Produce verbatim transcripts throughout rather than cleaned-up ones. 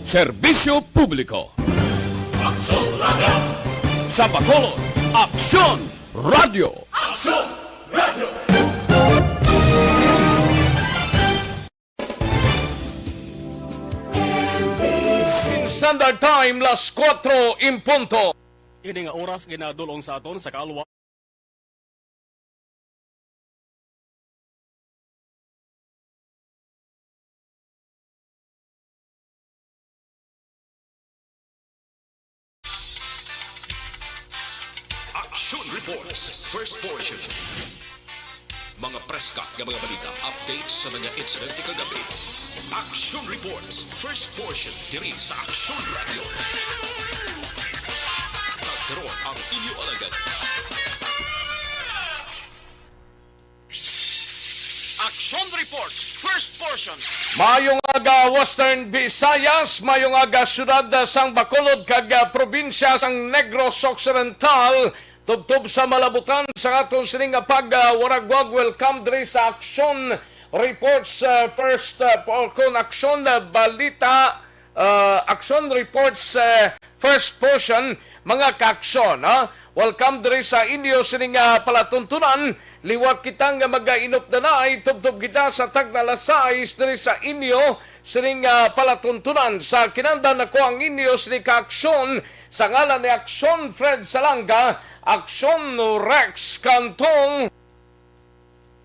Serbisyo publiko. Aksyon Radio. Sa Bacolod, Aksyon Radio. Aksyon Radio. Standard Time, las kuwatro in punto. Ini nga oras ginadul-ong sa aton sa kaalwa. Action Reports, first portion. Mga preska nga mga balita, updates sa mga insidente kagabi. Action Reports, first portion, diri sa Action Radio. Kag karon ang inyo alagad. Action Reports, first portion. Maayong aga, Western Visayas. Maayong aga, siyudad, ah, sang Bacolod kag, ah, probinsya sang Negros Occidental. Tubtob sa malabutan sa aton sining nga pag, ah, waragwag, welcome diri sa Action Reports, ah, first, ah, por-, kon Action, ah, Balita, ah, Action Reports, ah, first portion, mga kaaksyon, ha? Welcome diri sa inyo sining, ah, palatuntunan. Liwat kita nga mag-inupdanay, tubtob kita sa tagna alas sais diri sa inyo sining, ah, palatuntunan. Sa kinahanglan, ako ang inyo sining kaaksyon sa ngalan ni Aksyon Fred Salanga, Aksyon Rex Cantong.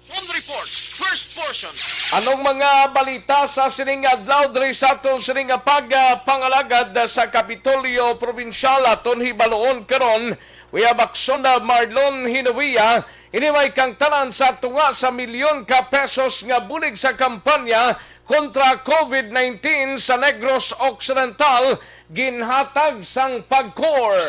Action Report, first portion. Anong mga balita sa sining adlaw diri sa aton sining nga pag, ah, pangalagad sa Kapitolyo Probinsyal? Aton hibaluon karon. We have Aksyon na Marlon Hinovia. Ini may kangtanan sa tunga sa milyon ka pesos nga bulig sa kampanya kontra COVID nineteen sa Negros Occidental, ginhatag sang PAGCOR.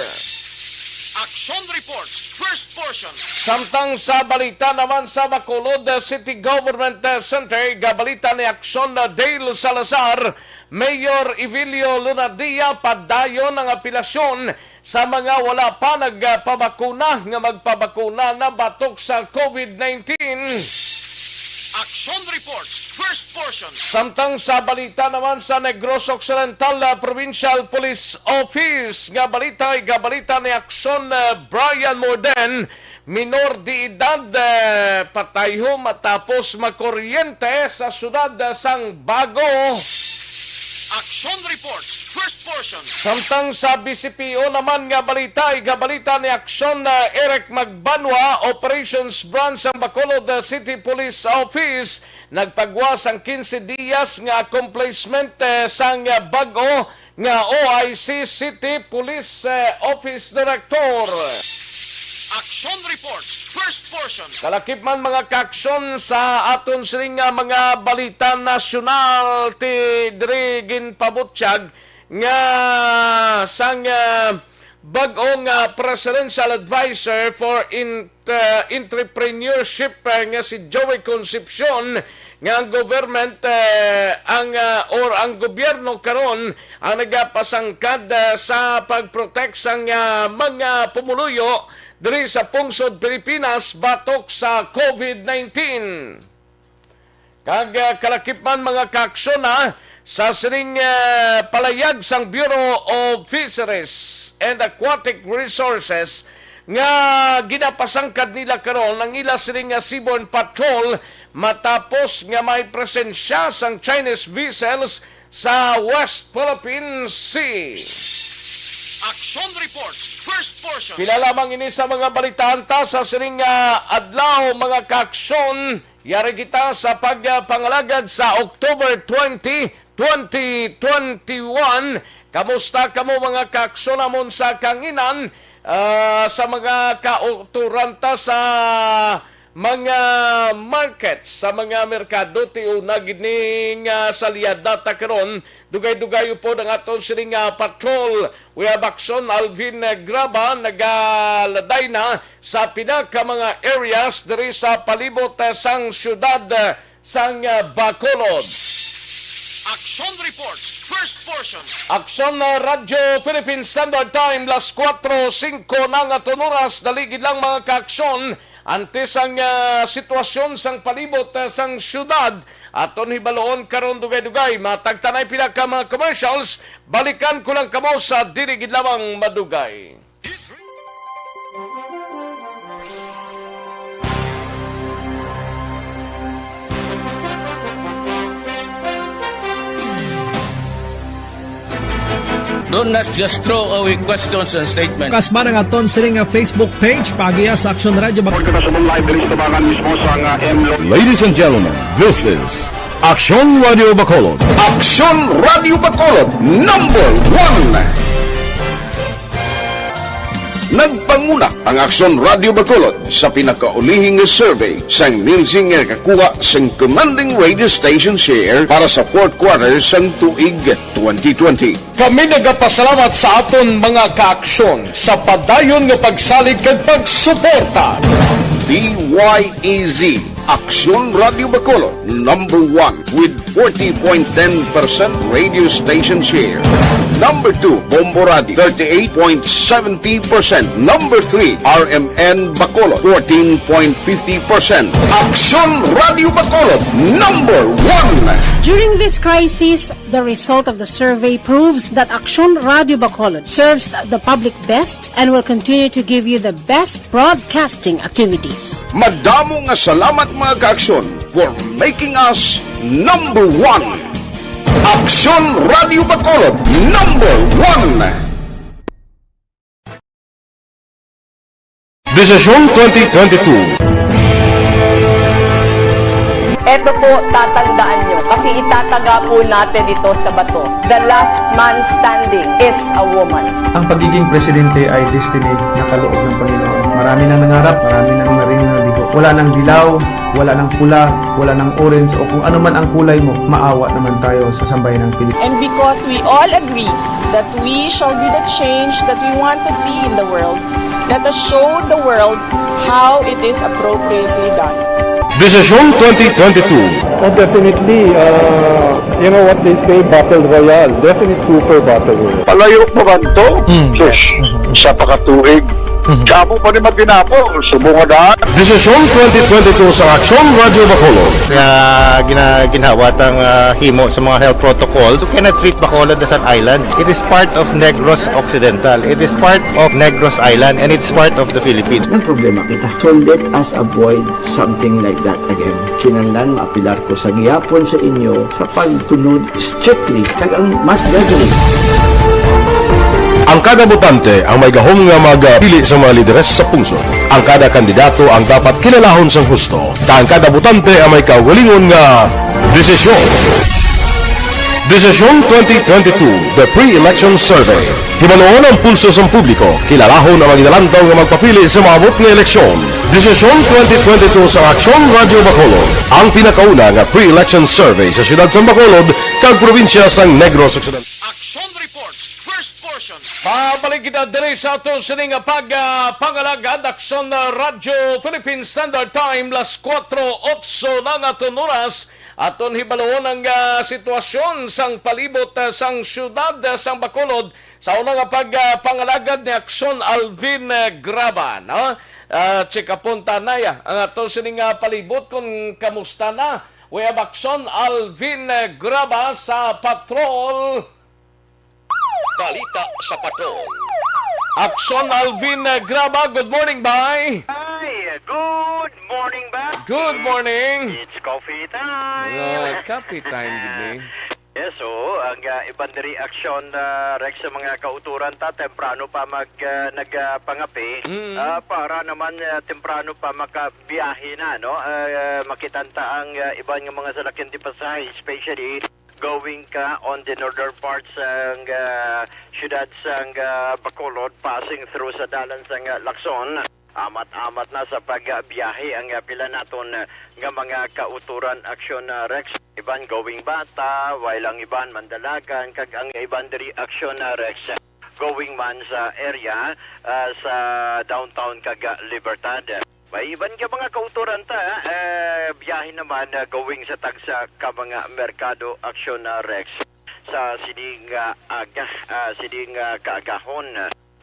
Action Report, first portion. Samtang sa balita naman sa Bacolod, the City Government, uh, Center, gabalita ni Aksyon na Dale Salazar, Mayor Evilio Lunardia, padayon ang apelasyon sa mga wala pa nagpabakuna nga magpabakuna na batok sa COVID nineteen. Action Report, first portion. Samtang sa balita naman sa Negros Occidental, ah, Provincial Police Office nga balita, igabalita ni Aksyon, ah, Brian Morden, minor de edad, eh, patayho matapos makuryente sa siyudad, ah, sang Bago. Action Report, first portion. Samtang sa B C P O naman nga balita, igabalita ni Aksyon, ah, Eric Magbanwa, Operations Branch sang Bacolod, ah, City Police Office, nagpagwa sang quince dias nga accomplishment, eh, sang, ah, bag-o nga O I C City Police, eh, Office Director. Action Report, first portion. Kalakip man, mga kaaksyon, sa aton sining nga mga balita nasyonal, ti diri ginpabutyag nga sang, ah, bag-o nga Presidential Advisor for in-, ah, Entrepreneurship, ah, nga si Joey Concepcion, nga ang government, ah, ang, ah, or ang gobyerno karon ang nagapasangkad, ah, sa pag-protect sang, ah, mga pumuluyo diri sa pungsod Pilipinas batok sa COVID nineteen. Kag, ah, kalakip man, mga kaaksyon, ha, sa sining, ah, palayag sang Bureau of Fisheries and Aquatic Resources nga ginapasangkad nila karon ang ila sining nga seaborne patrol matapos nga may presensya sang Chinese vessels sa West Philippine Sea. Action Report, first portion. Pila lamang ini sa mga balitaan ta sa sining nga adlaw, mga kaaksyon. Yari kita sa pagpangalagad sa October twenty, twenty twenty-one. Kamusta kamo, mga kaaksyon namon sa kanginan, ah, sa mga kauturan ta sa mga market, sa mga merkado? Ti una gid ni nga salyada ta karon, dugay-dugay upod ang aton sining nga patrol. We have Aksyon Alvin Graba, nagaladay na sa pila ka mga areas diri sa palibot, eh, sang siyudad, eh, sang, eh, Bacolod. Action Report, first portion. Aksyon, eh, Radyo Philippine Standard Time, las kuwatro singko na nga oras, daligid lang, mga kaaksyon. Antes ang, ah, sitwasyon sang palibot, ah, sang siyudad, Aton hibaluon karon dugay-dugay, matag ta nay pila ka mga commercials, balikan ko lang kamo sa dili gid lamang madugay. Don't not just throw away questions and statements. Kasman ang aton sini nga Facebook page, paagiha sa Aksyon Radio Bac- Report ko na sa mga live diri sa Tabangan mismo sa nga M Lo- Ladies and gentlemen, this is Aksyon Radio Bacolod. Aksyon Radio Bacolod, number one. Nagpanguna ang Aksyon Radio Bacolod sa pinakaulihi nga survey sang Nielsen nga nakakuha sang commanding radio station share para sa fourth quarter sang tuig twenty twenty. Kami nagapasalamat sa aton mga kaaksyon sa padayon nga pagsalig kag pagsuporta. D Y E Z, Aksyon Radio Bacolod, number one with forty point ten percent radio station share. Number two, Bombo Radio, thirty-eight point seventy percent. Number three, R M N Bacolod, fourteen point fifty percent. Aksyon Radio Bacolod, number one. During this crisis, the result of the survey proves that Aksyon Radio Bacolod serves the public best and will continue to give you the best broadcasting activities. Madamo nga salamat, mga kaaksyon, for making us number one. Aksyon Radio Bacolod, number one. Desisyon twenty twenty-two. Eto po, tatandaan nyo, kasi itataga po natin ito sa bato. The last man standing is a woman. Ang pagiging presidente ay destiny na kaloob ng Panginoon. Marami nang nangarap, marami nang naring nabigo. Wala nang dilaw, wala nang pula, wala nang orange, o kung ano man ang kulay mo, maawa naman tayo sa sambayan ng Pilipinas. And because we all agree that we shall be the change that we want to see in the world, let us show the world how it is appropriately done. Desisyon twenty twenty-two. Oh, definitely, uh, you know what they say, battle royale. Definitely super battle royale. Palayo pa man to? Hmm. Sus, sa pakatuig. Gapo pa ni Magdinapo, subong nga daan. Desisyon twenty twenty-two sa Aksyon Radyo Bacolod. Nga gina-, ginhawa tang, ah, himo sa mga health protocols. You cannot treat Bacolod as an island. It is part of Negros Occidental. It is part of Negros Island, and it's part of the Philippines. Nagproblema kita. So let us avoid something like that again. Kinahanglan maapilar ko sa gihapon sa inyo sa pagtunod strictly kag ang mas gradually. Ang kada botante ang may gahom nga magpili sa mga lideres sa pungsod. Ang kada kandidato ang dapat kilalahon sang husto, kag ang kada botante ang may kaugalingon nga desisyon. Desisyon twenty twenty-two, The Pre-Election Survey. Hibaluon ang pulso sang publiko, kilalahon ang mga ginalantaw nga magpapili sa maabot nga eleksyon. Desisyon twenty twenty-two sa Aksyon Radyo Bacolod, ang pinakauna nga pre-election survey sa siyudad sang Bacolod kag probinsya sang Negros Occidental. Action Report, first portion. Pabalik kita diri sa aton sini nga pag, ah, pangalagad, Aksyon, ah, Radyo Philippine Standard Time, las kuwatro otso na nga aton oras. Aton hibaluon ang, ah, sitwasyon sang palibot, ah, sang siyudad, ah, sang Bacolod. Sa una nga pag, ah, pangalagad ni Aksyon Alvin, eh, Graba, no? Ah, check upon ta na ya ang ato sini nga palibot kung kamusta na. We have Aksyon Alvin, eh, Graba sa Patrol. Balita sa Patrol. Aksyon Alvin, eh, Graba, good morning, bay. Ay, good morning ba? Good morning. It's coffee time. Ah, coffee time, gid ni. Yes, oo. Ang, ah, iban diri Aksyon, ah, Rex, sa mga kauturan ta, temprano pa mag, ah, nag, ah, pangape. Mm. Ah, para naman, ah, temprano pa makabiyahe na, no? Ah, makitan ta ang, ah, iban nga mga salakyan di pasahe, especially going ka on the northern parts sang, ah, siyudad sang, ah, Bacolod, passing through sa dalan sang, ah, Lacson. Amat-amat na sa pagbiyahe ang, ah, pila naton, ah, nga mga kauturan, Aksyon, ah, Rex. Iban going Bata, while ang iban Mandalagan, kag ang iban diri Aksyon, ah, Rex, going man sa area, ah, sa downtown kag, ah, Libertad. May iban nga mga kauturan ta, eh, biyahe naman, ah, going sa tagsa ka mga merkado, Aksyon, ah, Rex, sa sining, ah, aga, ah, sining, ah, kaagahon.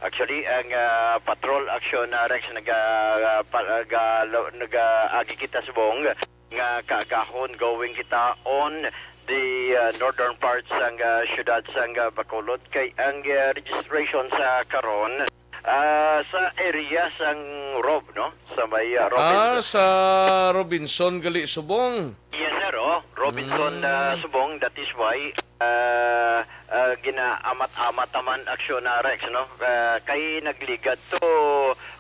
Actually, ang, ah, patrol action, ah, Rex, naga-, ah, pa-, naga-, lo-, naga-agi kita subong nga kaagahon, going kita on the, uh, northern part sang, uh, siyudad sang, uh, Bacolod, kay ang, uh, registration sa karon, uh, sa area sang Rob, no? Sa may, uh, Ah, Robinson. Sa Robinson gali subong. Yes, sir. Oh, Robinson, Mm. uh, subong. That is why, uh, uh, ginaamat-amat naman aksyon na Rex, no? Uh, kay nagligad to,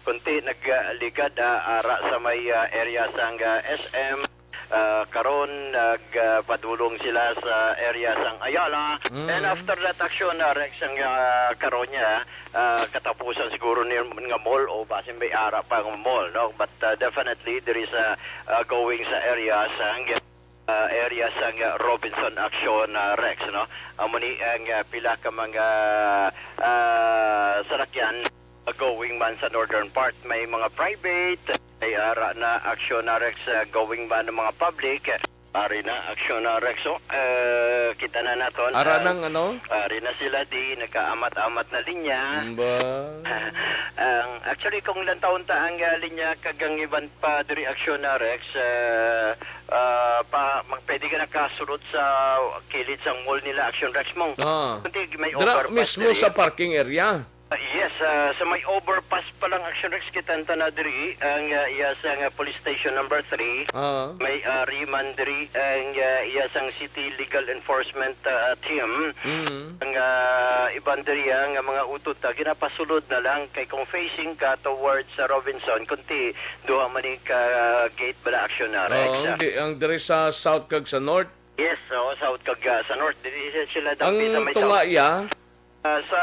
kunti nagligad, uh, ara sa may, uh, area sang, uh, S M. Uh, karon nag, uh, padulong sila sa area sang Ayala. Mm. And after that action, uh, Rex, ang, uh, karon niya, uh, katapusan siguro ni nga mall o basin may ara pa nga mall, no? But, uh, definitely there is a, uh, going sa area sang, uh, area sang, uh, Robinson action, uh, Rex, no? Amo ni ang, uh, pila ka mga, uh, salakyan going man sa northern part, may mga private, may ara na action na Rex, uh, going man ng mga public. Ari na action na Rex, oh. Uh, kita na naton. Ara Uh, nang ano? Ari na sila di nagkaamat-amat na linya. Ba? Ang, actually, kung lantawon ta ang, uh, linya kag ang iban pa diri action na Rex, uh, uh, pa, mag, pwede ka nakasulod sa kilid sang mall nila action Rex mo. Ah. Kunti may Dira overpass mismo diri. Sa parking area? Uh, yes, uh, sa may overpass pa lang action Rex, kita ta na diri ang, uh, iya sa nga police station number three. Ah. May, uh, riman diri ang, uh, iya sang city legal enforcement, uh, team. Mm. Ang, ah, iban diri, ah, nga mga utod ta, ginapasulod na lang kay kung facing ka towards sa Robinson, kunti duha man ni ka gate bala action na, Rex, Oo, ah. Di, ang diri sa south kag sa north. Yes, oo, south kag, ah, sa north, diri sila dampi sa Ang may tunga south. Iya? Ah, sa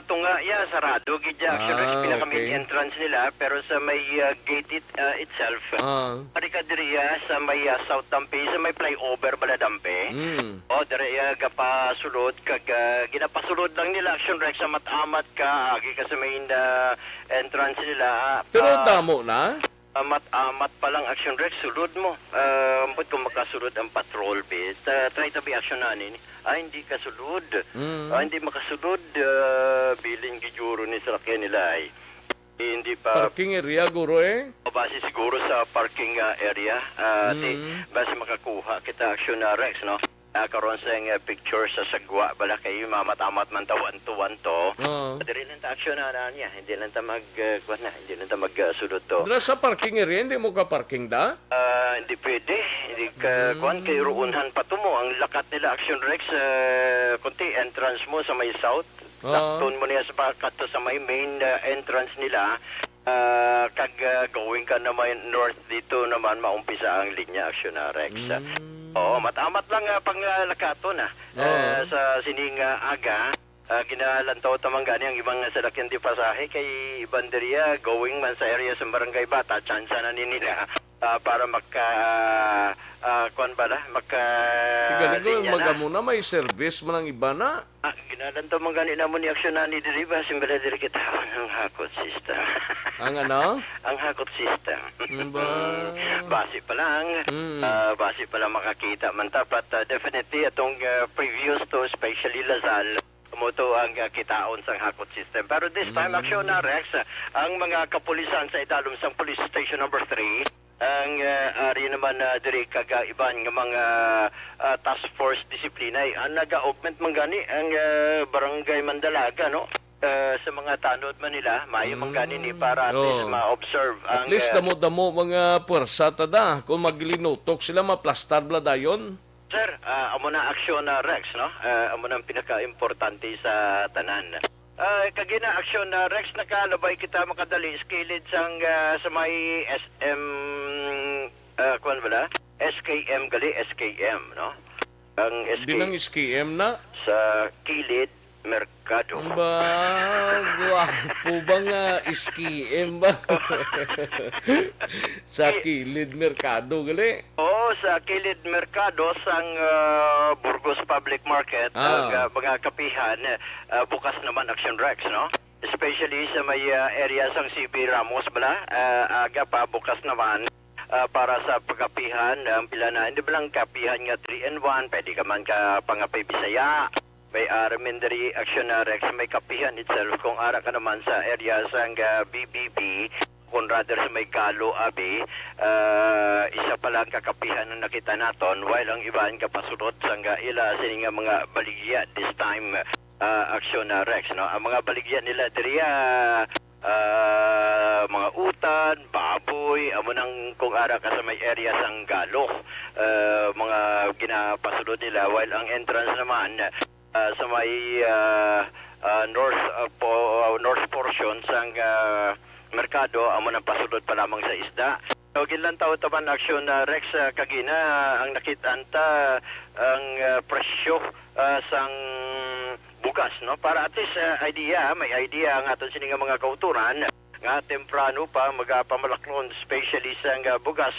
tunga iya, sarado gid ya, action, Rex, Ah, pinaka main okay. entrance nila, pero sa may, ah, gate it-, ah, itself, Ah. Ari ka diri, ah, sa may, ah, South Dampi, sa may flyover bala Dampi. Mm. O, diri, ah, gapasulod kag, ah, ginapasulod lang nila action Rex sa mat-amat ka, agi ka sa main, ah, entrance nila, ah, Pero ah, damo na? Amat-amat pa lang action Rex, sulod mo. Ah, ambot kung makasulod ang patrol, be. Ta-, try to be action na nini. Ah, hindi ka sulod. Mm. Ah, hindi makasulod. Ah, bilin gid guro ni salakyan nila ay. Hindi pa Parking area, guro, eh? Base siguro sa parking, ah, area. Ah, ti, Mm. base makakuha kita action na Rex, no? Ah, karon sa nga picture sa sagwa bala kay mamat-amat man ta one to one to. Oo. Diri lang ta action na, na niya. Hindi lang ta mag, ah, kuwan na. Hindi lang ta mag, ah, sulod to. Dira sa parking area, hindi mo ka parking da? Ah, hindi pwede. Hindi ka, Mm. kuwan, kay ruunhan pa to mo. Ang lakat nila action Rex, ah, kunti entrance mo sa may south. Ah. Dakton mo niya sa pagkadto sa may main, uh, entrance nila. Ah, kag, uh, going ka naman north dito naman, maumpisa ang linya aksyon na Rex. Mm. Oo, matamat lang, uh, pang, uh, lakaton, ah. Oo. Uh, sa sining, uh, aga, uh, ginalantaw ta man gani ang ibang salakyan di pasahe kay iban diri, ah, going man sa area sa Barangay Bata, tsansa na ni nila, ah, para maka, ah, kuwan ba na? Maka Tigalig ko, linya na. Magamo na, may service man ang iba na. Ah, ginalantaw man gani namon ni aksyon na ni diri ba? Simbala diri kita ang hakot system. Ang ano? Ang hakot system. Mm, ba? Basi pa lang. Mm. Ah, basi pa lang makakita man ta. But, ah, definitely, atong, ah, previous to, especially Lazal, mo to ang, ah, kitaon sang hakot system. Pero this time, Mm. aksyon na, Rex, ah, ang mga kapulisan sa idalom sang Police Station Number Three, ang, ah, ari naman, ah, diri kag, ah, iban nga mga, ah, task force disiplinay. Ang naga-augment man gani ang, ah, Barangay Mandalaga, no? Ah, sa mga tanod man nila, maayo man gani ni para at least Mm. Oo. ma-observe At ang, least ah, damo-damo mga puwersa ta da. Kung maglinutok sila, maplastar bala dayon. Sir, ah, amo na aksyon na Rex, no? Ah, amo na ang pinakaimportante sa tanan. Ah, kagina aksyon na Rex, nakalabay kita makadali sa kilid sang, ah, sa may S M, ah, kuwan bala? S K M gali, S K M, no? Ang S K Di nang S K M na? Sa kilid merkado. Ba, gwapo ba nga S K M ba? Sa kilid merkado, gali? Oo, sa kilid merkado sang, ah, Burgos Public Market, Ah. ang, ah, mga kapihan, ah, bukas naman Action Rex, no? Especially sa may, ah, area sang C B Ramos bala, ah, aga pa bukas naman, ah, para sa pagkapihan, ang pila na, hindi ba lang kapihan nga three in one, pwede ka man ka pangape Bisaya. May ara man diri Action Rex, may kapihan itself. Kung ara ka naman sa area sang, ah, B B B, Kung rather sa may Galo, abi, ah, isa pa lang kakapihan ang nakita naton, while ang iban kapasulod sang ila sini nga mga baligya this time, ah, Action, ah, Rex, no? Ang mga baligya nila diri, ah, ah, mga utan, baboy, amo nang kung ara ka sa may area sang Galo, ah, mga ginapasulod nila, while ang entrance naman, ah, sa may, ah, ah, north, ah, po, ah, north portion sang, ah, merkado, amo nang pasulod pa lamang sa isda. So, ginlantaw ta man, Action, ah, Rex, ah, kagina, ah, ang nakit-an ta, ang, ah, presyo, ah, sang bugas, no? Para at least, ah, idea, may idea ang aton sini nga mga kauturan nga temprano pa magapamalaklon, especially sang, ah, bugas.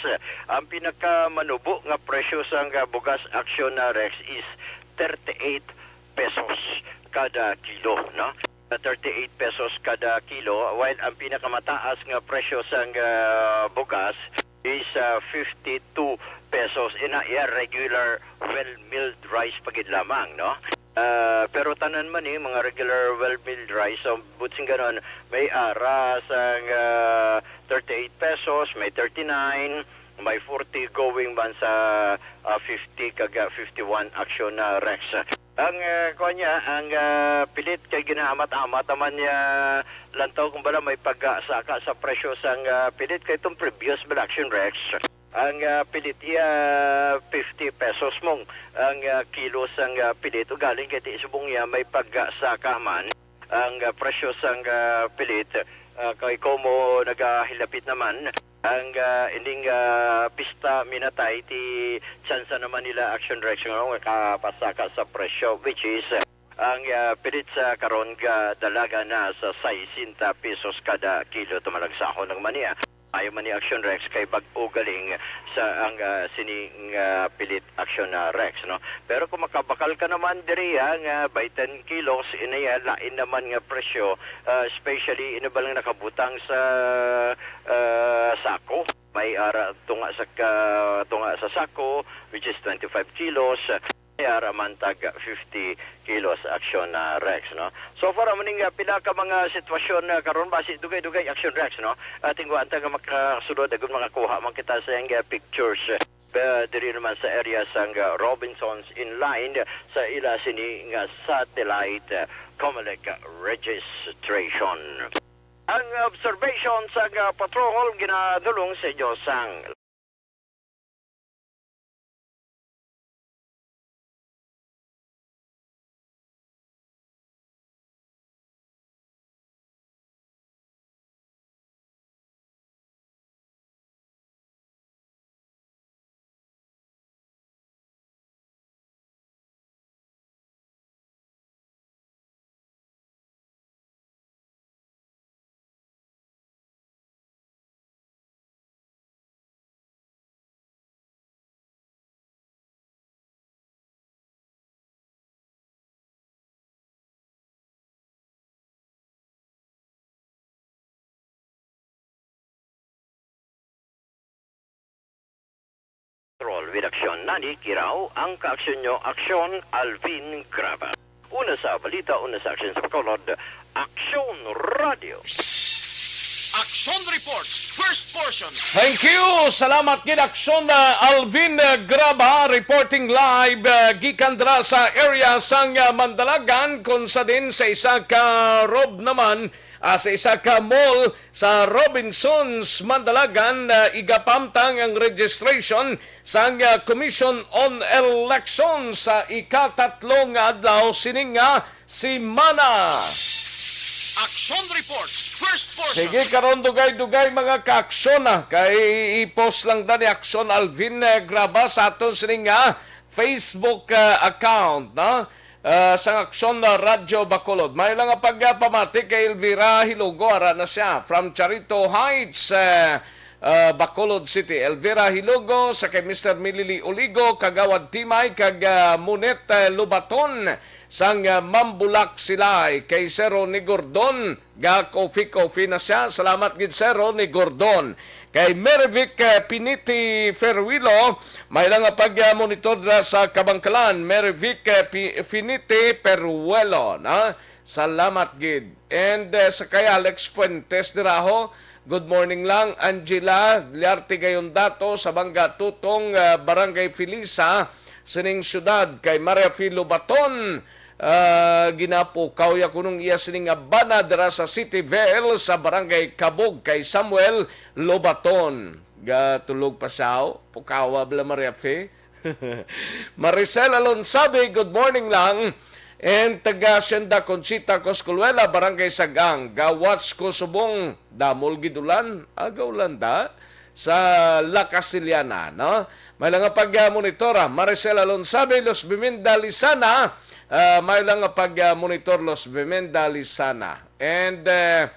Ang pinakamanubo nga presyo sang, ah, bugas, Action, ah, Rex, is thirty-eight pesos kada kilo, no? Thirty-eight pesos kada kilo, while ang pinakamataas nga presyo sang, ah, bugas is, ah, fifty-two pesos. Ina iya regular well milled rice pa gid lamang, no? Ah, pero tanan man ni mga regular well milled rice, so, butsing ganon, may ara sang, ah, thirty-eight pesos, may thirty-nine, may forty, going man sa, ah, fifty kag, ah, fifty-one, Action, ah, Rex. Ang, ah, kuwan niya, ang, ah, pilit kay ginaamat-amat naman niya lantaw kung bala may pagsaka sa presyo sang, ah, pilit kay itong previous bala, Action, Rex. Ang, ah, pilit iya fifty pesos mong ang, ah, kilo sang, ah, pilit. Ugaling kay ti subong niya may pagsaka man ang, ah, presyo sang, ah, pilit, ah, kay komo nagahilapit naman ang, ah, ining, ah, pista minatay, ti tsansa naman nila, Action, Rex, nga makapasaka sa presyo, which is, ah, ang, ah, pilit sa karon ga dalaga na sa sesenta pesos kada kilo. Tumalagsahon lang man niya. Ayo man ni, Action, Rex, kay bag-o galing sa ang, ah, sini nga pilit, Action, ah, Rex, no? Pero kung makabakal ka naman diri, ah, nga by ten kilos, inaya lain naman nga presyo, ah, especially ina ba lang nakabutang sa, ah, sako. May ara tunga sa ka, tunga sa sako, which is twenty-five kilos. May ara man tag fifty kilos, Action, ah, Rex, no? So far, amo ning, ah, pila ka mga sitwasyon, ah, karon, basi dugay-dugay, Action, Rex, no? Ating guwanta nga makasulod, agud makakuha man kita sa iyang, ah, pictures. Ah, diri naman sa area sang, ah, Robinsons Inline sa ila sini nga satellite, ah, Comelec registration. Ang observation sang, ah, patrol ginadulong sa inyo sang Roll with Action. Nani kiraw ang kaaksyon nyo, Aksyon, Alvin Graba. Una sa balita, una sa aksyon sa Bacolod, Aksyon Radio. Action Report, first portion. Thank you. Salamat gid, Aksyon, uh, Alvin, uh, Graba, reporting live, uh, gikan dira sa area sang, uh, Mandalagan, kung sa din sa isa ka rob naman, ah, sa isa ka mall sa Robinsons, Mandalagan, ah, igapamtang ang registration sang, ah, Commission on Elections sa ikatatlo nga adlaw sining nga semana. Action Report, first portion. Sige, karon dugay-dugay mga kaaksyon, ah, kay i-post lang ta ni Aksyon Alvin, eh, Graba sa aton sining nga Facebook, ah, account, no? Ah, sang Aksyon na Radyo Bacolod. May lang nga pagpamati kay Elvira Hilugo, ara na siya. From Charito Heights, eh, ah, Bacolod City. Elvira Hilugo, sa kay Mister Milili Oligo, Kagawad Timay, kag, ah, Munet, eh, Lubaton, sang, ah, Mambulak Silay, kay Sir Ronnie Gordon, ga-coffee-coffee na siya. Salamat gid, Sir Ronnie Gordon. Kay Merivic, eh, Piniti Ferruilo, may lang nga pag, ah, monitor na sa Kabangkalan. Merivic, eh, Pi-, Finiti Ferruelo, na? Salamat gid. And, eh, sa kay Alex Fuentes diraho, Good morning lang, Angela Liarte Gayondato sa Bangga Tutong, ah, Barangay Felisa, sining syudad kay Maria Filo Baton. Ah, ginapukaw ya kunong iya sining abana dira sa City Vale sa Barangay Kabog kay Samuel Lobaton. Gatulog pa siya, oh. Pukawa bala, Maria Fe. Maricel Alonsabe, good morning lang. And taga Hacienda Conchita, Coscoluela, Barangay Sagang. Ga-watch ko subong damol gid ulan. Aga ulan da sa La Castellana, no? May lang nga pag-monitor, ah. Maricel Alonsabe, Los Biminda, Lisana. Ah, may lang nga pag-monitor, Los Biminda, Lisana. And, eh,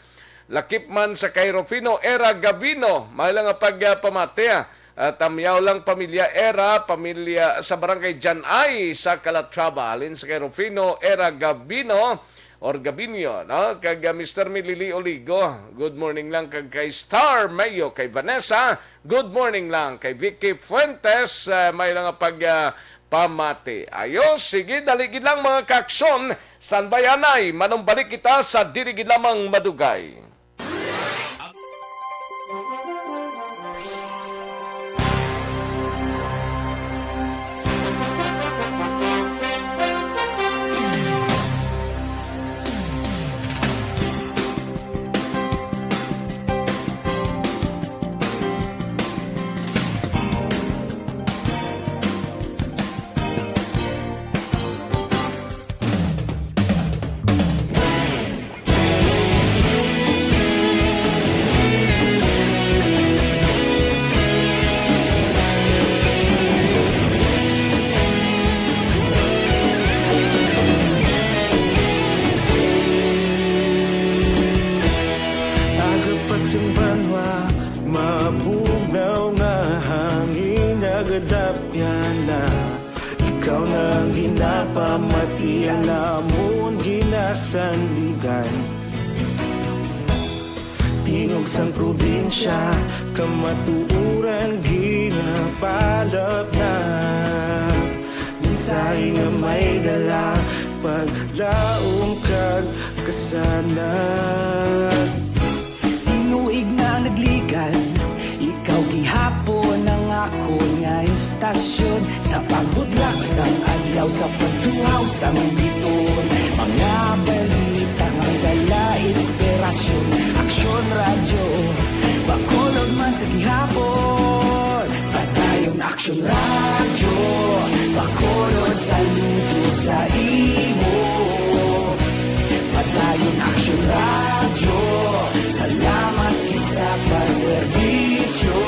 lakip man sa kay Rufino Era Gabino, may lang nga pagpamati, ah. Ah, tamyaw lang pamilya Era, pamilya sa Barangay Janay sa Calatrava. Halin sa kay Rufino Era Gabino or Gabinio, no? Kag, ah, Mister Milili Oligo, good morning lang kag kay Star Mayo, kay Vanessa, good morning lang kay Vicky Fuentes, ah, may lang nga pag, ah, pamati. Ayo, sige, dali gid lang, mga kaaksyon. Standby anay, manumbalik kita sa dili gid lamang madugay. Aga pa sing banwa, mabugnaw nga hangin nagadapyan na. Ikaw na ang ginapamati, alamon ginasandigan. Tingog sang probinsya, kamatuoran ginapalapnap. Mensahe nga may dala, paglaom kag kasanag. Tinuig na nagligan, ikaw gihapon ang akon nga istasyon. Sa pagbudlak sang adlaw, sa pagtuhaw sang biton, mga balita nga dala inspirasyon. Aksyon Radyo, Bacolod man sa gihapon. Padayon Aksyon Radyo, Bacolod, saludo sa imo. Padayon Aksyon Radyo, salamat gid sa pagserbisyo.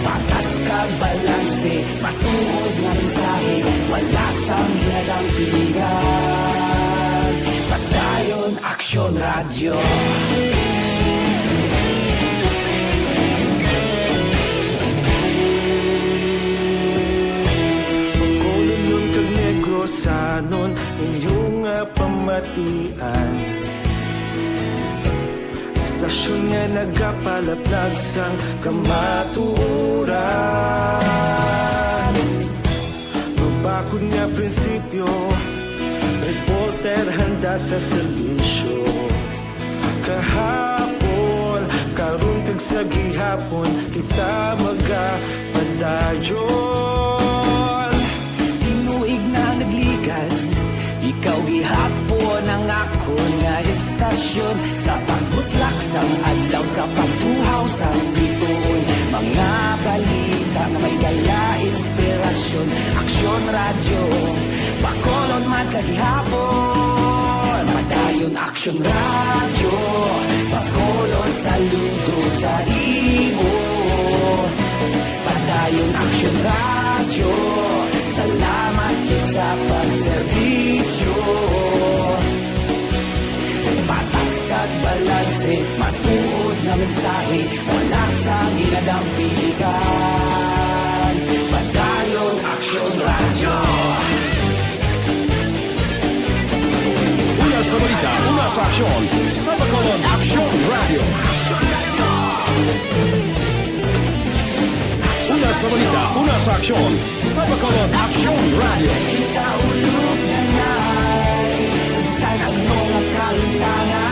Patas kag balanse, matuod nga mensahe, wala sang ginadampigan. Padayon Aksyon Radyo. Bacolodnon kag Negrosanon, inyo nga pamatian. Istasyon nga nagapalaplag sang kamatuoran. Mabakod nga prinsipyo, reporter handa sa serbisyo. Kahapon, karon kag sa gihapon, kita magapadayon. Tinuig na nagligan, ikaw gihapon ang akon nga istasyon. Sa pagbutlak sang adlaw, sa pagtuhaw sang bituon, mga balita nga may dala inspirasyon. Aksyon Radyo, Bacolod man sa gihapon. Padayon Aksyon Radyo, Bacolod, saludo sa imo. Padayon Aksyon Radyo, salamat gid sa pagserbisyo. Patas kag balanse, matuod nga mensahe, wala sang ginadampigan. Padayon Aksyon Radyo. Una sa balita, una sa aksyon, sa Bacolod Aksyon Radyo. Una sa balita, una sa aksyon, sa Bacolod Aksyon Radyo. Kita ulog na nai, sugsan ang mga kalintangan.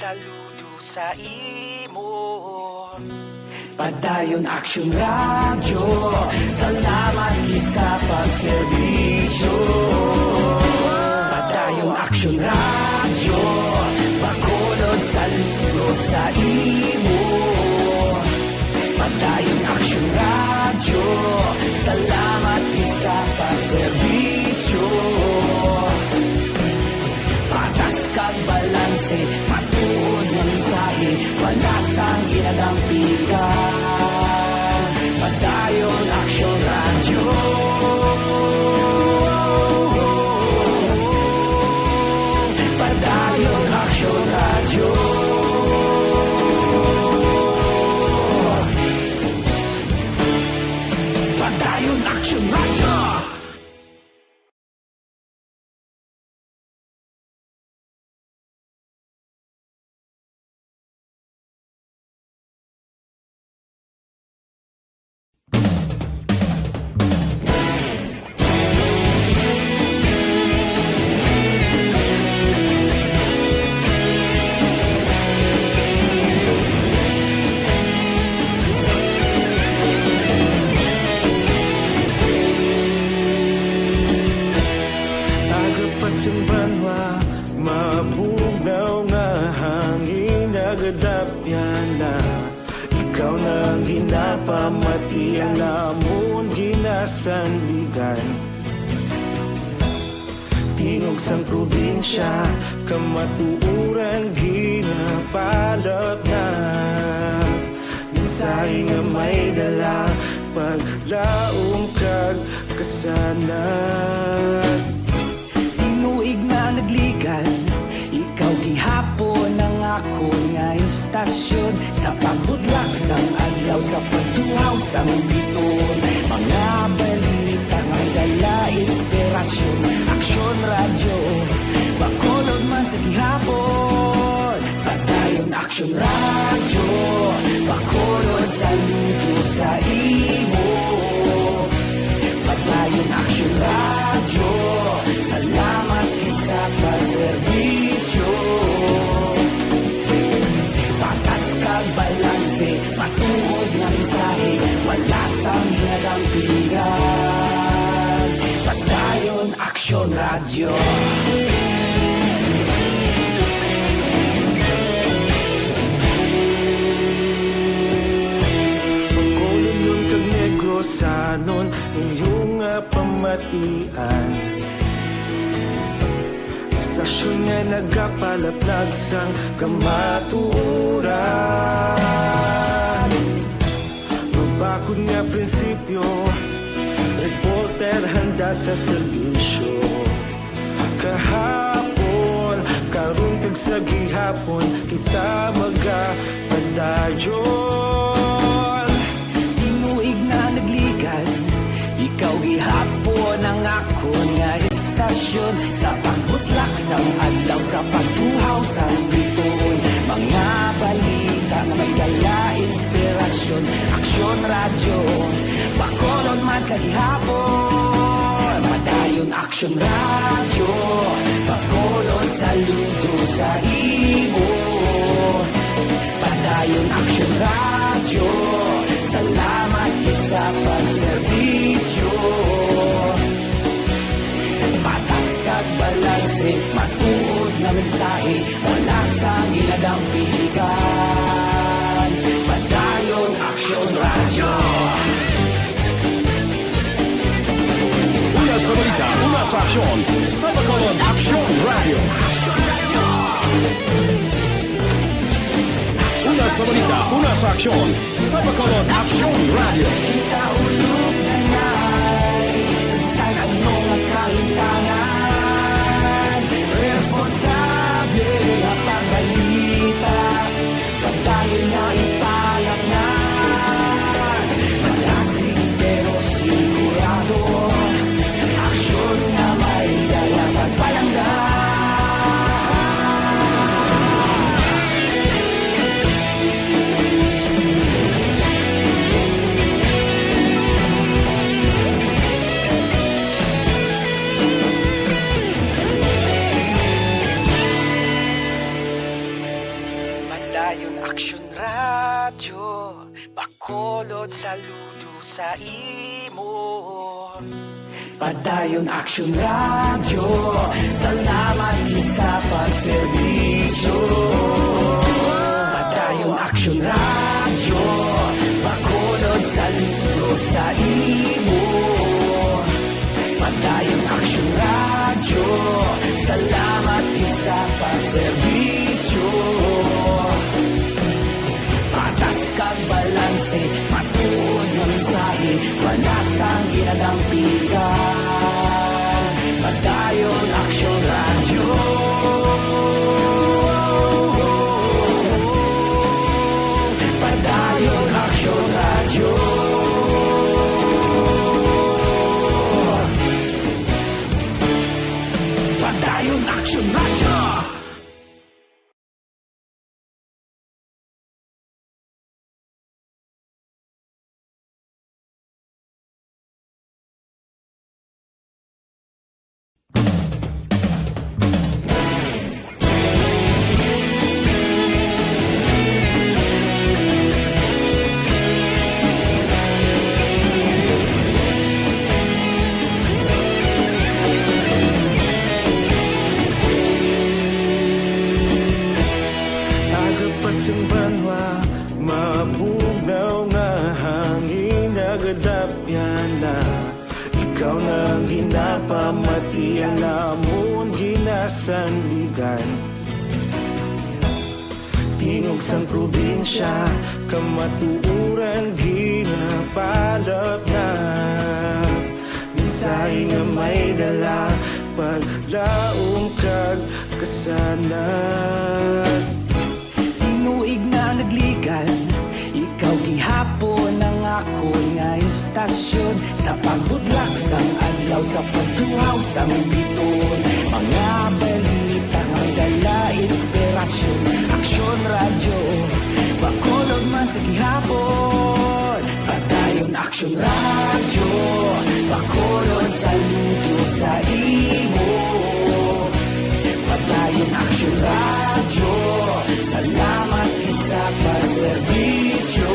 Saludo sa imo. Padayon Aksyon Radyo, salamat gid sa pagserbisyo. Padayon Aksyon Radyo, Bacolod, saludo sa imo. Padayon Aksyon Radyo, salamat gid sa pagserbisyo. Patas kag balanse, matuod nga mensahe, wala sang ginadampigan. Padayon Aksyon Radyo. Padayon Aksyon Radyo. Padayon Aksyon Radyo. Aga pa sing banwa, mabugnaw nga hangin nagadapyan na. Ikaw na ang ginapamati, ang amon ginasandigan. Tingog sang probinsya, kamatuoran ginapalapnag. Mensahe nga may dala, paglaom kag kasanag. Tinuig na nagligan, ikaw gihapon ang akon nga istasyon. Sa pagbutlak sang adlaw, sa pagtuhaw sang biton, mga balita nga may dala inspirasyon. Aksyon Radyo, Bacolod man sa gihapon. Padayon Aksyon Radyo, Bacolod, saludo sa imo. Padayon Aksyon Radyo, salamat gid sa pagserbisyo. Patas kag balanse, matuod nga mensahe, wala sang ginadampigan. Padayon Aksyon Radyo. Bacolodnon kag Negrosanon, inyo nga pamatian. Istasyon nga nagapalaplag sang kamatuoran. Mabakod nga prinsipyo, reporter handa sa serbisyo. Kahapon, karon kag sa gihapon, kita magapadayon. Tinuig na nagligan, ikaw gihapon ang akon nga istasyon. Sa pagbutlak sang adlaw, sa pagtuhaw sang biton, mga balita nga may dala inspirasyon. Aksyon Radyo, Bacolod man sa gihapon. Padayon Aksyon Radyo, Bacolod, saludo sa imo. Padayon Aksyon Radyo, salamat gid sa pagserbisyo. Patas kag balanse, matuod nga mensahe, wala sang ginadampigan. Padayon Aksyon Radyo. Una sa balita, una sa aksyon, sa Bacolod Aksyon Radyo. Una sa balita, una sa aksyon, sa Bacolod Aksyon Radyo. Kita ulog na ngay, sa bisan ano nga kahintangan, responsable nga pagbalita, padayon nga ipalapngan. Malasig pero sigurado, aksyon nga may dala pagpalangga. Aksyon Radyo, Bacolod, saludo sa imo. Padayon Aksyon Radyo, salamat gid sa pagserbisyo. Padayon Aksyon Radyo, Bacolod, saludo sa imo. Padayon Aksyon Radyo, salamat gid sa pagserbisyo. Patas kag balanse, matuod nga mensahe, wala sang ginadampigan. Padayon Aksyon Radyo. Padayon Aksyon Radyo. Padayon Aksyon Radyo. Aga pa sing banwa, mabugnaw nga hangin nagadapyan na. Ikaw na ang ginapamati, ang amon ginasandigan. Tingog sang probinsya, kamatuoran ginapalap na. Mensahe nga may dala, paglaom kag kasanag. Tinuig na nagligan, ikaw gihapon ang akon nga istasyon. Sa pagbutlak sang adlaw, sa pagtuhaw sang bituon, mga balita nga may dala inspirasyon. Aksyon Radyo, Bacolod man sa gihapon. Padayon Aksyon Radyo, Bacolod, saludo sa imo. Padayon Aksyon Radyo, salamat gid sa pagserbisyo.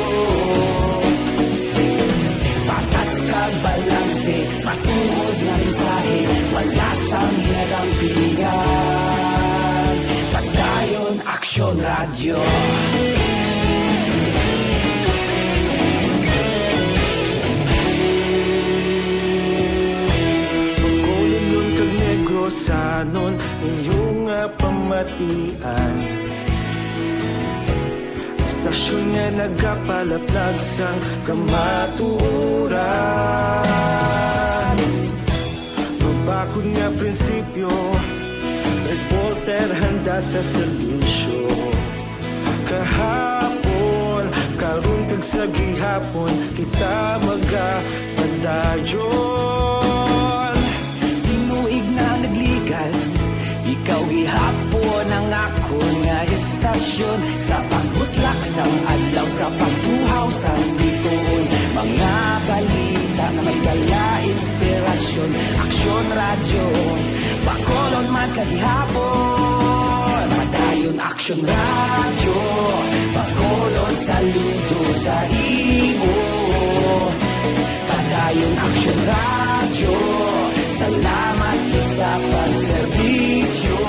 Patas kag balanse, matuod nga mensahe, wala sang ginadampigan. Padayon Aksyon Radyo. Bacolodnon kag Negrosanon, inyo nga pamatian. Istasyon nga nagapalaplag sang kamatuoran. Mabakod nga prinsipyo, reporter handa sa serbisyo. Kahapon, karon kag sa gihapon, kita magapadayon. Tinuig na nagligan, ikaw gihapon ang akon nga istasyon. Sa pagbutlak sang adlaw, sa pagtuhaw sang bituon, mga balita nga may dala inspirasyon. Aksyon Radyo, Bacolod man sa gihapon. Padayon Aksyon Radyo, Bacolod, saludo sa imo. Padayon Aksyon Radyo, salamat gid sa pagserbisyo.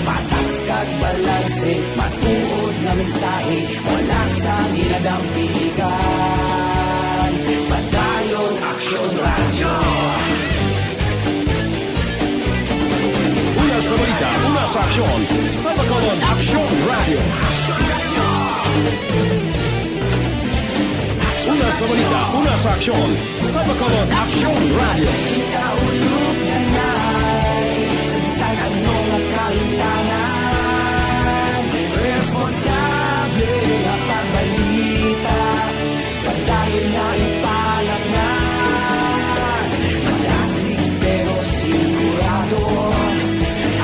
Patas kag balanse, matuod nga mensahe, wala sang ginadampigan. Padayon Aksyon Radyo. Una sa balita, una sa aksyon, sa Bacolod Aksyon Radyo. Una sa balita, una sa aksyon, sa Bacolod Aksyon Radyo. Kita ulog na nai, sa bisan ano nga kalimtangan, responsable nga pagbalita, padayon na ipanatnan. Malasig pero sigurado,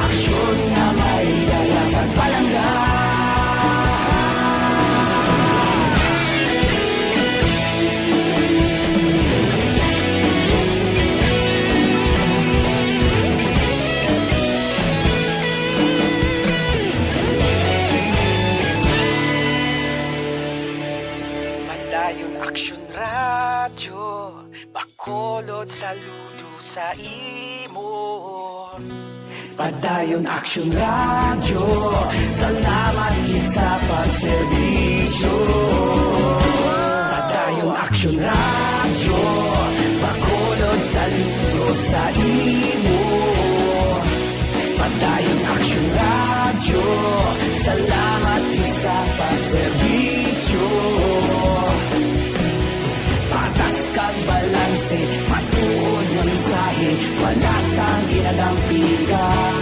aksyon nga may dala kag palangga. Aksyon Radyo, Bacolod, saludo sa imo. Padayon Aksyon Radyo, salamat gid sa pagserbisyo. Padayon Aksyon Radyo, Bacolod, saludo sa imo. Padayon Aksyon Radyo, salamat gid sa pagserbisyo. Patas kag balanse, matuod nga mensahe, wala sang ginadampigan.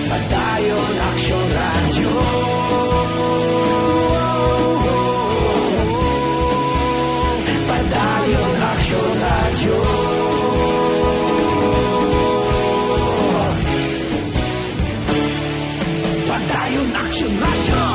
Padayon Aksyon Radyo. Padayon Aksyon Radyo. Padayon Aksyon Radyo.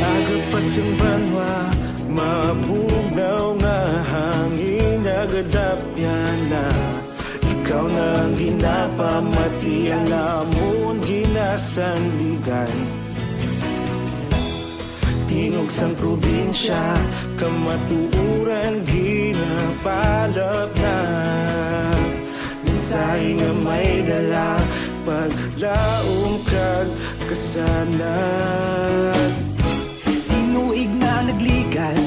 Aga pa sing banwa, mabugnaw nga hangin nagadapyan na. Ikaw na ang ginapamati, ang amon ginasandigan. Tingog sang probinsya, kamatuoran ginapalapnap. Mensahe nga may dala, paglaom kag kasanag. Tinuig na nagligan,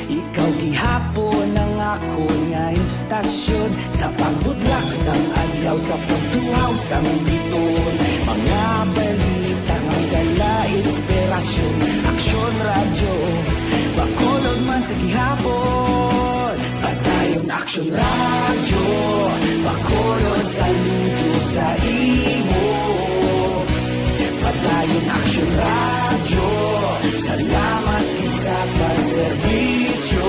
ikaw gihapon ang akon nga istasyon. Sa pagbudlak sang adlaw, sa pagtuhaw sang bituon, mga balita nga dala inspirasyon. Aksyon Radyo, Bacolod man sa gihapon. Padayon Aksyon Radyo, Bacolod, saludo sa imo. Padayon Aksyon Radyo, salamat gid sa pagserbisyo.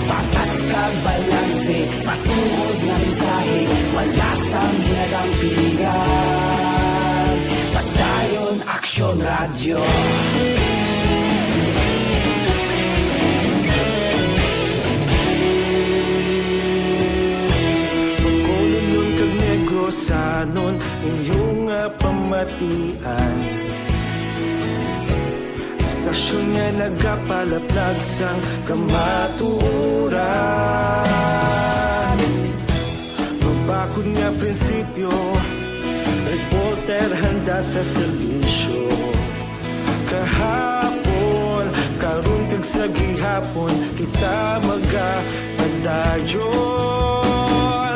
Patas kag balanse, matuod nga mensahe, wala sang ginadampigan. Padayon Aksyon Radyo. Bacolodnon kag Negrosanon, inyo nga pamatian. Istasyon nga nagapalaplag sang kamatuoran. Mabakod nga prinsipyo, reporter handa sa serbisyo. Kahapon, karon kag sa gihapon, kita magapadayon.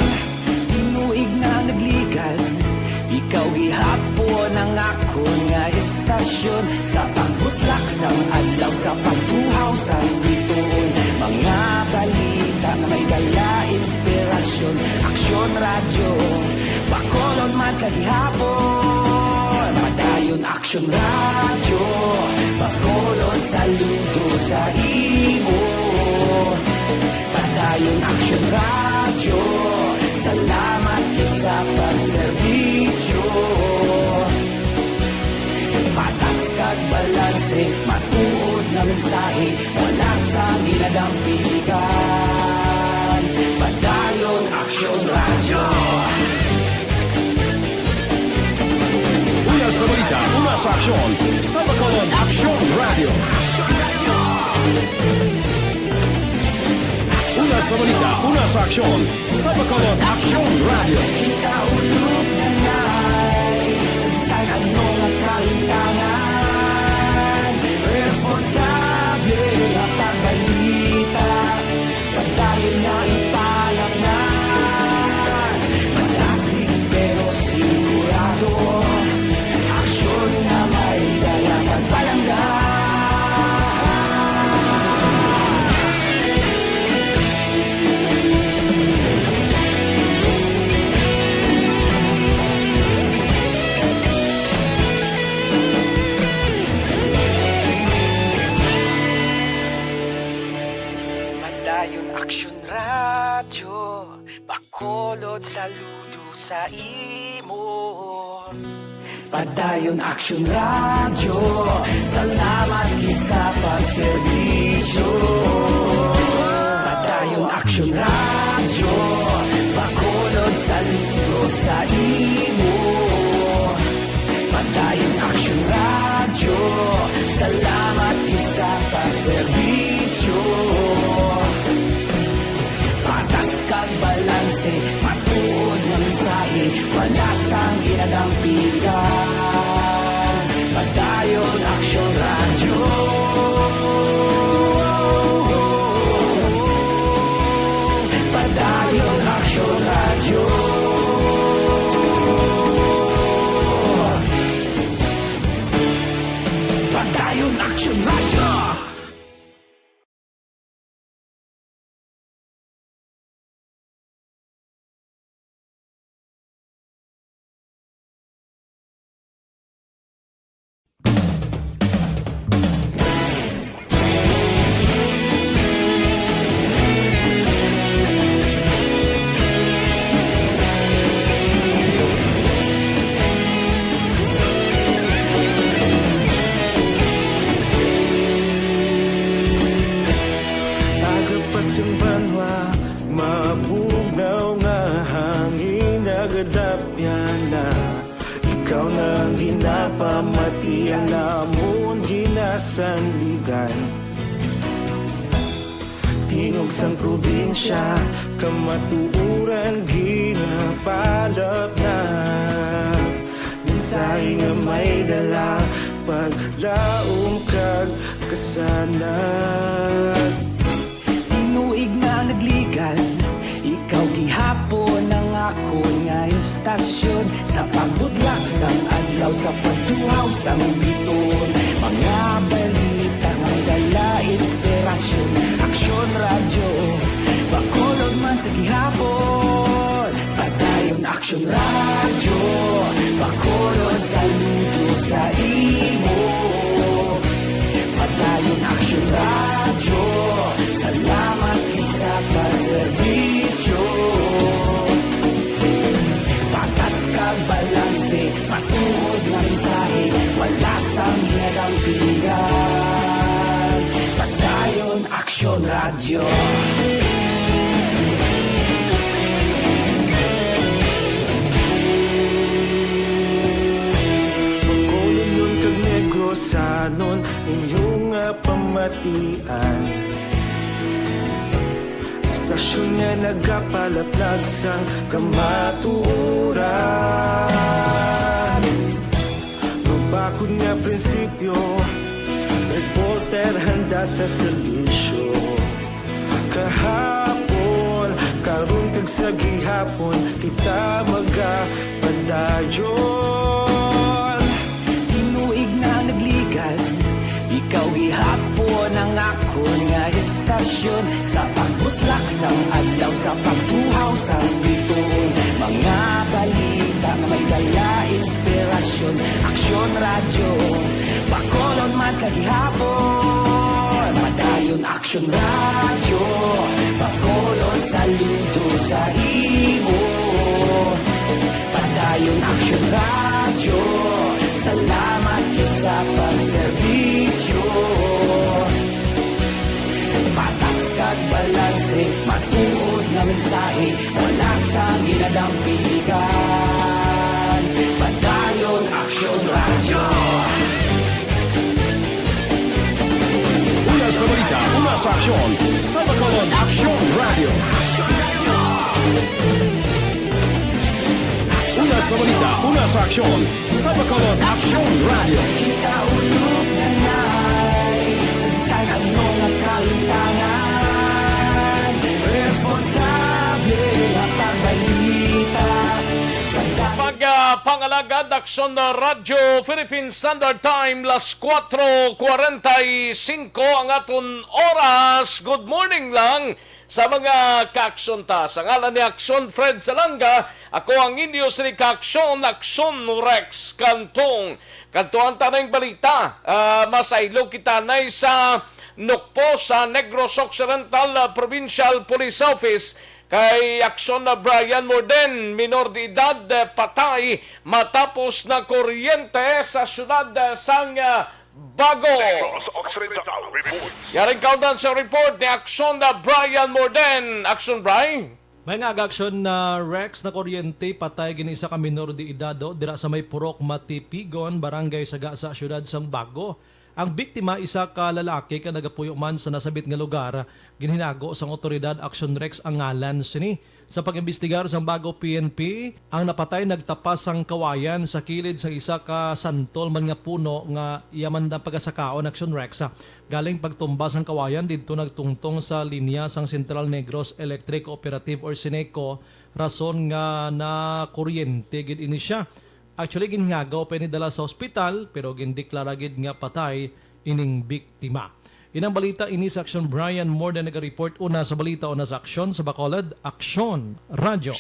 Tinuig na nagligan, ikaw gihapon ang akon nga istasyon. Sa pagbutlak sang adlaw, sa pagtuhaw sang bituon, mga balita nga may dala inspirasyon. Aksyon Radyo, Bacolod man sa gihapon. Padayon Aksyon Radyo, Bacolod, saludo sa imo. Padayon Aksyon Radyo, salamat gid sa pagserbisyo. Patas kag balanse, matuod nga mensahe, wala sang ginadampigan. Padayon Aksyon Radyo. Una sa balita, una sa aksyon, sa Bacolod Aksyon Radyo. Una sa balita, una sa aksyon, sa Bacolod Aksyon Radyo. Kita ulog na ngay, sa bisan ano nga kahintangan, responsable nga pagbalita. Padayon na ipalapngan, madasig pero sigurado. Aksyon nga may dala pagpalangga. Saludo sa imo. Padayon Aksyon Radyo, salamat gid sa pagserbisyo. Padayon Aksyon Radyo, Bacolod, saludo sa imo. Padayon Aksyon Radyo, salamat gid sa pagserbisyo. Patas kag balanse, matuod nga mensahe, wala sang ginadampigan. Padayon Aksyon Radyo. Padayon Aksyon Radyo. Padayon Aksyon Radyo. Aga pa sing banwa, mabugnaw nga hangin nagadapyan na. Ikaw na ang ginapamatian namon ginasandigan. Tingog sang probinsya, kamatuoran ginapalapnap. Mensahe nga may dala, paglaom kag kasanag. Tinuig nga nagligal, ikaw gihapon ang akon nga istasyon. Sa pagbutlak sang adlaw, sa pagtuhaw sang biton, mga balita nga dala inspirasyon. Aksyon Radyo, Bacolod man sa gihapon. Padayon Aksyon Radyo, Bacolod, saludo sa imo. Padayon Aksyon Radyo, salamat gid sa pagserbisyo. Patas kag balanse, matuod nga mensahe, wala sang ginadampigan. Padayon Aksyon Radyo. Bacolodnon kag Negrosanon, inyo nga pamatian. Istasyon nga nagapalaplag sang kamatuoran. Mabakod nga prinsipyo, reporter handa sa serbisyo. Kahapon, karon kag sa gihapon, kita magapadayon. Tinuig na nagligal, ikaw gihapon ang akon nga istasyon. Sa pagbutlak sang adlaw, sa pagtuhaw sang biton, mga balita nga may dala inspirasyon. Aksyon Radyo, Bacolod man sa gihapon. Padayon Aksyon Radyo, Bacolod, saludo sa imo. Padayon Aksyon Radyo, salamat gid sa pagserbisyo. Patas kag balanse, matuod nga mensahe, wala sang ginadampigan. Padayon Aksyon Radyo. Una sa balita, una sa aksyon, sa Bacolod Aksyon Radyo. Una sa balita, una sa aksyon, sa Bacolod Aksyon Radyo. Kita ulog na nai, sa bisan ano nga kahimtangan, responsable nga pagbalita. Pag, ah, pangalagad, Aksyon Radyo, Philippine Standard Time, las kuwatro kwarenta y singko ang aton oras. Good morning lang sa mga kaaksyon ta. Sa ngalan ni Aksyon Fred Salanga, ako ang inyo sini kaaksyon, Aksyon Rex Cantong. Kadtuan ta na ang balita. Ah, masaylo kita na sa Nukpo sa Negros Occidental, ah, Provincial Police Office. Kay aksyon na Brian Morden, minor de edad, eh, patay matapos na kuryente sa siyudad, eh, sang, eh, Bago. Negros Occidental Report. Yaring kaundan sa report ni Aksyon na Brian Morden. Aksyon, Bri? May nga aga aksyon na Rex na kuryente, patay gini isa ka minor de edad, oh, dira sa may Purok Matipigon, barangay Saga sa siyudad sang Bago. Ang biktima, isa ka lalaki ka nagapuyo man sa nasabit nga lugar. Ginhinago sang otoridad aksyon Rex ang ngalan sini. Sa pag-imbestigar sang Bago P N P, ang napatay nagtapas sang kawayan sa kilid sang isa ka santol man nga puno nga iya man na pagasakaon aksyon Rex. Galing pagtumba sang kawayan didto nagtungtong sa linya sang Central Negros Electric Cooperative or Sineco, rason nga nakuryente gid ini siya. Actually, ginhagaw pa ini dala sa ospital, pero gindeklara gid nga patay ining biktima. Inang balita ini sa Aksyon Brian Morden naga-report. Una sa balita, una sa aksyon sa Bacolod, Aksyon Radyo.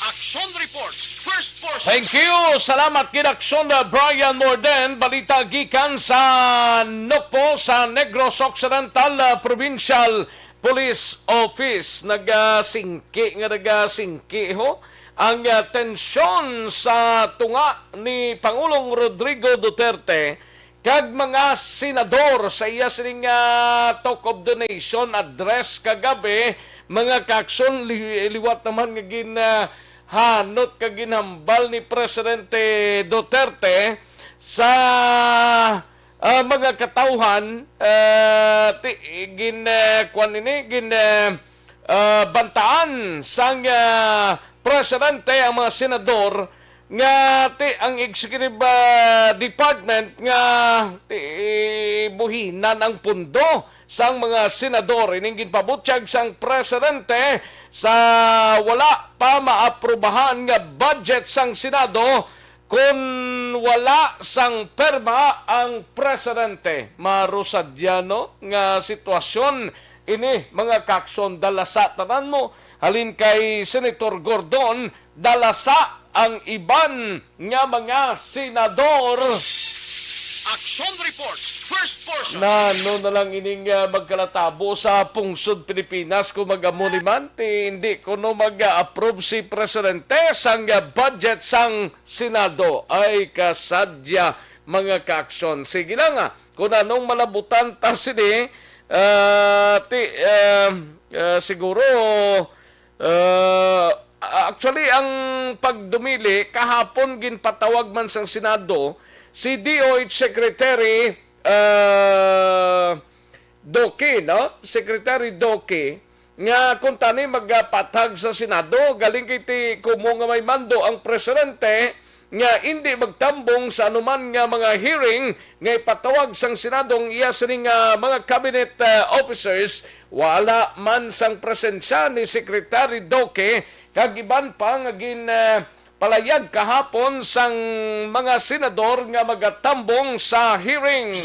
Action Report, first portion. Thank you. Salamat gid Aksyon, uh, Brian Morden. Balita gikan sa Nocpo sa Negros Occidental, uh, Provincial Police Office. Nagasingki nga nagasingki ho ang, uh, tensyon sa tunga ni Pangulong Rodrigo Duterte kag mga senador sa iya sining, ah, Talk of the Nation address kagabi, mga kaaksyon, li-, liwat naman nga gin, ah, hanot kag ginhambal ni Presidente Duterte sa, ah, mga katawhan, ah, ti-, gin, ah, kwan ini, gin, ah, ah, bantaan sang, ah, presidente ang mga senador nga ti ang executive, ah, department nga ti buhinan ang pondo sang mga senador. Ining ginpabutyag sang presidente sa wala pa maaprubahan nga budget sang Senado kon wala sang perma ang presidente. Marusadyano nga sitwasyon ini, mga kaaksyon, dalasa tanan mo. Halin kay Senator Gordon, dalasa ang iban nga mga senador. Action Report, first portion. Nano na lang ining, ah, magkalatabo sa pungsod Pilipinas kung mag-amo ni man, ti hindi kuno mag-approve si Presidente sang, ah, budget sang Senado. Ay, kasadya, mga kaaksyon. Sige lang, ah, kung anong malabutan ta sini, ah, ti, ah, ah, siguro, ah, actually, ang pagdumili kahapon ginpatawag man sang Senado si D O H Secretary, ah, Duque, no? Secretary Duque, nga kung tani magpatag sa Senado, galing kay ti kumo nga may mando ang presidente nga indi magtambong sa anuman nga mga hearing nga ipatawag sang Senado ang iya sining, ah, mga cabinet, ah, officers, wala man sang presensya ni Secretary Duque kag iban pa nga gin, ah, palayag kahapon sang mga senador nga magatambong sa hearing.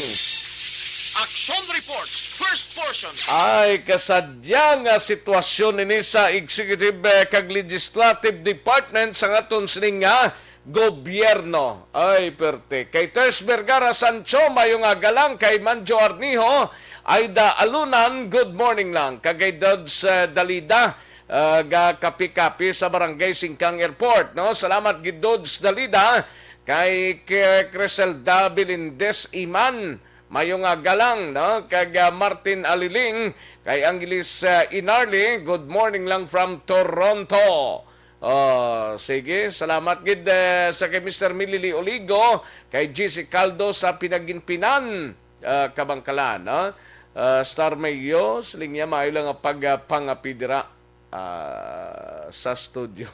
Action Report, first portion. Ay, kasadya nga sitwasyon ini sa executive, eh, kag legislative department sang aton sining nga gobyerno. Ay, perte. Kay Ters Vergara Sancho, mayo nga aga lang. Kay Manjo Arnijo, Aida Alunan, good morning lang. Kag kay Dods, eh, Dalida, ah, ga kapi-kapi sa Barangay Singkang Airport, no? Salamat gid, Dods Dalida, kay K-, Criselda Belindez Iman, mayo nga aga lang, no? Kag, ah, Martin Aliling, kay Angeles, ah, Inarli, good morning lang from Toronto. Oh, sige, salamat gid, eh, sa kay Mister Milili Oligo, kay G C Caldo sa Pinaginpinan, ah, Kabangkalan, no? Ah, Star Mayo, siling niya, maayo lang ang pag, ah, pangapidira, ah, sa studio.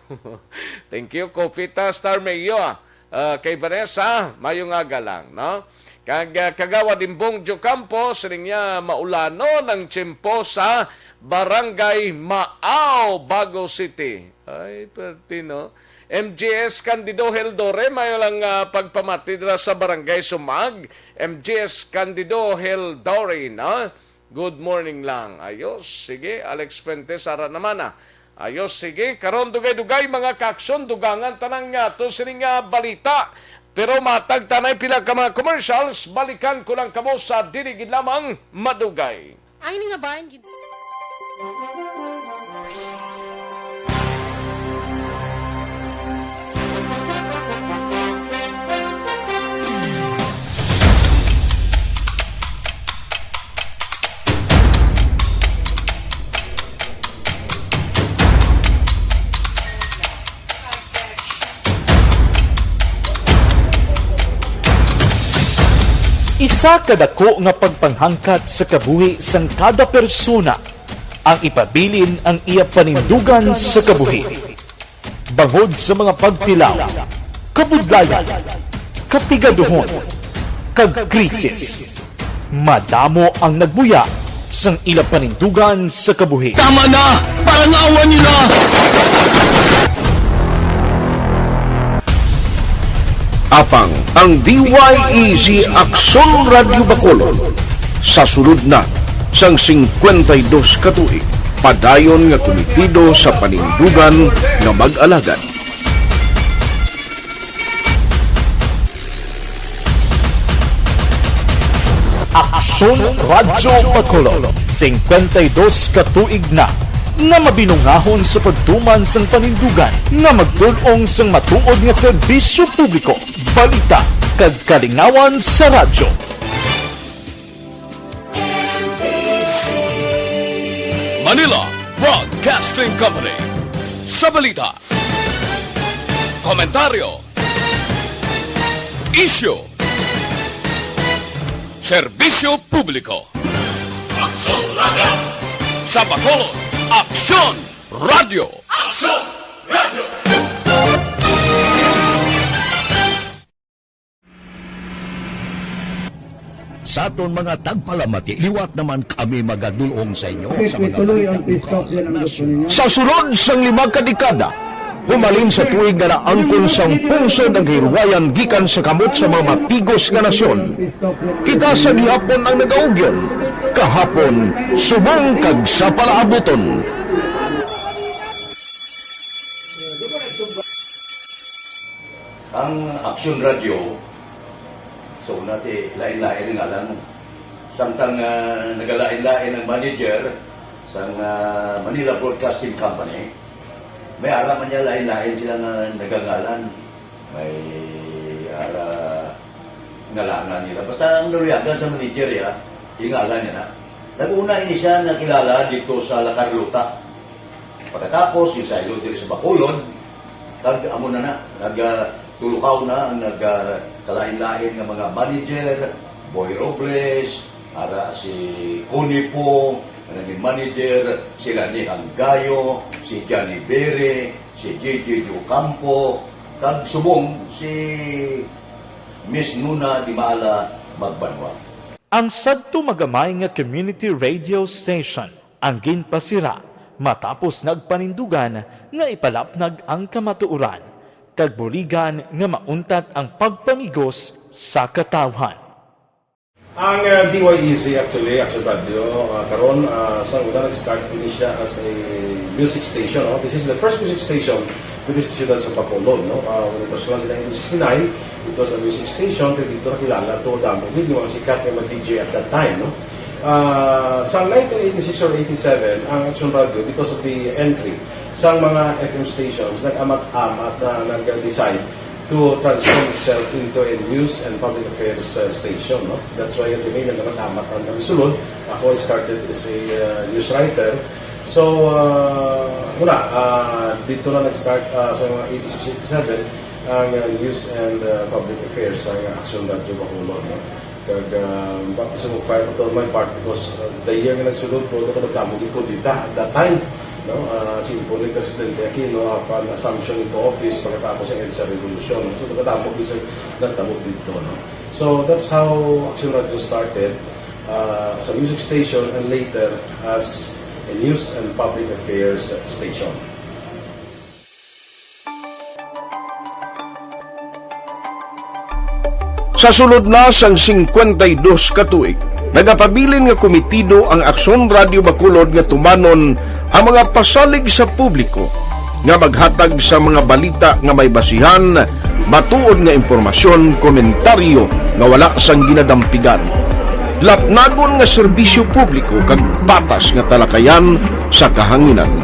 Thank you, Kofita Star Mayo, ah. Ah, kay Vanessa, mayo nga aga lang, no? Kag, ah, Kagawad Imbong Jocampo, siling niya, maulanon ang tiyempo sa Barangay Maaw, Bago City. Ay, perte, no? M G S Candido Heldore, mayo lang, ah, pagpamati dira sa Barangay Sumag. M G S Candido Heldore, no? Good morning lang. Ayos. Sige, Alex Fuentes, ara naman, ah. Ayos, sige. Karon, dugay-dugay, mga kaaksyon, dugangan tanan nga ato sining, ah, balita. Pero matag tanay pila ka mga commercials, balikan ko lang kamo sa dili gid lamang madugay. Ang ini nga bahin gid- Isa ka dako nga pagpanghangkat sa kabuhi sang kada persona ang ipabilin ang iya panindugan sa kabuhi. Bangod sa mga pagtilaw, kabudlayan, kapigaduhon, kag krisis, madamo ang nagbuya sang ila panindugan sa kabuhi. Tama na! Parangawan nila! Apang ang D Y E Z Aksyon Radyo Bacolod sa sulod na sang singkwenta y dos ka tuig, padayon nga kumitido sa panindugan nga mag-alagad. Aksyon Radyo Bacolod, singkwenta y dos ka tuig na nga mabinungahon sa pagtuman sang panindugan nga magdul-ong sang matuod nga serbisyo publiko, balita, kag kalingawan sa radyo. Manila Broadcasting Company. Sa balita, komentaryo, isyu, serbisyo publiko. Aksyon Radyo. Sa Bacolod, Aksyon Radyo. Aksyon Radyo. Sa aton mga tagpalamati, liwat naman kami magadul-ong sa inyo sa mga balita lokal, nasyonal. Sa sulod sang lima ka dekada, humalin sa tuig nga naangkon sang pungsod ang kahilwayan gikan sa kamot sa mga matigos nga nasyon. Kita sa gihapon ang nagaugyon, kahapon, subong kag sa palaabuton. Ang Aksyon Radyo, so, una ti, lain-lain ang ngalan. Samtang, ah, nagalain-lain ang manager sang, ah, Manila Broadcasting Company, may ara man niya lain-lain sila nga nagangalan. May ara ngalanan nila. Basta ang naluyagan sa manager, ya, ingalan niya na. Nag-una ini siya nakilala dito sa La Carlota. Pagkatapos, yung saylo diri sa Bacolod, kag amo na na, nag, ah, tulukaw na ang nag, ah, kalain-lain nga mga manager, Boy Robles, ara si Connie Pong, nga naging manager, sila ni Hanggayo, si Johnny Bere, si J J Ocampo, kag subong si Miss Nuna Dimala Magbanwa. Ang sadto magamay nga community radio station ang ginpasira matapos nagpanindugan nga ipalapnag ang kamatuoran kag buligan nga mauntat ang pagpamigos sa katawhan. Ang, uh, D Y E Z actually, Action Radio, uh, karon, uh, sa una nag-start ini siya as a music station, no? This is the first music station with the Siyudad sa Bacolod, no? Uh, when it was launched in nineteen sixty-nine, it was a music station, kay dito nakilala to damo gid yung mga sikat nga mga D J at that time, no? Ah, sa nineteen eighty-six or eighty-seven, ang Action Radio, because of the entry sa mga F M stations, nag-amat-amat na nag-decide to transform itself into a news and public affairs, uh, station, no? That's why kami nag-amat-amat ang kami sulod. Ako, I started as a, uh, news writer. So, uh, wala, uh, dito na nag-start, uh, sa mga eighty-six, eighty-seven, ang, uh, news and, uh, public affairs sa Action Radio Bacolod, no? Kag, ah, baptism of fire pa to on my part because, ah, the year nga nagsulod, puro ko nagdamo gid kudeta at that time, no? Ah, simple ni Presidente Aquino, upon assumption into office, pagkatapos ang EDSA Revolution, no? So, nagdamo gid sa nagdamo dito, no? So, that's how Action Radio started, ah, as a music station and later as a news and public affairs station. Sa sulod na sang singkwenta y dos ka tuig, nagapabilin nga kumitido ang Aksyon Radio Bacolod nga tumanon ang mga pasalig sa publiko nga maghatag sa mga balita nga may basihan, matuod nga impormasyon, komentaryo nga wala sang ginadampigan, lapnagon nga serbisyo publiko kag patas nga talakayan sa kahanginan.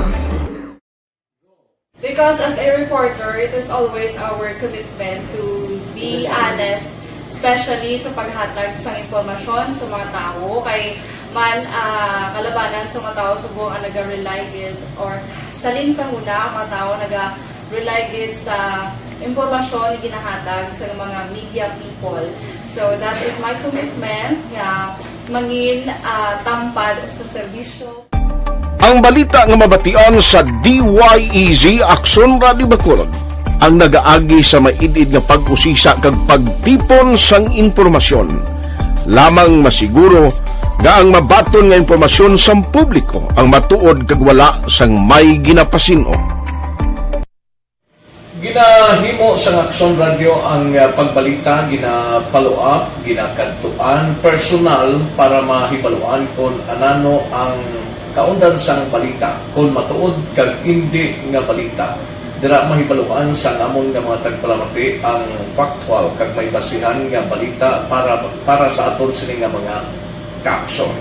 Because as a reporter, it is always our commitment to be honest, especially sa paghatag sa impormasyon sa mga tawo. Kay man, ah, kalabanan sa mga tawo subong ang naga-rely gid, or salin sa huna ang mga tawo naga-rely gid sa impormasyon nga ginahatag sa mga media people. So that is my commitment nga mangin ah, tampad sa serbisyo. Ang balita nga mabatian sa D Y E Z Aksyon Radio Bacolod ang nagaagi sa maid-id nga pag-usisa kag pagtipon sang impormasyon. Lamang masiguro nga ang mabaton nga impormasyon sang publiko ang matuod kag wala sang may ginapasin-o. Ginahimo sang Aksyon Radyo ang ah, pagbalita, gina-follow up, ginakadtuan personal para mahibaluan kon anano ang kaundan sang balita, kon matuod kag indi nga balita. Dira mahibaluan sang amon nga mga tagpalamati ang factual kag may basihan nga balita para para sa aton sini nga mga kaaksyon.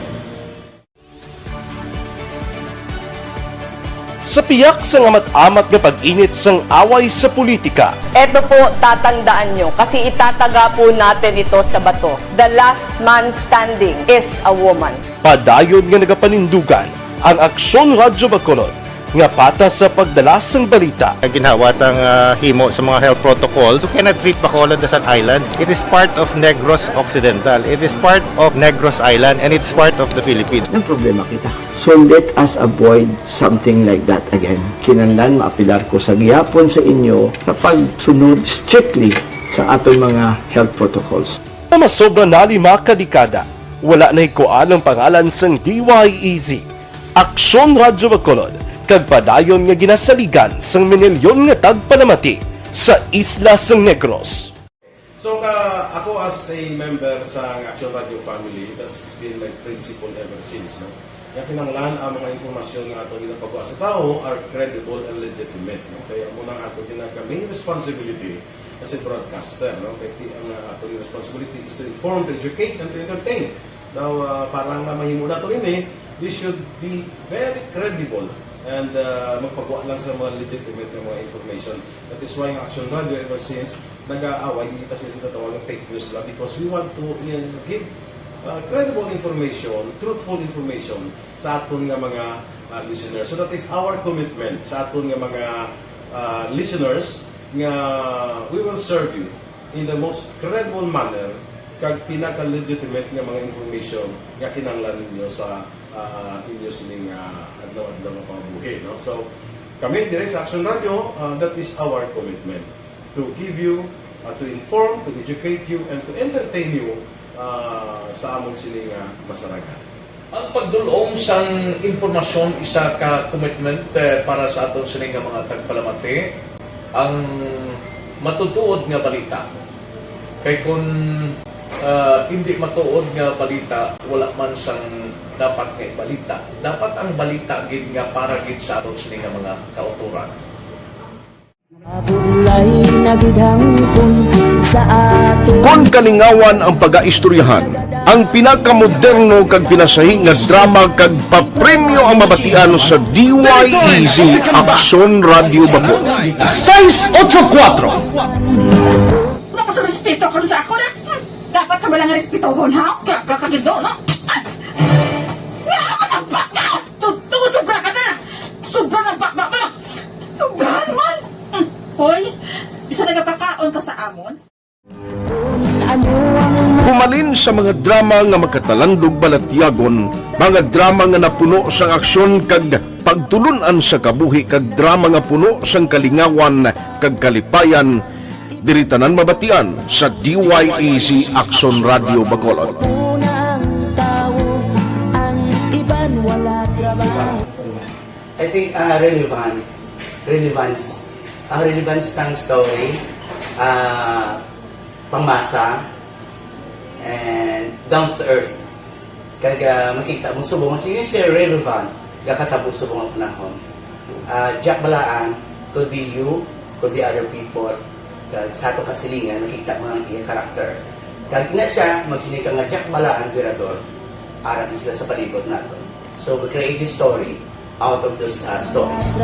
Sa piyak sang amat-amat nga pag-init sang away sa politika, Eto po, tatandaan nyo, kasi itataga po natin ito sa bato. The last man standing is a woman. Padayon nga nagapanindugan ang Aksyon Radyo Bacolod nga patas sa pagdala sang balita. Ginhawat ang ah, himo sa mga health protocols. You cannot treat Bacolod as an island. It is part of Negros Occidental. It is part of Negros Island and it's part of the Philippines. Nagproblema kita. So let us avoid something like that again. Kinahanglan maapilar ko sa gihapon sa inyo sa pagsunod strictly sa aton mga health protocols. Nga masobra na lima ka dekada, wala nahikuan ang pangalan sang D Y E Z, Aksyon Radyo Bacolod, kag padayon nga ginasaligan sang minilyon nga tagpalamati sa isla sang Negros. So ka, ako as a member sa Action Radio family, that's been my principle ever since. No? Nga kinahanglan ang mga informasyon nga ato ginapagawa sa tawo are credible and legitimate. No? Kaya mo nang ato ginag main responsibility as a broadcaster. No? Kaya ti- ang uh, ato responsibility is to inform, to educate, and to entertain. Now, uh, para nga mahimo nato ini, we should be very credible and uh, magpagawa lang sa mga legitimate nga mga information. That is why ang Action Radio ever since nag-aaway, hindi kasi sa tawag ng fake news lang because we want to uh, give uh, credible information, truthful information sa aton nga mga uh, listeners. So that is our commitment sa aton nga mga uh, listeners nga we will serve you in the most credible manner kag pinaka-legitimate nga mga information nga kinahanglan ninyo sa uh, inyo sining uh, adlaw-adlaw nga pambuhi, no? So kami dire sa Action Radio, uh, that is our commitment to give you, uh, to inform, to educate you, and to entertain you uh, sa amon sini nga masaragan. Ang pagdul-ong sang impormasyon isa ka commitment eh, para sa aton sini nga mga tagpalamati. Ang matutuod nga balita. Kay kun ah, indi matuod nga balita, wala man sang dapat nga ibalita. Dapat ang balita gid nga para gid sa aton sini nga mga kautoran. Mabulay na gid hangpon sa ato. Kon kalingawan ang pagaistoryahan, ang pinakamoderno kag pinasahi nga drama kag papremyo ang mabatian sa D Y E Z Aksyon Radio Bacolod. Sais otso kuwatro. Wala ka sa respeto karon sa ako na. Hmm, dapat ka ba lang respetohon, ha? Kaya ka kagido, no? Ay! Nga ka nagbaka! Tutuo, sobra ka na! Sobra na baka mo! Sobra naman! Hmm, hoy, bisa nagapakaon ka sa amon? Humalin sa mga drama nga makatalandog balatyagon, mga drama nga napuno sang aksyon kag pagtulun-an sa kabuhi kag drama nga puno sang kalingawan kag kalipayan, diri tanan mabatian sa D Y E Z Aksyon Radio Bacolod. I think uh, relevant, relevance, ang relevance sang story, uh, pangmasa, and down to earth. Kag uh, makita mo subong mas yun siya relevant, gakatabo subong ang panahon. Uh, Jack Balaan could be you, could be other people. Kag sa ato kasilingan, makita mo ang iya character. Kag ina siya, magsinig ka nga Jack Balaan, Virador, arat sila sa palibot nato. So we create this story out of those uh, stories.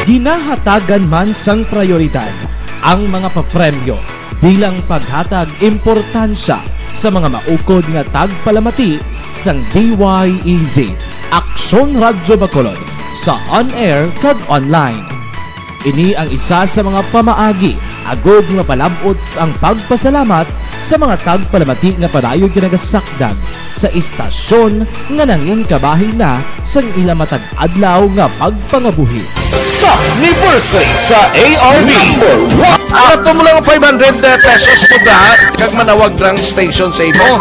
Ginahatagan man sang prayoridad ang mga papremyo bilang paghatag importansya sa mga maukod nga tagpalamati sang D Y E Z. Aksyon Radyo Bacolod sa on-air kag online. Ini ang isa sa mga pamaagi agud nga mapalab-ot ang pagpasalamat sa mga tagpalamati nga padayon nga nagasakdag sa istasyon nga nangin kabahin na sang ila matag adlaw nga pagpangabuhi. Sa anniversary sa A R B. Number one. Ato mo lang five hundred pesos mo da, kag manawag lang station sa imo.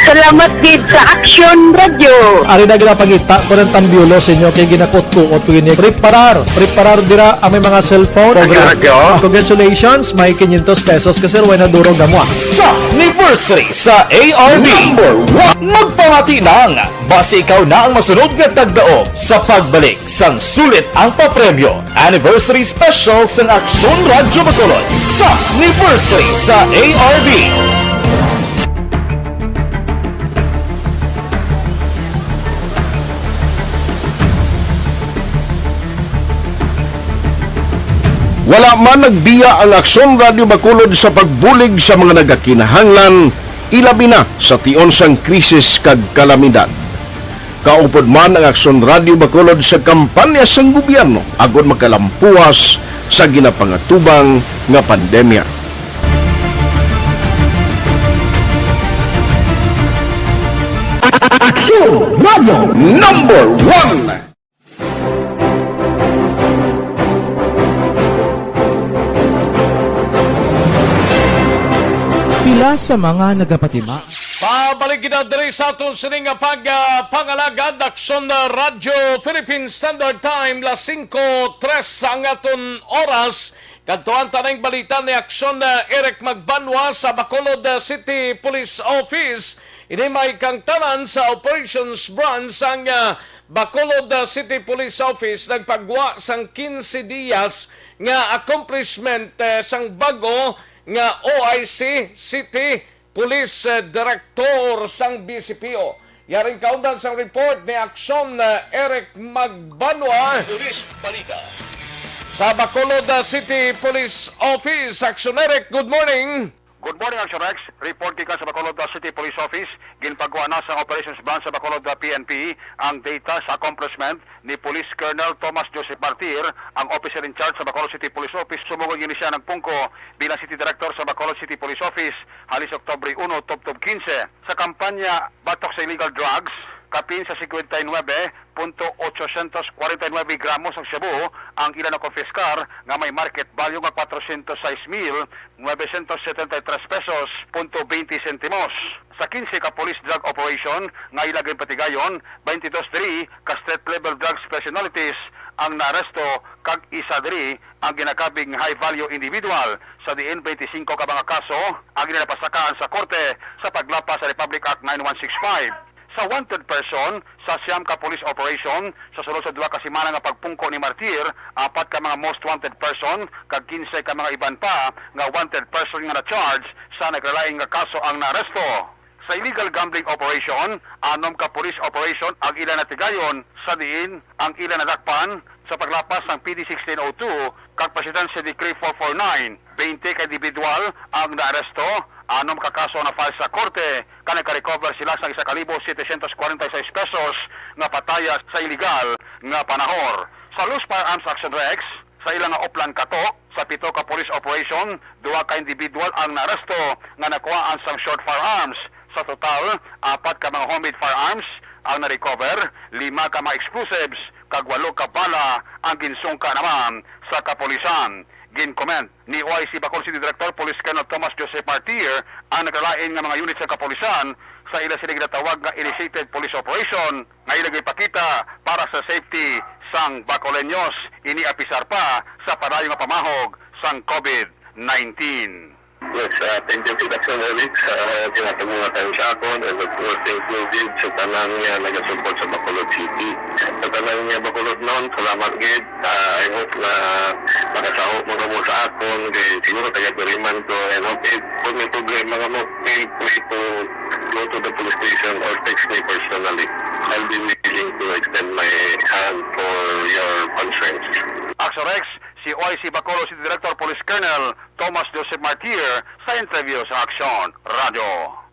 Salamat gid sa Action Radio. Ari na ginapangita ko ng tambiulo sa inyo kay ginakutkuot ko ini. Preparar, preparar dira ang may mga cellphone. Ang radyo. Congratulations, may quinientos pesos ka, sir, way na durog amo, ah. Sa anniversary sa A R B. Number one. Magpamati lang, basi ikaw na ang masunod nga tagdaog sa pagbalik sang sulit ang papremyo. Anniversary Special sang Aksyon Radyo Bacolod sa anniversary sa A R B. Wala man nagbiya ang Aksyon Radyo Bacolod sa pagbulig sa mga nagakinahanglan, ilabi na sa tion sang krisis kag kalamidad. Kaupod man ang Aksyon Radyo Bacolod sa kampanya sang gobyerno agud makalampuas sa ginapangatubang nga pandemya. Aksyon Radyo Number One. Pila sa mga nagapatima. Pabalik kita diri sa aton sining nga pag, ah, pangalagad, Aksyon Radyo Philippine Standard Time, las singko tres ang aton oras. Kadtuan ta ning balita ni Aksyon, ah, Eric Magbanwa sa Bacolod, ah, City Police Office. Ini may kangtanan sa Operations Branch ang, ah, Bacolod, ah, City Police Office nagpagwa sang quince dias nga accomplishment, eh, sang bago nga O I C City Police, eh, Director sang B C P O. Yaring kaundan sang report ni Aksyon, eh, Eric Magbanwa. Police Balita. Sa Bacolod, ah, City Police Office, Aksyon Eric, good morning. Good morning, Aksyon Rex. Report gikan sa Bacolod, ah, City Police Office. Ginpagwa na sa Operations Branch sa Bacolod, ah, P N P ang data sa accomplishment ni Police Colonel Thomas Joseph Martir, ang officer in charge sa Bacolod City Police Office. Sumugod gini siya nagpungko bilang City Director sa Bacolod City Police Office halis Oktubre uno, tubtob quince. Sa kampanya batok sa illegal drugs, kapin sa cincuenta y nueve punto ochocientos cuarenta y nueve gramos ang shabu ang ila nakonpiskar nga may market value nga cuatrocientos seis mil novecientos setenta y tres pesos punto veinte sentimos. Sa quince ka police drug operation nga ila ginpatigayon, twenty-two diri ka street level drugs personalities ang naaresto kag isa diri ang ginakabig nga high value individual, sa diin twenty-cinco ka mga kaso ang ginapasakaan sa korte sa paglapas sa Republic Act nine one six five. Sa wanted person, sa siyam ka police operation, sa sulod sa duha ka semana nga pagpungko ni Martir, apat ka mga most wanted person kag quince ka mga iban pa nga wanted person nga na-charge sa nagkalain nga kaso ang naaresto. Sa illegal gambling operation, anom ka police operation ang ila natigayon, sa diin ang ila nadakpan sa paglapas sang P D sixteen oh two kag Presidential Decree four four nine. Twenty ka individual ang naaresto, anom ka kaso na-file sa korte, kag nagka-recover sila sang isa ka libo setecientos kwarenta y seis pesos nga pataya sa iligal nga panahor. Sa Loose Firearms Action Rex, sa ila nga Oplan Kato, sa pito ka police operation, duha ka individual ang naaresto nga nakuhaan sang short firearms. Sa total, apat ka mga homemade firearms ang na-recover, lima ka mga explosives, kag walo ka bala ang ginsungka naman sa kapulisan. Gin-commend ni O I C Bacolod City Director Police Colonel Thomas Joseph Martir ang nagkalain nga mga unit sa kapulisan sa ila sini ginatawag nga initiated police operation nga ila ginpakita para sa safety sang Bacoleños, ini apisar pa sa padayon nga pamahog sang COVID nineteen. Yes, ah, thank you, Congressman Eric, sa ginatag mo nga time sa akon, and of course, thank you gid sa tanan nga nagasupport sa Bacolod City. Sa tanan nga Bacolodnon, salamat gid. Ah, I hope na makasaho mo kamo sa akon, kay siguro taga diri man ko, and hope if kung may problema kamo, feel free to go to the police station or text me personally. I'll be willing to extend my hand for your concerns. Action Rex, si O I C Bacolod City Director Police Colonel Thomas Joseph Martir sa interview sa Aksyon Radyo.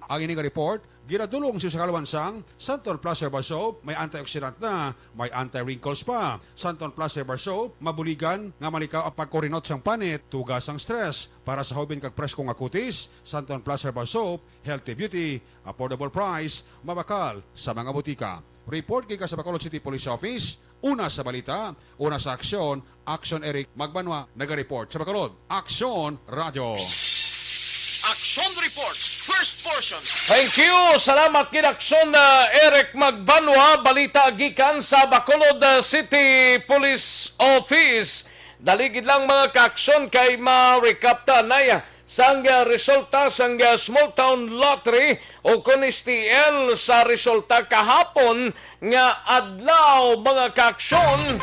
Ang ini nga report Ginadulong sa kalwan sang Santon Plus Herbal Soap, may antioxidant na, may anti-wrinkles pa. Santon Plus Herbal Soap, mabuligan nga malikaw ang pagkurinot sang panit, tuga sang stress. Para sa hubin kag presko nga kutis, Santon Plus Herbal Soap, healthy beauty, affordable price, mabakal sa mga butika. Report gikan sa Bacolod City Police Office. Una sa balita, una sa aksyon, Aksyon Eric Magbanwa, naga-report sa Bacolod. Aksyon Radyo. Action Report, first portion. Thank you. Salamat gid, Aksyon, uh, Eric Magbanwa. Balita gikan sa Bacolod, uh, City Police Office. Dali gid lang, mga kaaksyon, kay ma-recap ta na, uh, sang, uh, resulta sang, uh, Small Town Lottery o kon S T L sa resulta kahapon nga adlaw, mga kaaksyon.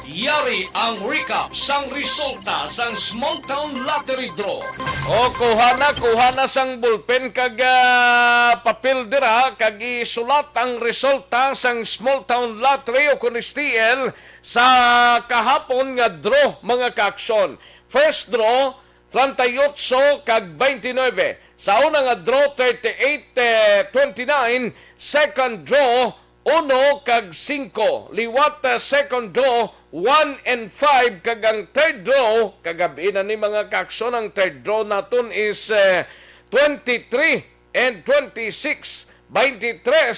Yari ang recap sang resulta sang Small Town Lottery Draw. O, kuha na, kuha na sang bulpen kag, ah, papel dira, kag isulat ang resulta sang Small Town Lottery o kon S T L sa kahapon nga draw, mga kaaksyon. First draw, treinta y ocho kag twenty-nine. Sa una nga draw, thirty-eight, eh, twenty-nine. Second draw, uno kag singko. Liwat, eh, second draw, one and five. Kag ang third draw, kagabi na ni, mga kaaksyon, ang third draw naton is, eh, twenty-three and twenty-six, twenty-three,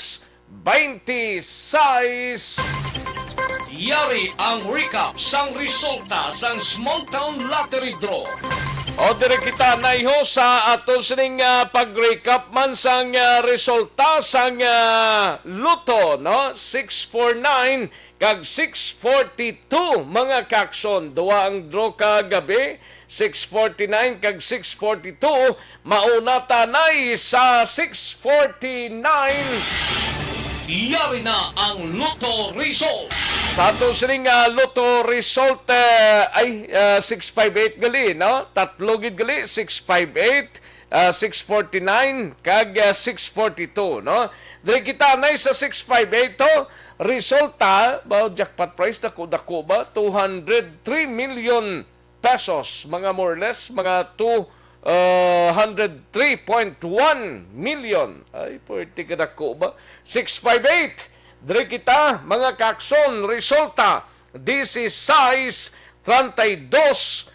twenty-six. Yari ang recap sang resulta sang Small Town Lottery Draw. O, diri kita naiho sa ato sining, ah, pag-recap man sang, ah, resulta sang, ah, Lotto, no? Six four nine kag six forty-two, mga kaaksyon. Duha ang draw kagabi, six forty-nine kag six forty-two. Mauna ta nay sa six forty-nine. Yari na ang Lotto Result. Sa ato sining, ah, Lotto Result, eh, ay, ah, six five eight gali, no? Tatlo gid gali, six five eight, ah, six forty-nine, kag, ah, six forty-two, no? Diri kita nay sa six five eight to. Resulta, ba, jackpot prize, dako-dako ba? Two hundred three million pesos, mga more or less, mga two, uh, hundred three point one million. Ay, pwerte kadako ba? Six five eight. Diri kita, mga kaaksyon, resulta, dieciséis, treinta y dos,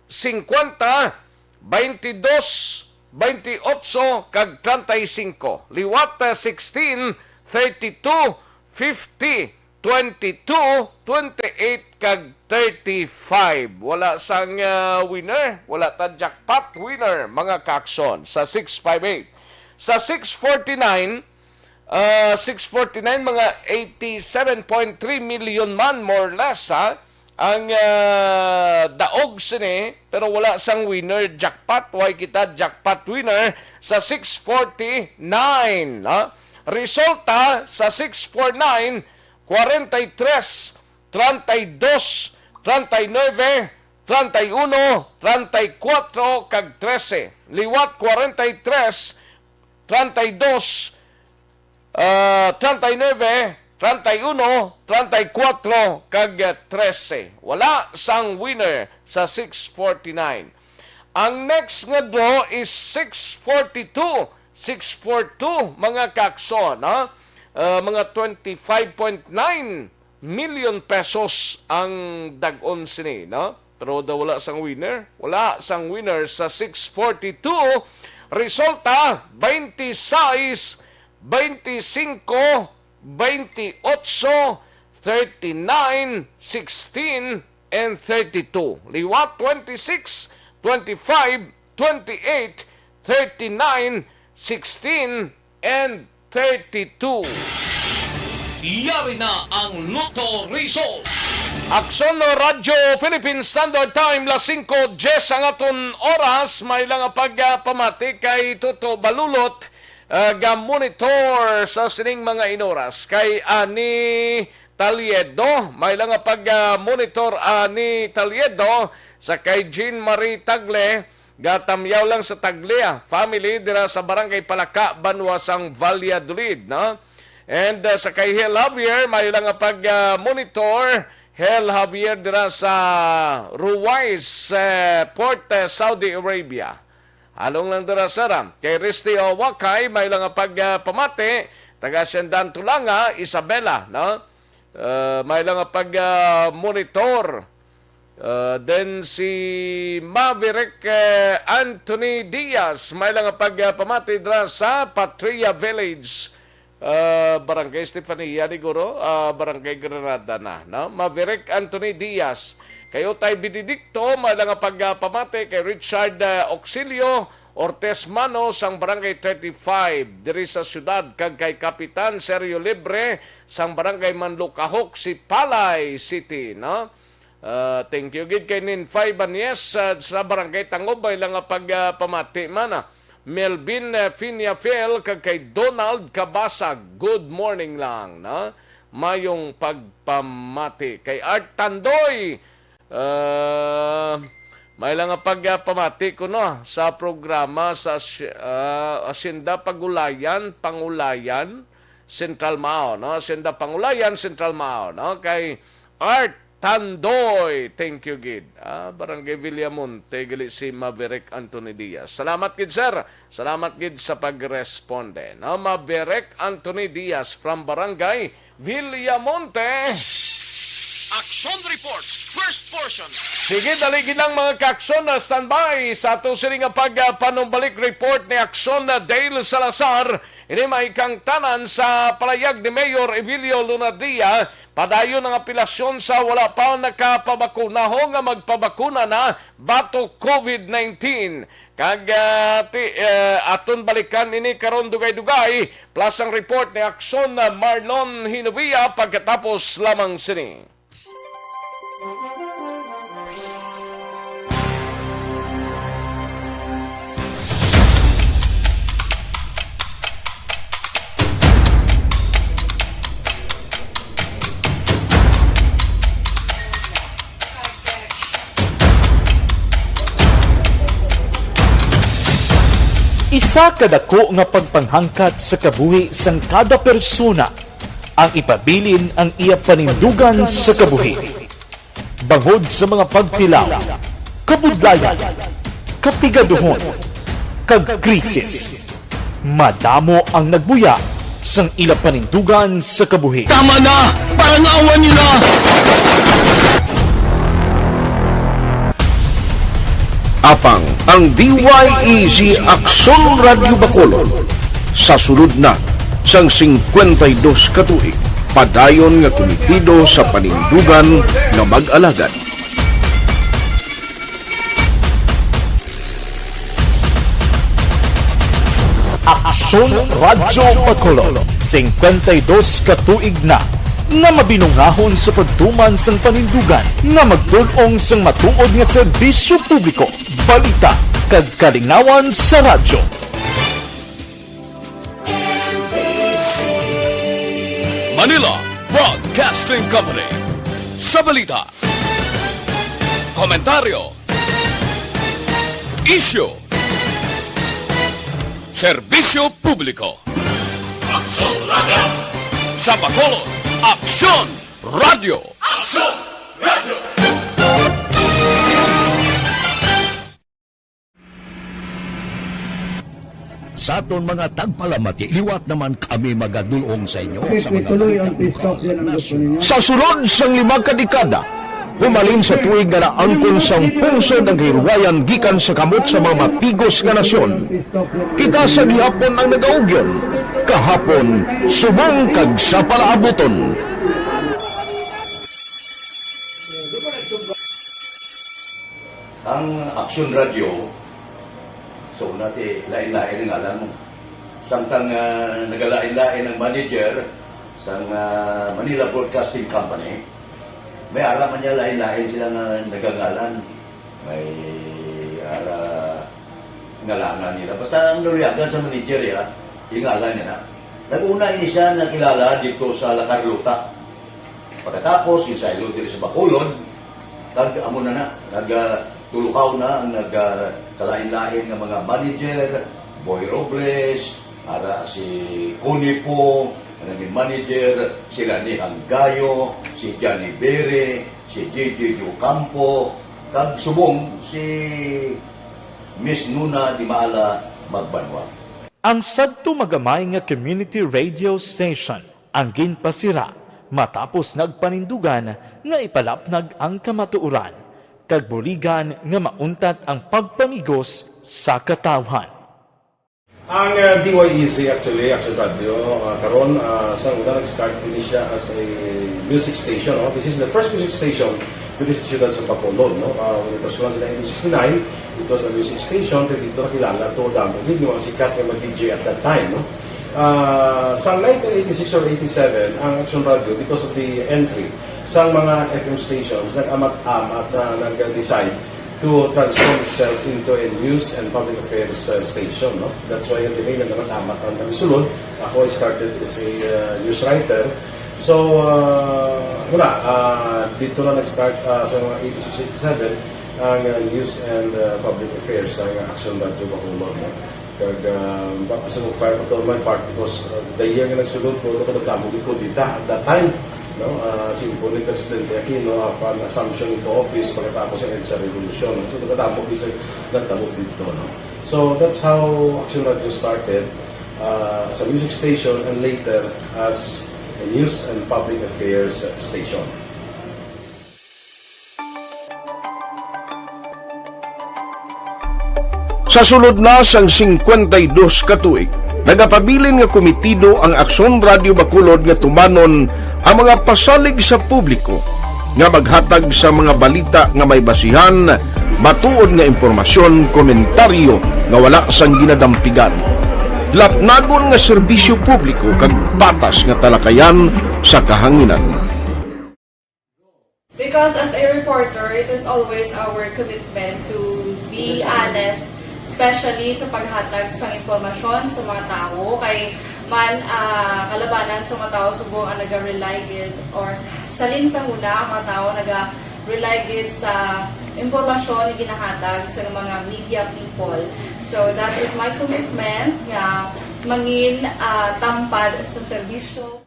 cincuenta, veintidós, veintiocho, kag treinta y cinco. Liwat, uh, sixteen, thirty-two, fifty, twenty-two, twenty-eight, kag thirty-five. Wala sang, ah, winner. Wala ta jackpot winner, mga kaaksyon, sa six five eight. Sa six forty-nine, ah, six forty-nine, mga eighty-seven point three million man, more or less, ha? Ang, ah, daog sini, pero wala sang winner jackpot. Way kita jackpot winner sa six forty-nine, ha? Resulta sa six forty-nine, cuarenta y tres, treinta y dos, treinta y nueve, treinta y uno, treinta y cuatro, kag trece. Liwat, cuarenta y tres, treinta y dos, ah, treinta y nueve, treinta y uno, treinta y cuatro, kag trece. Wala sang winner sa six forty-nine. Ang next nga draw is six forty-two. Six four two, mga kaaksyon, ha? Ah, mga twenty-five point nine million pesos ang dag-on sini, no? Pero daw wala sang winner. Wala sang winner sa six forty-two. Resulta, twenty-sais, twenty-singko, twenty-otso, thirty-nine, sixteen, and thirty-two. Liwat, twenty-six, twenty-five, twenty-eight, thirty-nine, sixteen, and thirty-two. Yari na ang Lotto Result. Aksyon, Radyo Philippine Standard Time, las singko diyes ang aton oras. May lang nga pagpamati kay Toto Balulot, ah, ga-monitor sa sining mga inoras. Kay Ani Taliedo, may lang nga pag, ah, monitor, Ani Taliedo, sa kay Jean Marie Tagle, gatamyaw lang sa Tagle, ah, family dira sa Barangay Palaka, banwa sang Valladolid, no? And, ah, sa kay Hel Javier, may lang nga pag, ah, monitor, Hel Javier dira sa Ruwais, eh, Port, eh, Saudi Arabia. Halong lang dira, sir, ah. Kay Risty Owakay, may lang nga pag, ah, pamati, taga Hacienda Tulanga, Isabela, no? Ah, may lang nga pag, ah, monitor. Ah, then si Maverick, eh, Anthony Diaz, may lang nga pag, ah, pamati dira sa Patria Village. Ah, Barangay Estefania, siguro, ah, Barangay Granada na, no? Maverick Anthony Diaz. Kay Utay Benedicto, may lang nga pagpamati kay Richard, ah, Auxilio Ortiz Mano sang Barangay thirty-five diri sa siyudad, kag kay Kapitan Sergio Libre sang Barangay Manlukahok, Sipalay City, no? Ah, thank you gid kay Ninfay Banyes, ah, sa Barangay Tangob, may lang nga pagpamati man, ah. Melvin, ah, Finiafel, kag kay Donald Kabasag, good morning lang, no? Mayong pagpamati. Kay Art Tandoy, ah, may lang nga pagpamati ko, no, sa programa sa Asy-, ah, Hacienda Pagulayan, Pangulayan, Central Mao, no? Hacienda Pangulayan, Central Mao, no? Kay Art Tandoy, thank you gid. Ah, Barangay Villamonte, gali si Maverick Anthony Diaz. Salamat gid, sir. Salamat gid sa pagresponde, no? Maverick Anthony Diaz from Barangay Villamonte. Action Report, first portion. Sige, dali gid lang, mga ka-aksyon, na standby sa ato sini nga pagpanumbalik report ni Aksyon na Dale Salazar. Ini may kangtanan sa palayag ni Mayor Evilio Lunardia, padayon ang apelasyon sa wala pa nakapabakunaho nga magpabakuna na batok COVID nineteen. Kag, ah, ti-, eh, aton balikan ini karon dugay-dugay, plus ang report ni Aksyon na Marlon Hinovia pagkatapos lamang sini. Isa ka dako nga pagpanghangkat sa kabuhi sang kada persona ang ipabilin ang iya panindugan sa kabuhi. Bangod sa mga pagtilaw, kabudlayan, kapigaduhon, kag krisis, madamo ang nagbuya sang ila panindugan sa kabuhi. Tama na! Parangawan niyo na! Apang ang D Y E G Aksyon Radyo Bacolod sa sulod na sang singkwenta y dos ka tuig, padayon nga kumitido sa panindugan nga mag-alagad. Aksyon Radyo Bacolod, singkwenta y dos ka tuig na nga mabinungahon sa pagtuman sang panindugan nga magtul-ong sang matuod nga serbisyo publiko, balita, kag kalingawan sa radyo. Manila Broadcasting Company. Sa balita, komentaryo, isyu, serbisyo publiko. Aksyon Radyo. Sa Bacolod, Aksyon Radyo. Aksyon Radyo. Sa aton mga tagpalamati, liwat naman kami magadul-ong sa inyo sa mga balita lokal, nasyonal. Sa sulod sang lima ka dekada, humalin sa tuig nga naangkon sang pungsod ang kahilwayan gikan sa kamot sa mga mapigos nga nasyon. Kita sa gihapon ang nagaugyon, kahapon, subong kag sa palaabuton. Ang Aksyon Radyo, so, nati, lain-lain ang ngalan mo. Samtang, ah, nagalain-lain ang manager sang, ah, Manila Broadcasting Company, may ara man niya lain-lain sila nga nagangalan. May ara ngalangan nila. Basta ang naluyagan sa manager, ya, yung ngalan niya na. Nag-una ini siya nakilala dito sa La Carlota. Pagkatapos, yung saylo diri sa Bacolod, kag amo na na, nag, ah, tulukaw na ang nag, ah, kalain-lain nga mga manager, Boy Robles, ara si Connie Po, ang naging manager, sila ni Hanggayo, si Johnny Bere, si J J Ocampo, kag subong si Miss Nuna Dimala Magbanwa. Ang sadto magamay nga community radio station ang ginpasira matapos nagpanindugan nga ipalapnag ang kamatuoran kag buligan nga mauntat ang pagpamigos sa katawhan. Ang uh, D Y E Z actually, Action Radio, uh, karon uh, sa una nag-start din siya as a music station. No? This is the first music station with the Siyudad sa Bacolod. No? Uh, when it was launched in nineteen sixty-nine, it was a music station, pero dito nakilala to damo gid yung mga sikat nga mga D J at that time. No? Uh, sa nineteen eighty-six or eighty-seven, ang Action Radio, because of the entry sa mga F M stations, nag-amat-amat na nag-decide to transform itself into a news and public affairs uh, station. No? That's why yung Pinoy na naman amat ang kami sulod. Ako, I started as a uh, news writer. So, uh, wala. Uh, dito na nag-start uh, sa mga eighty-six, eighty-seven ang uh, news and uh, public affairs sa uh, Action Radio Bacolod. No? Kag uh, baka sa mag-fire pa to my part because uh, the year nga nagsulod ko, ako nagdamo gid ko dita at that time. No? Uh, Simple ni Presidente Aquino upon assumption into office pagkatapos sa EDSA Revolution. So, nagkadamo bisag nagdamo dito. No? So, that's how Action Radio started uh, as a music station and later as a news and public affairs station. Sa sulod na sang singkwenta y dos ka tuig, nagapabilin nga komitido ang Aksyon Radio Bacolod nga tumanon ang mga pasalig sa publiko nga maghatag sa mga balita nga may basihan, matuod nga impormasyon, komentaryo nga wala sang ginadampigan, lapnagon nga serbisyo publiko kag patas nga talakayan sa kahanginan. Because as a reporter, it is always our commitment to be honest, especially sa paghatag sa impormasyon sa mga tawo. Kay man uh, kalabanan sa mga tawo subong ang naga-rely gid or salin sa una ang mga tawo naga-rely gid sa impormasyon na ginahatag sa mga media people. So that is my commitment nga mangin uh, tampad sa serbisyo.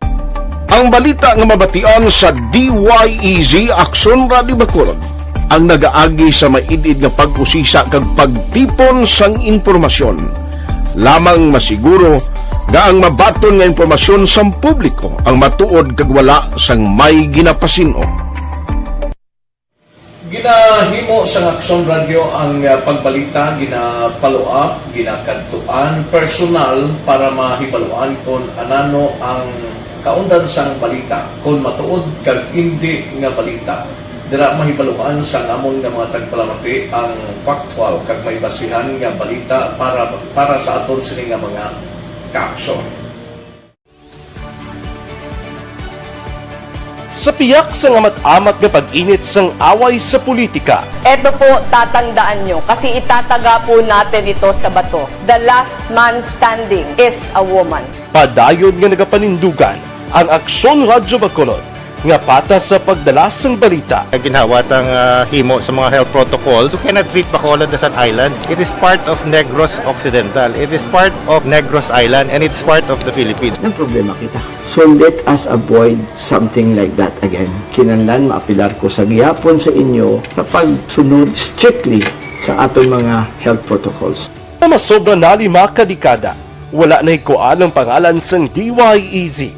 Ang balita nga mabatian sa D Y E Z Aksyon Radio Bacolod ang nagaagi sa maid-id nga pag-usisa kag pagtipon sang impormasyon. Lamang masiguro nga ang mabaton nga impormasyon sang publiko ang matuod kag wala sang may ginapasin-o. Ginahimo sang Aksyon Radio ang ah, pagbalita, gina-follow up, ginakadtuan personal para mahibaluan kon anano ang kaundan sang balita, kon matuod kag indi nga balita. Dira mahibaluan sang amon nga mga tagpalamati ang factual kag may basihan nga balita para para sa aton sini nga mga kaaksyon. Sa piyak sang amat-amat nga pag-init sang away sa politika, Eto po, tatandaan nyo, kasi itataga po natin ito sa bato. The last man standing is a woman. Padayon nga nagapanindugan ang Aksyon Radyo Bacolod nga patas sa pagdala sang balita. Ginhawa tang ah, himo sa mga health protocols. You cannot treat Bacolod as an island. It is part of Negros Occidental. It is part of Negros Island and it's part of the Philippines. Nagproblema kita. So let us avoid something like that again. Kinahanglan maapilar ko sa gihapon sa inyo sa pagsunod strictly sa aton mga health protocols. Nga masobra na lima ka dekada, wala nahikuan ang pangalan sang D Y E Z,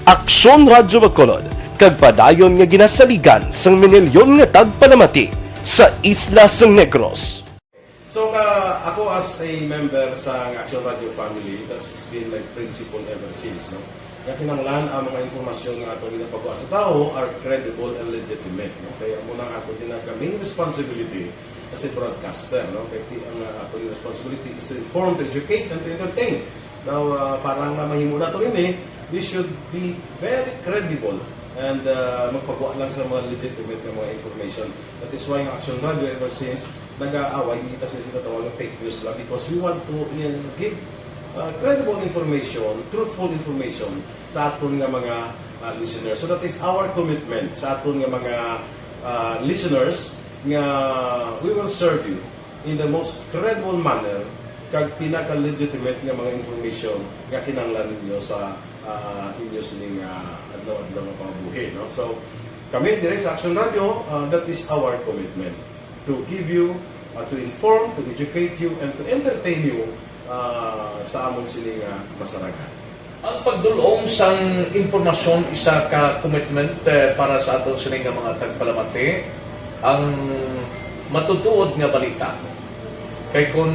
Aksyon Radyo Bacolod, kag padayon nga ginasaligan sang minilyon nga tagpalamati sa isla sang Negros. So nga ako as a member sa Action Radio family, that's been my principle ever since, no? Nga kinahanglan ang mga impormasyon nga ato ginapagwa sa tawo are credible and legitimate, no? Kaya amo na ang ato ginag main responsibility as a broadcaster, no? Kay ti ang uh, ato responsibility is to inform, to educate, and to entertain. Now, uh, para nga mahimo nato ini, we should be very credible and uh, magpagwa lang sa mga legitimate nga mga information. That is why ang Action Radio ever since nag-aaway kita sa ginatawag nga fake news lang because we want to uh, give uh, credible information, truthful information sa aton nga mga uh, listeners. So that is our commitment sa aton nga mga uh, listeners nga we will serve you in the most credible manner kag pinaka-legitimate nga mga information nga kinahanglan ninyo sa uh, inyo sining uh, adlaw-adlaw nga pambuhi, no? So kami dire sa Action Radio, uh, that is our commitment to give you Uh, to inform, to educate you, and to entertain you, uh, sa amon sini nga masarangan. Ang pagdul-ong sang impormasyon isa ka commitment, eh, para sa aton sini nga mga tagpalamati, ang matutuod nga balita. Kay kun,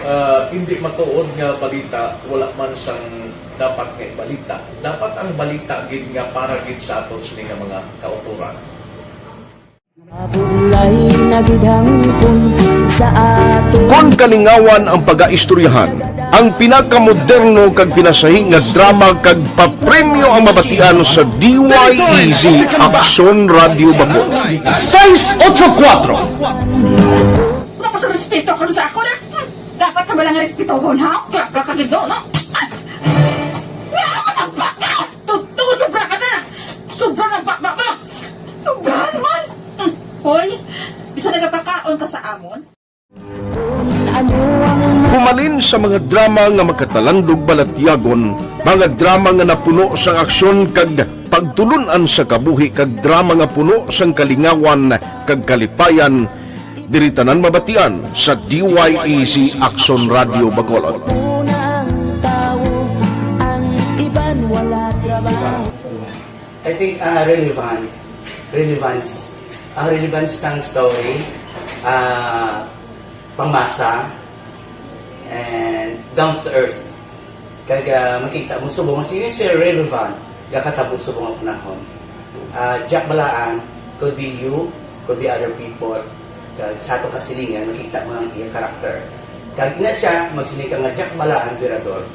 ah, hindi matuod nga balita, wala man sang dapat nga ibalita. Dapat ang balita gid nga para gid sa aton sini nga mga kautoran. Mabulay na gid hangpon sa aton. Kon kalingawan ang pagaistoryahan, ang pinakamoderno kag pinasahi nga drama kag papremyo ang mabatian sa D Y E Z Aksyon Radio Bacolod. Sais otso kuwatro. Wala ka sa respeto karon sa ako na. Hmm. Dapat ka ba lang respetohon, ha? Ka, ka, ka, no? Ah! Nga, matagpak ka! Totoo, sobra ka na! Sobra ng bakbak mo! Sobrahan man! Hmm. Hoy, bisa nagapakaon ka sa amon? Humalin sa mga drama nga makatalandog balatyagon, mga drama nga napuno sang aksyon kag pagtulon-an sa kabuhi kag drama nga puno sang kalingawan kag kalipayan, diri tanan mabatian sa D Y E Z Aksyon Radio Bacolod. I think, ah, relevant. Relevance. Ang relevance sang story, ah, pangmasa, and down to earth. Kag, ah, makita mo subong, sige, sir, relevant, gakatabo subong ang panahon. Ah, Jack Balaan, could be you, could be other people. Kag sa ato kasilingan, makita mo ang iya character. Kag ina siya, magsiling ka nga Jack Balaan, Virador,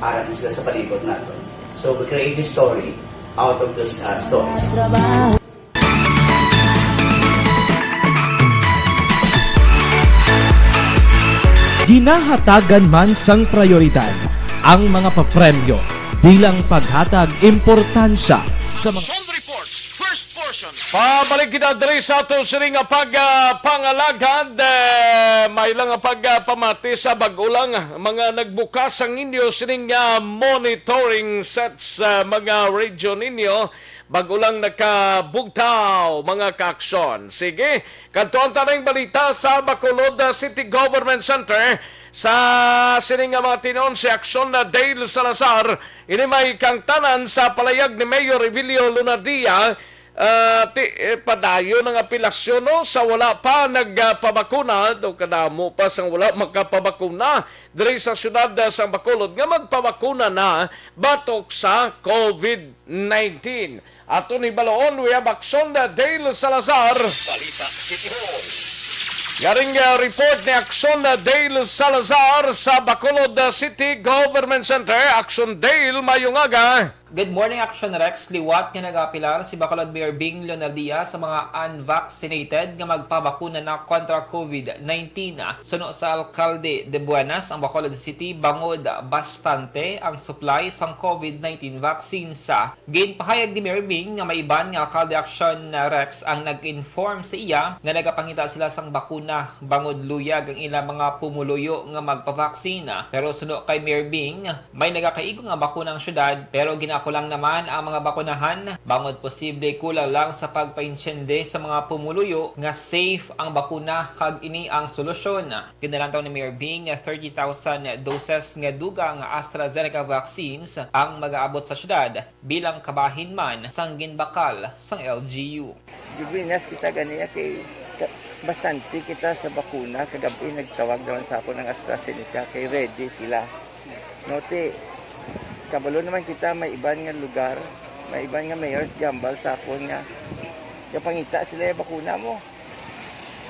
ara na sila sa palibot nato. So, we create this story out of those, ah, stories. Ginahatagan man sang prayoridad ang mga papremyo bilang paghatag importansya sa mga Action Reports, first portion. Pabalik kita diri sa ato sini nga pag, ah, pangalagad, eh, may lang nga pag, ah, pamati sa bag-o lang mga nagbukas ang inyo sining, ah, monitoring sets sa mga radyo ninyo. Bag-o lang nakabugtaw, mga kaaksyon. Sige, kadtuan ta ning balita sa Bacolod, uh, City Government Center. Sa sini nga mga tinuon, si Aksyon na Dale Salazar, ini may kangtanan sa palayag ni Mayor Evilio Lunardia, uh, ti, eh, padayon ang apelasyon, no, sa wala pa nagpabakuna, daw kadamo pa sang wala makapabakuna diri sa siyudad, uh, sang Bacolod nga magpabakuna na batok sa COVID nineteen. Aton hibaluon, we have Aksyon na Dale Salazar. Balita City Hall. Yaring, uh, report ni Aksyon na Dale Salazar sa Bacolod, uh, City Government Center. Aksyon Dale, mayong aga. Good morning, Aksyon Rex. Liwat nga nag-apelar si Bacolod Mayor Bing Leonardia sa mga unvaccinated nga magpabakuna na kontra COVID nineteen. Suno sa Alcalde de Buenas, ang Bacolod City bangod bastante ang supply sang COVID nineteen vaccines. Ginpahayag ni Mayor Bing nga may iban nga alkalde, Aksyon Rex, ang nag-inform sa iya nga nagapangita sila sang bakuna bangod luyag ang ilang mga pumuluyo nga magpavaksin. Pero suno kay Mayor Bing, may nagakaigo nga bakuna ang syudad, pero ginakulang naman ang mga bakunahan bangod posible kulang lang sa pagpaintiende sa mga pumuluyo nga safe ang bakuna kag ini ang solusyon. Ginalantaw ni Mayor Bing nga thirty thousand doses nga dugang AstraZeneca vaccines ang magaabot sa syudad bilang kabahin man sang ginbakal sang L G U. Gibuenas kita ganiya kay ka-, bastante kita sa bakuna. Kagab-i nagtawag naman sa akon ang AstraZeneca kay ready sila. No, ti, kabalo naman kita, may iban nga lugar, may iban nga mayors gambal sa akon nga gapangita sila yung bakuna mo.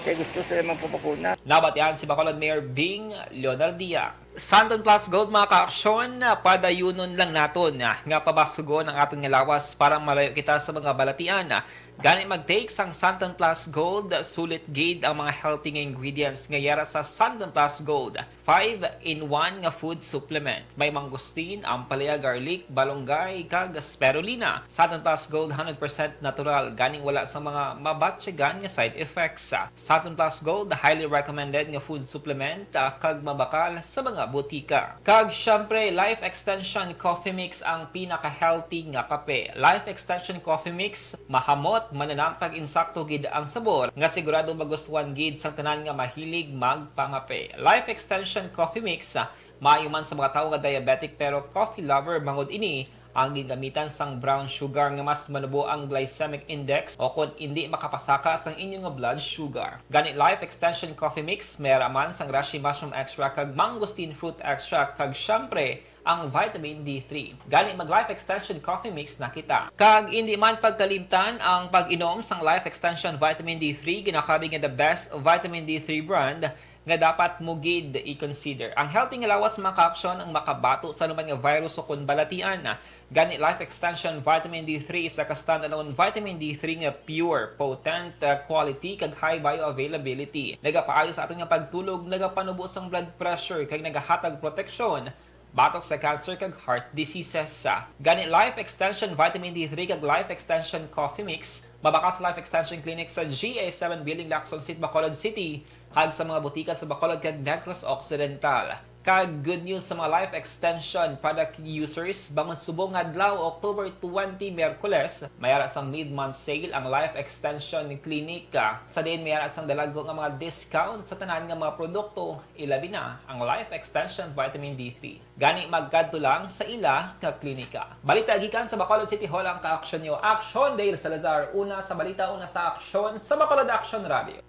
Kay gusto sila magpabakuna. Nabatian si Bacolod Mayor Bing Leonardia. Santon Plus Gold, mga kaaksyon, padayunon lang naton nga pabasugon ang aton nga lawas para malayo kita sa mga balatian. Gani, mag-take sang Santon Plus Gold, sulit gid ang mga healthy nga ingredients nga yara sa Santon Plus Gold. Five-in-one nga food supplement. May mangosteen, ampalaya, garlic, balunggay, kag spirulina. Santon Plus Gold, hundred percent natural, ganing wala sa mga mabatyagan nga side effects. Santon Plus Gold, highly recommended nga food supplement, ah, kag mabakal sa mga butika. Kag syempre, Life Extension Coffee Mix ang pinaka-healthy nga kape. Life Extension Coffee Mix, mahamot, mananap kag insakto gid ang sabor nga sigurado magustuhan gid sang tanan nga mahilig magpangape. Life Extension Coffee Mix, ah, maayo man sa mga tawo nga diabetic pero coffee lover, bangod ini ang gingamitan sang brown sugar nga mas manubo ang glycemic index o kon indi makapasaka sang inyo nga blood sugar. Gani, Life Extension Coffee Mix, may ara man sang reishi mushroom extract kag mangosteen fruit extract kag, syempre, ang vitamin D three. Gani, mag Life Extension Coffee Mix na kita. Kag indi man pagkalimtan ang pag-inom sang Life Extension Vitamin D three, ginakabig nga the best vitamin D three brand nga dapat mo gid i-consider. Ang healthy nga lawas, mga ka-aksyon, ang makabato sa anuman nga virus o kon balatian. Gani, Life Extension Vitamin D three is a standalone vitamin D three nga pure, potent, uh, quality kag high bioavailability. Nagapaayo sa aton nga pagtulog, nagapanubo sang blood pressure, kag nagahatag proteksyon batok sa cancer kag heart diseases. Gani, Life Extension Vitamin D three kag Life Extension Coffee Mix mabakal sa Life Extension Clinic sa G A seven Building, Lacson Street, Bacolod City, kag sa mga butika sa Bacolod kag Negros Occidental. Kag good news sa mga Life Extension product users, bangod subong nga adlaw, October twenty, Miyerkules, may ara sang mid-month sale ang Life Extension Clinic, ah, sa diin may ara sang dalagko nga mga discount sa tanan nga mga produkto, ilabi na ang Life Extension Vitamin D three. Gani, magkadto lang sa ila nga klinika. Balita gikan sa Bacolod City Hall ang kaaksyon niyo. Aksyon, Dale Salazar, una sa balita, una sa aksyon sa Bacolod Aksyon Radio.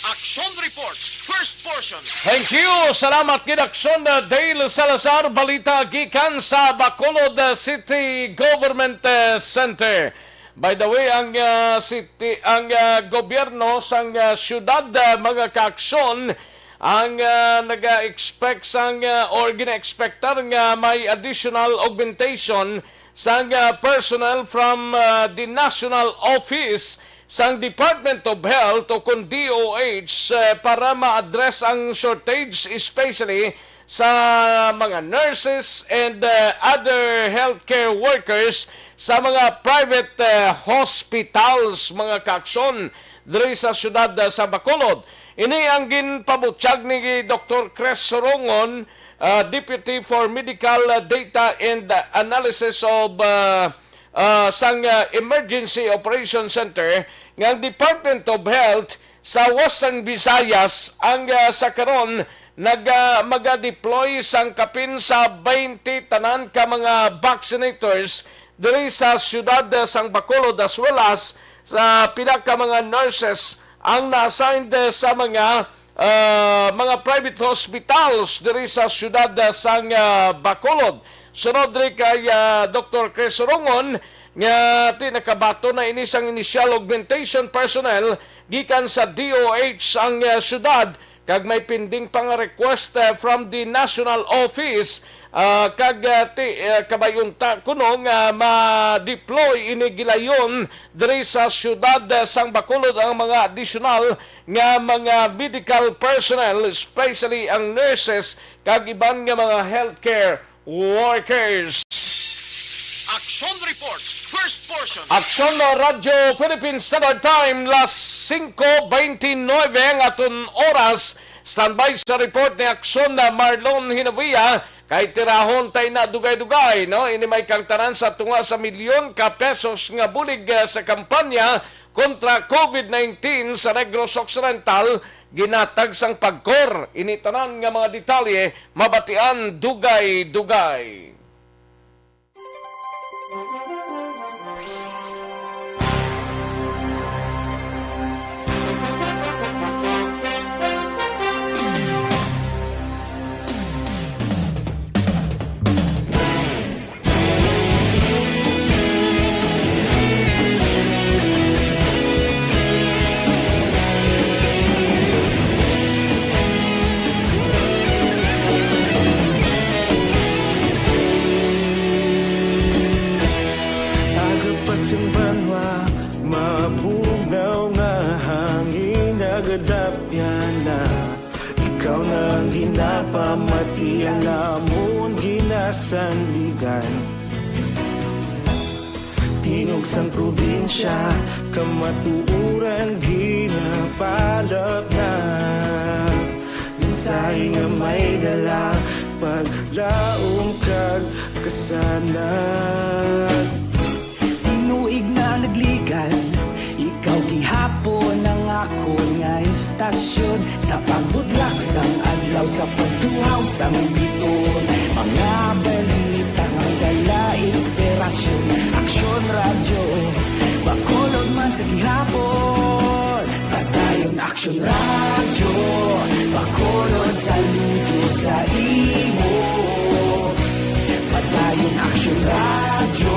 Action Report, first portion. Thank you. Salamat gid, Aksyon, uh, Dale Salazar. Balita gikan sa Bacolod, uh, City Government, uh, Center. By the way, ang, uh, city, ang, uh, gobyerno sang, uh, siyudad, uh, mga kaaksyon, ang, uh, naga-expect sang, uh, or gina-expectar nga may additional augmentation sang, uh, personnel from, uh, the National Office sang Department of Health o kon D O H, eh, para ma-address ang shortage, especially sa mga nurses and, eh, other healthcare workers sa mga private, eh, hospitals, mga kaaksyon, diri sa siyudad, eh, sa Bacolod. Ini ang ginpabutyag ni Doktor Chris Sorongon, ah, Deputy for Medical, ah, Data and, ah, Analysis of, ah, ah, sang, ah, Emergency Operation Center nga ang Department of Health sa Western Visayas ang, ah, sa karon nag-, ah, maga-deploy sang kapin sa twenty tanan ka mga vaccinators diri sa siyudad, ah, sang Bacolod, as well as sa pila ka mga nurses ang na-assigned, ah, sa mga ah, mga private hospitals diri sa siyudad, ah, sang, ah, Bacolod. Sunod diri kay, ah, Doktor Chris Rongon, nga ti nakabaton na ini sang initial augmentation personnel gikan sa D O H ang, ah, siyudad, kag may pending pa nga request, ah, from the National Office, ah, kag, ah, ti, ah, kabay unta kuno nga ma-deploy ini gilayon diri sa siyudad, ah, sang Bacolod ang mga additional nga mga medical personnel, especially ang nurses kag iban nga mga healthcare workers. Action Report, first portion. Aksyon na Radyo Philippine Standard Time, las singko beintinuebe ang aton oras. Standby sa report ni Aksyon na Marlon Hinavia. Kay tirahon tay na dugay-dugay, no? Ini may kangtanan sa tunga sa milyon ka pesos nga bulig, eh, sa kampanya kontra COVID nineteen sa Negros Occidental, ginatag sang PAGCOR. Ini tanan nga mga detalye mabatian dugay-dugay. Aga pa sing banwa, mabugnaw nga hangin, nagadapyan na. Ikaw na ang ginapamati, ang amon ginasandigan. Tingog sang probinsya, kamatuoran ginapalapnap. Mensahe nga may dala, paglaom kag kasanag. Tinuig na naglikay Akon nga istasyon, sa pagbudlak sang adlaw, sa pagtuhaw sang biton, mga balita nga may dala inspirasyon. Aksyon Radyo, Bacolod man sa gihapon. Padayon Aksyon Radyo, Bacolod saludo sa imo. Padayon Aksyon Radyo,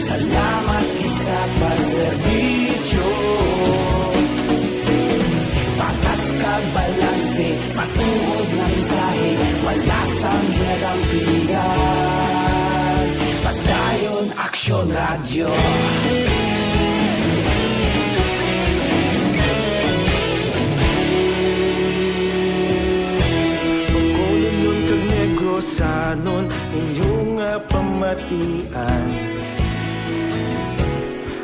salamat gid sa pagserbisyo. Patas kag balanse, matuod nga mensahe, wala sang ginadampigan. Padayon Aksyon Radyo. Bacolod kag Negrosanon, inyo nga pamatian.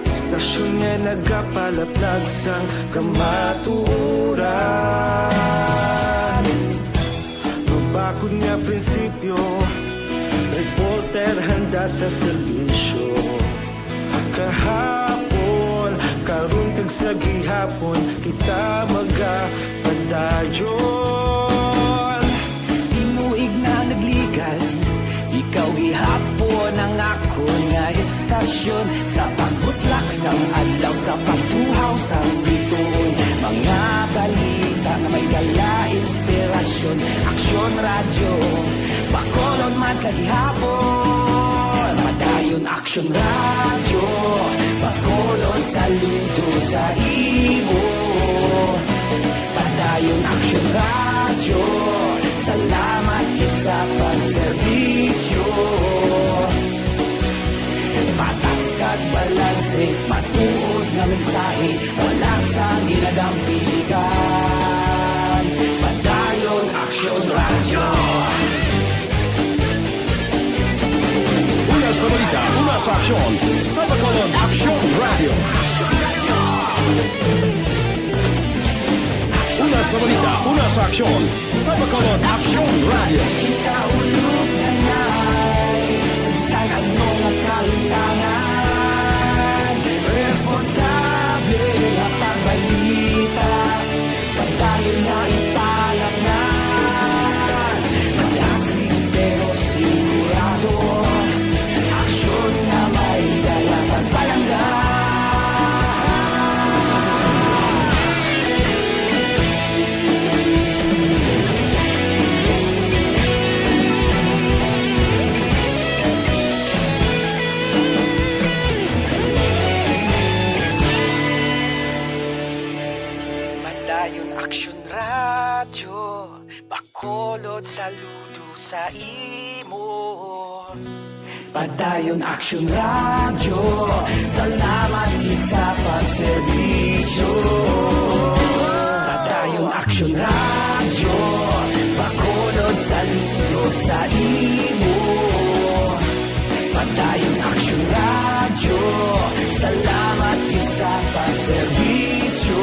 Istasyon nga nagapalaplag sang kamatuoran. Mabakod nga prinsipyo, reporter handa sa serbisyo. Kahapon, karon kag sa gihapon, kita magapadayon. Tinuig na nagligan, ikaw gihapon ang akon nga istasyon. Sa pagbutlak sang adlaw, sa pagtuhaw sang bituon, mga balita nga may dala inspirasyon. Aksyon Radyo, Bacolod man sa gihapon. Padayon Aksyon Radyo, Bacolod saludo sa imo. Padayon Aksyon Radyo, salamat gid sa pagserbisyo. Patas kag balanse, matuod nga mensahe, wala sang ginadampigan. Padayon Aksyon Radyo. Una sa balita, una sa aksyon, sa Bacolod Aksyon Radyo. Una sa balita, una sa aksyon, sa Bacolod Aksyon Radyo. Kita ulog na ngay, sa bisan ano nga kalimtangan, responsable nga pagbalita. Padayon nga ipalaknan, magasig pero sigurado, aksyon nga may dala pagpalangga. Padayon Aksyon Radyo, Bacolod saludo sa imo. Padayon Aksyon Radyo, salamat gid sa pagserbisyo. Padayon Aksyon Radyo, Bacolod saludo sa imo. Padayon Aksyon Radyo, salamat gid sa pagserbisyo.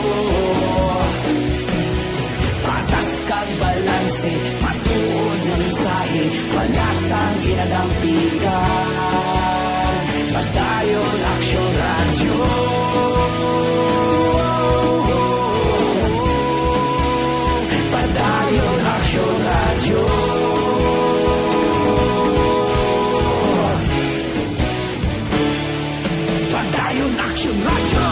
Patas kag balanse, matuod nga mensahe, wala sang ginadampigan. Padayon Aksyon Radyo. Padayon Aksyon Radyo. Padayon Aksyon Radyo.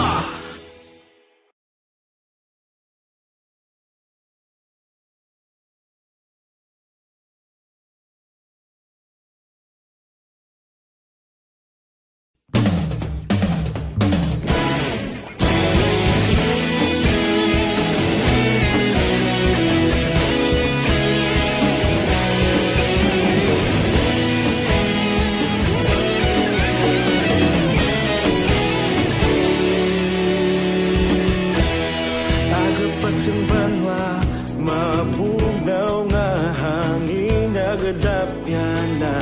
Aga pa sang banwa, mabugnaw nga hangin nagadapyan na.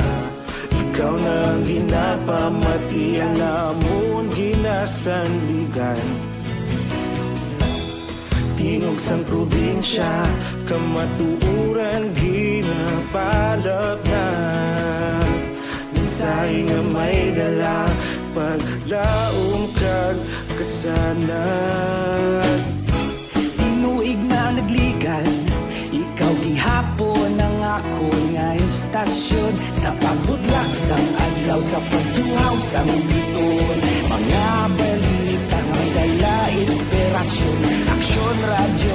Ikaw na ang ginapamatian namon ginasandigan. Tingog sang probinsya, kamatuoran ginapalapnat. Mensahe nga may dala, paglaom kag kasanag. Asyon sa pagbudlak sang adlaw, sa pagtuhaw sang bituon, mga balita may dala inspirasyon. Aksyon Radyo,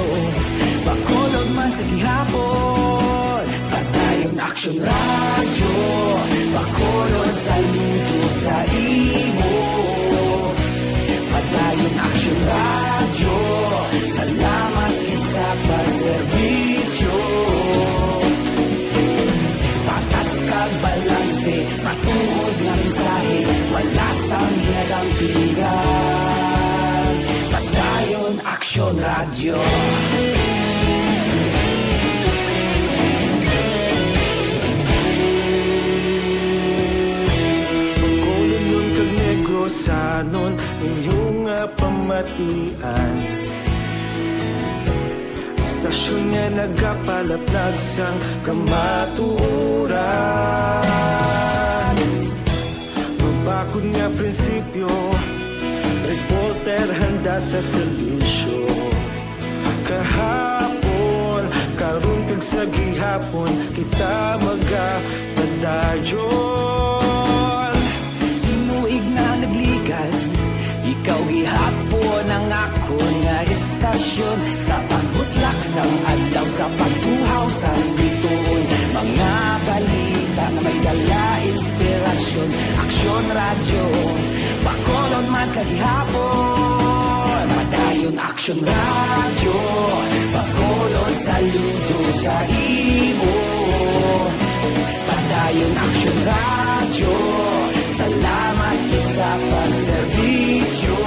Bacolod man sa gihapon. Padayon Aksyon Radyo, Bacolod saludo sa imo. Padayon Aksyon Radyo, salamat gid sa pagserbisyo. Patas kag balanse, matuod nga mensahe, wala sang ginadampigan. Padayon Aksyon Radyo. Bacolodnon kag Negrosanon, inyo nga pamatian. Istasyon nga nagapalaplag sang kamatuoran. Mabakod nga prinsipyo, reporter handa sa serbisyo. Kahapon, karon kag sa gihapon, kita magapadayon. Tinuig na nagligad, ikaw gihapon ang akon nga istasyon. Sa pagbutlak sang adlaw, sa pagtuhaw sang bituon, mga balita nga may dala inspirasyon. Aksyon Radyo, Bacolod man sa gihapon. Padayon Aksyon Radyo, Bacolod saludo sa imo. Padayon Aksyon Radyo, salamat gid sa pagserbisyo.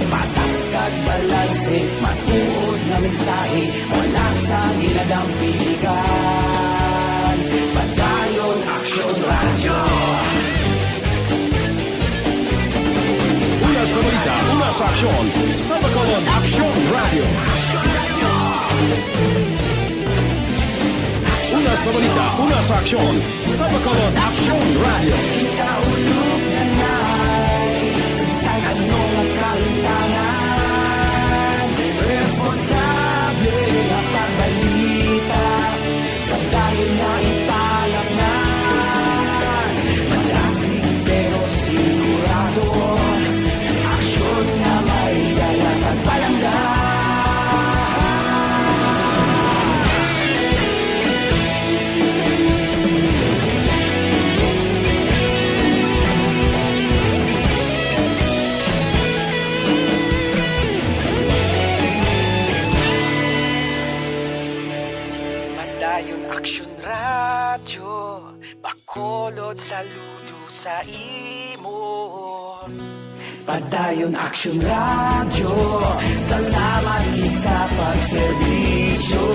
Patas kag balanse, matuod nga mensahe, wala sang ginadampigan. Padayon Aksyon Radyo. Una sa balita, una sa aksyon, sa Bacolod Aksyon Radyo. Una sa balita, una sa aksyon, sa Bacolod Aksyon Radyo. Kita ulog na nai, sa bisan ano nga kahimtangan, responsable nga pagbalita. Padayon nga ipalapnan, madasig pero sigurado, aksyon nga may dala pagpalangga. Padayon Aksyon Radyo, Bacolod saludo sa imo. Padayon Aksyon Radyo, salamat gid sa pagserbisyo.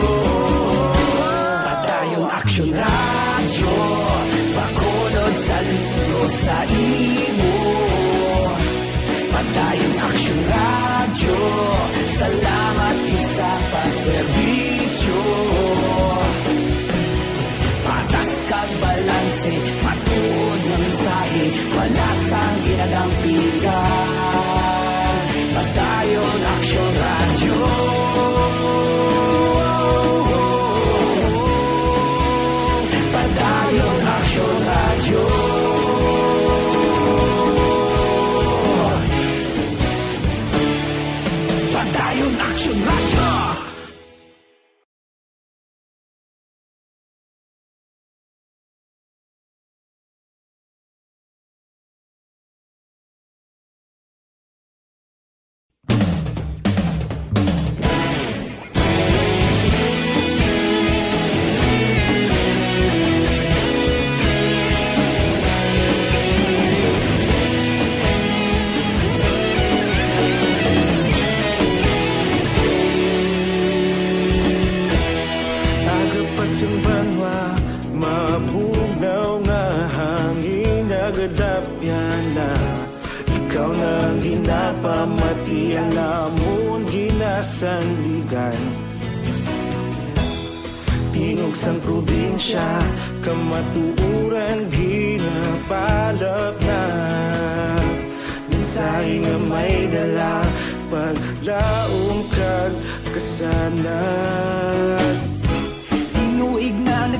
Padayon Aksyon Radyo, Bacolod saludo sa imo. Padayon Aksyon Radyo, salamat gid sa pagserbisyo. Patas kag balanse, matuod nga mensahe, wala sang ginadampigan. Padayon Aksyon Radyo. Padayon Aksyon Radyo. Padayon Aksyon Radyo. Aga pa sang banwa, mabugnaw nga hangin nagadapyan na. Ikaw na ang ginapamati, ang amon ginasandigan. Tingog sang probinsya, kamatuoran ginapalapnap. Mensahe nga may dala, paglaom kag kasanag. Tinuig na ang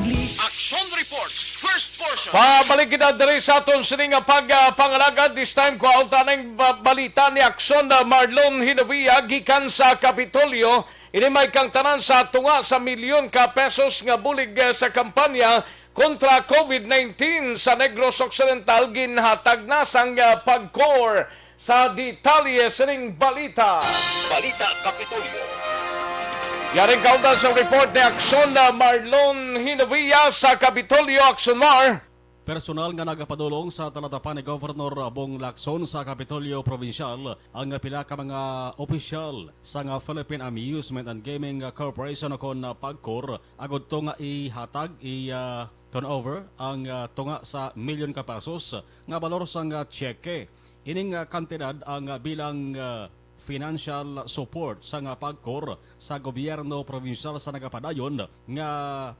Pabalik kita diri sa aton sini nga pagpangalagad. This time, kuhaon ta ning ba-, balita ni Aksyon, ah, Marlon Hinovia gikan sa Kapitolyo. Ini may kangtanan sa tunga sa milyon ka pesos nga bulig, ah, sa kampanya kontra COVID nineteen sa Negros Occidental ginhatag na sang, ah, PAGCOR. Sa detalye sining balita. Balita Kapitolyo. Yaring kaundan sa report ni Aksyon, ah, Marlon Hinovia sa Kapitolyo, Aksyon Mar. Personal nga nagapadulong sa talatapan ni Governor Bong Lacson sa Kapitolyo Probinsyal ang pila ka mga opisyal sa nga Philippine Amusement and Gaming Corporation o kon PAGCOR agud to nga ihatag i, ah, turnover ang, ah, tunga sa milyon ka pesos nga balor sang, ah, tseke. Ining, ah, kantidad ang, ah, bilang, ah, financial support sa nga PAGCOR sa gobyerno probinsyal sa nagapadayon nga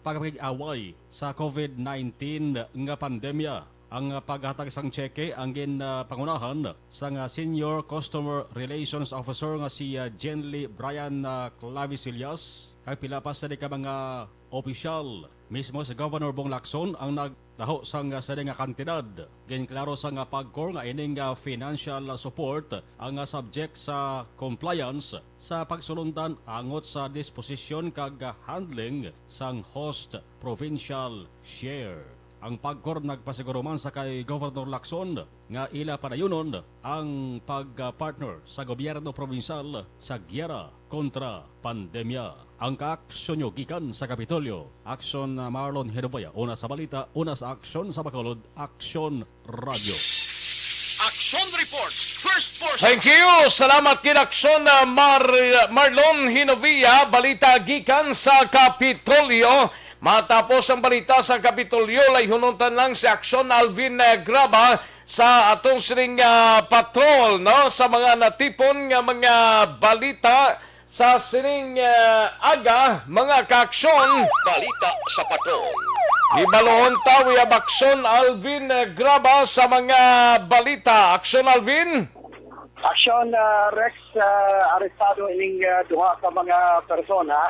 pagpakig-away sa COVID nineteen nga pandemya. Ang, ah, paghatag sang tseke ang gin, ah, pangunahan sang, ah, Senior Customer Relations Officer nga si, ah, Jenly Brian, ah, Clavisillas kag pila pa sa di ka mga opisyal. Mismo si Governor Bong Lacson ang nagtaho sang, ah, sini nga kantidad. Ginklaro sang, ah, PAGCOR nga ining, ah, financial, ah, support ang, ah, subject sa compliance sa pagsulundan angot sa disposisyon kag, ah, handling sang host provincial share. Ang PAGCOR nagpasiguro man sa kay Governor Lacson nga ila padayunon ang pag-partner sa gobyerno provincial sa giyera kontra pandemya. Ang kaaksyon nyo gikan sa Kapitolyo, Aksyon, uh, Marlon Hinovia. Una sa balita, una sa aksyon sa Bacolod, Aksyon Radio. Action Report, first portion. Thank you. Salamat gid, Aksyon, uh, Mar-, Marlon Hinovia. Balita gikan sa Kapitolyo. Matapos ang balita sa Kapitolyo, layhunon ta lang si Aksyon Alvin, uh, Graba sa atong sining, ah, patrol, no? Sa mga natipon nga mga balita sa sining, ah, aga, mga kaaksyon. Balita sa patrol. Ibalohon ta, we have Aksyon Alvin, ah, Graba sa mga balita. Aksyon Alvin? Aksyon, ah, Rex, ah, arestado ining, ah, duha ka mga persona,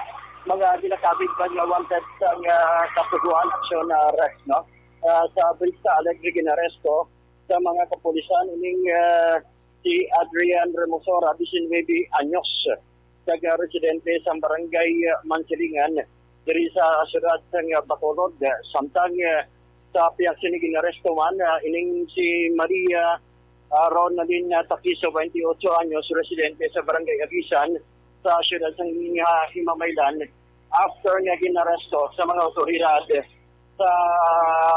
mga ginakabig man nga wanted sang, ah, kasugoan, Aksyon, ah, Rex, no? Ah, sa Vista Alegre, ginaresto sa mga kapulisan ining, ah, si Adrian Remosora, diecinuebe anyos, taga residente sa barangay, ah, Mansilingan, diri sa siyudad sang, ah, Bacolod. Samtang, ah, sa pihak sini ginaresto man, ah, ining si Maria, ah, Ronaldin, ah, Takiso, twenty-eight anyos, residente sa barangay Agisan, sa siyudad sang, ah, Himamaylan, after nga ginaresto sa mga otoridad sa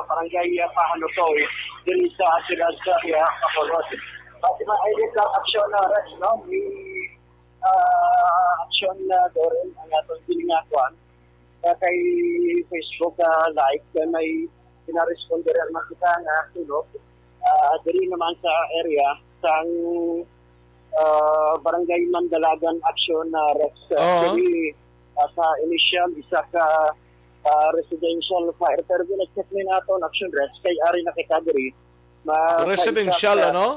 barangay Pahanusoy, diri sa siyudad sa, ah, Bacolod. Basi man, ay, dito ang aksyon na, Rex, no? May, ah, aksyon na, Doren, ang atong giningakuan. Ah, kay Facebook, ah, Live, kay may pinaresponde rin naman kita nga tulog. Ah, diri naman sa area sang, ah, Barangay Mandalagan, Aksyon, ah, Rex, ah, Oo. Diri, ah, sa initial, isa ka, ah, residential fire. Pero gina-check ni nato ang Aksyon, Rex, kay ari na kita diri. Ma-, Residential, sa isa ka ano?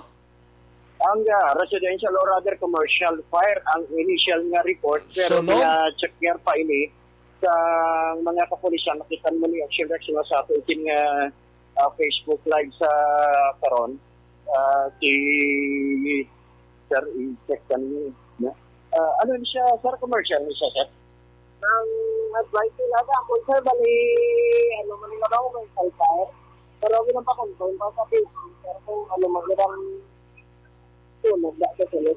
Ang, ah, residential or other commercial fire ang initial nga report, pero So, no? gina-check niya pa ini sa mga kapulisan. Nakita mo ni Action Rex nga sa ato itin nga, ah, Facebook Live sa karon. Ah, si Sir, i-check ka ninyo, no? Ah, ano ni siya, sir? Commercial ni siya, sir? Ang advice nila sa ako, sir, bali, ano man nga ba, may fire? Pero ako nang pa-confirm pa sa Facebook, sir, kung ano man nga bang Tulog na sa sulod.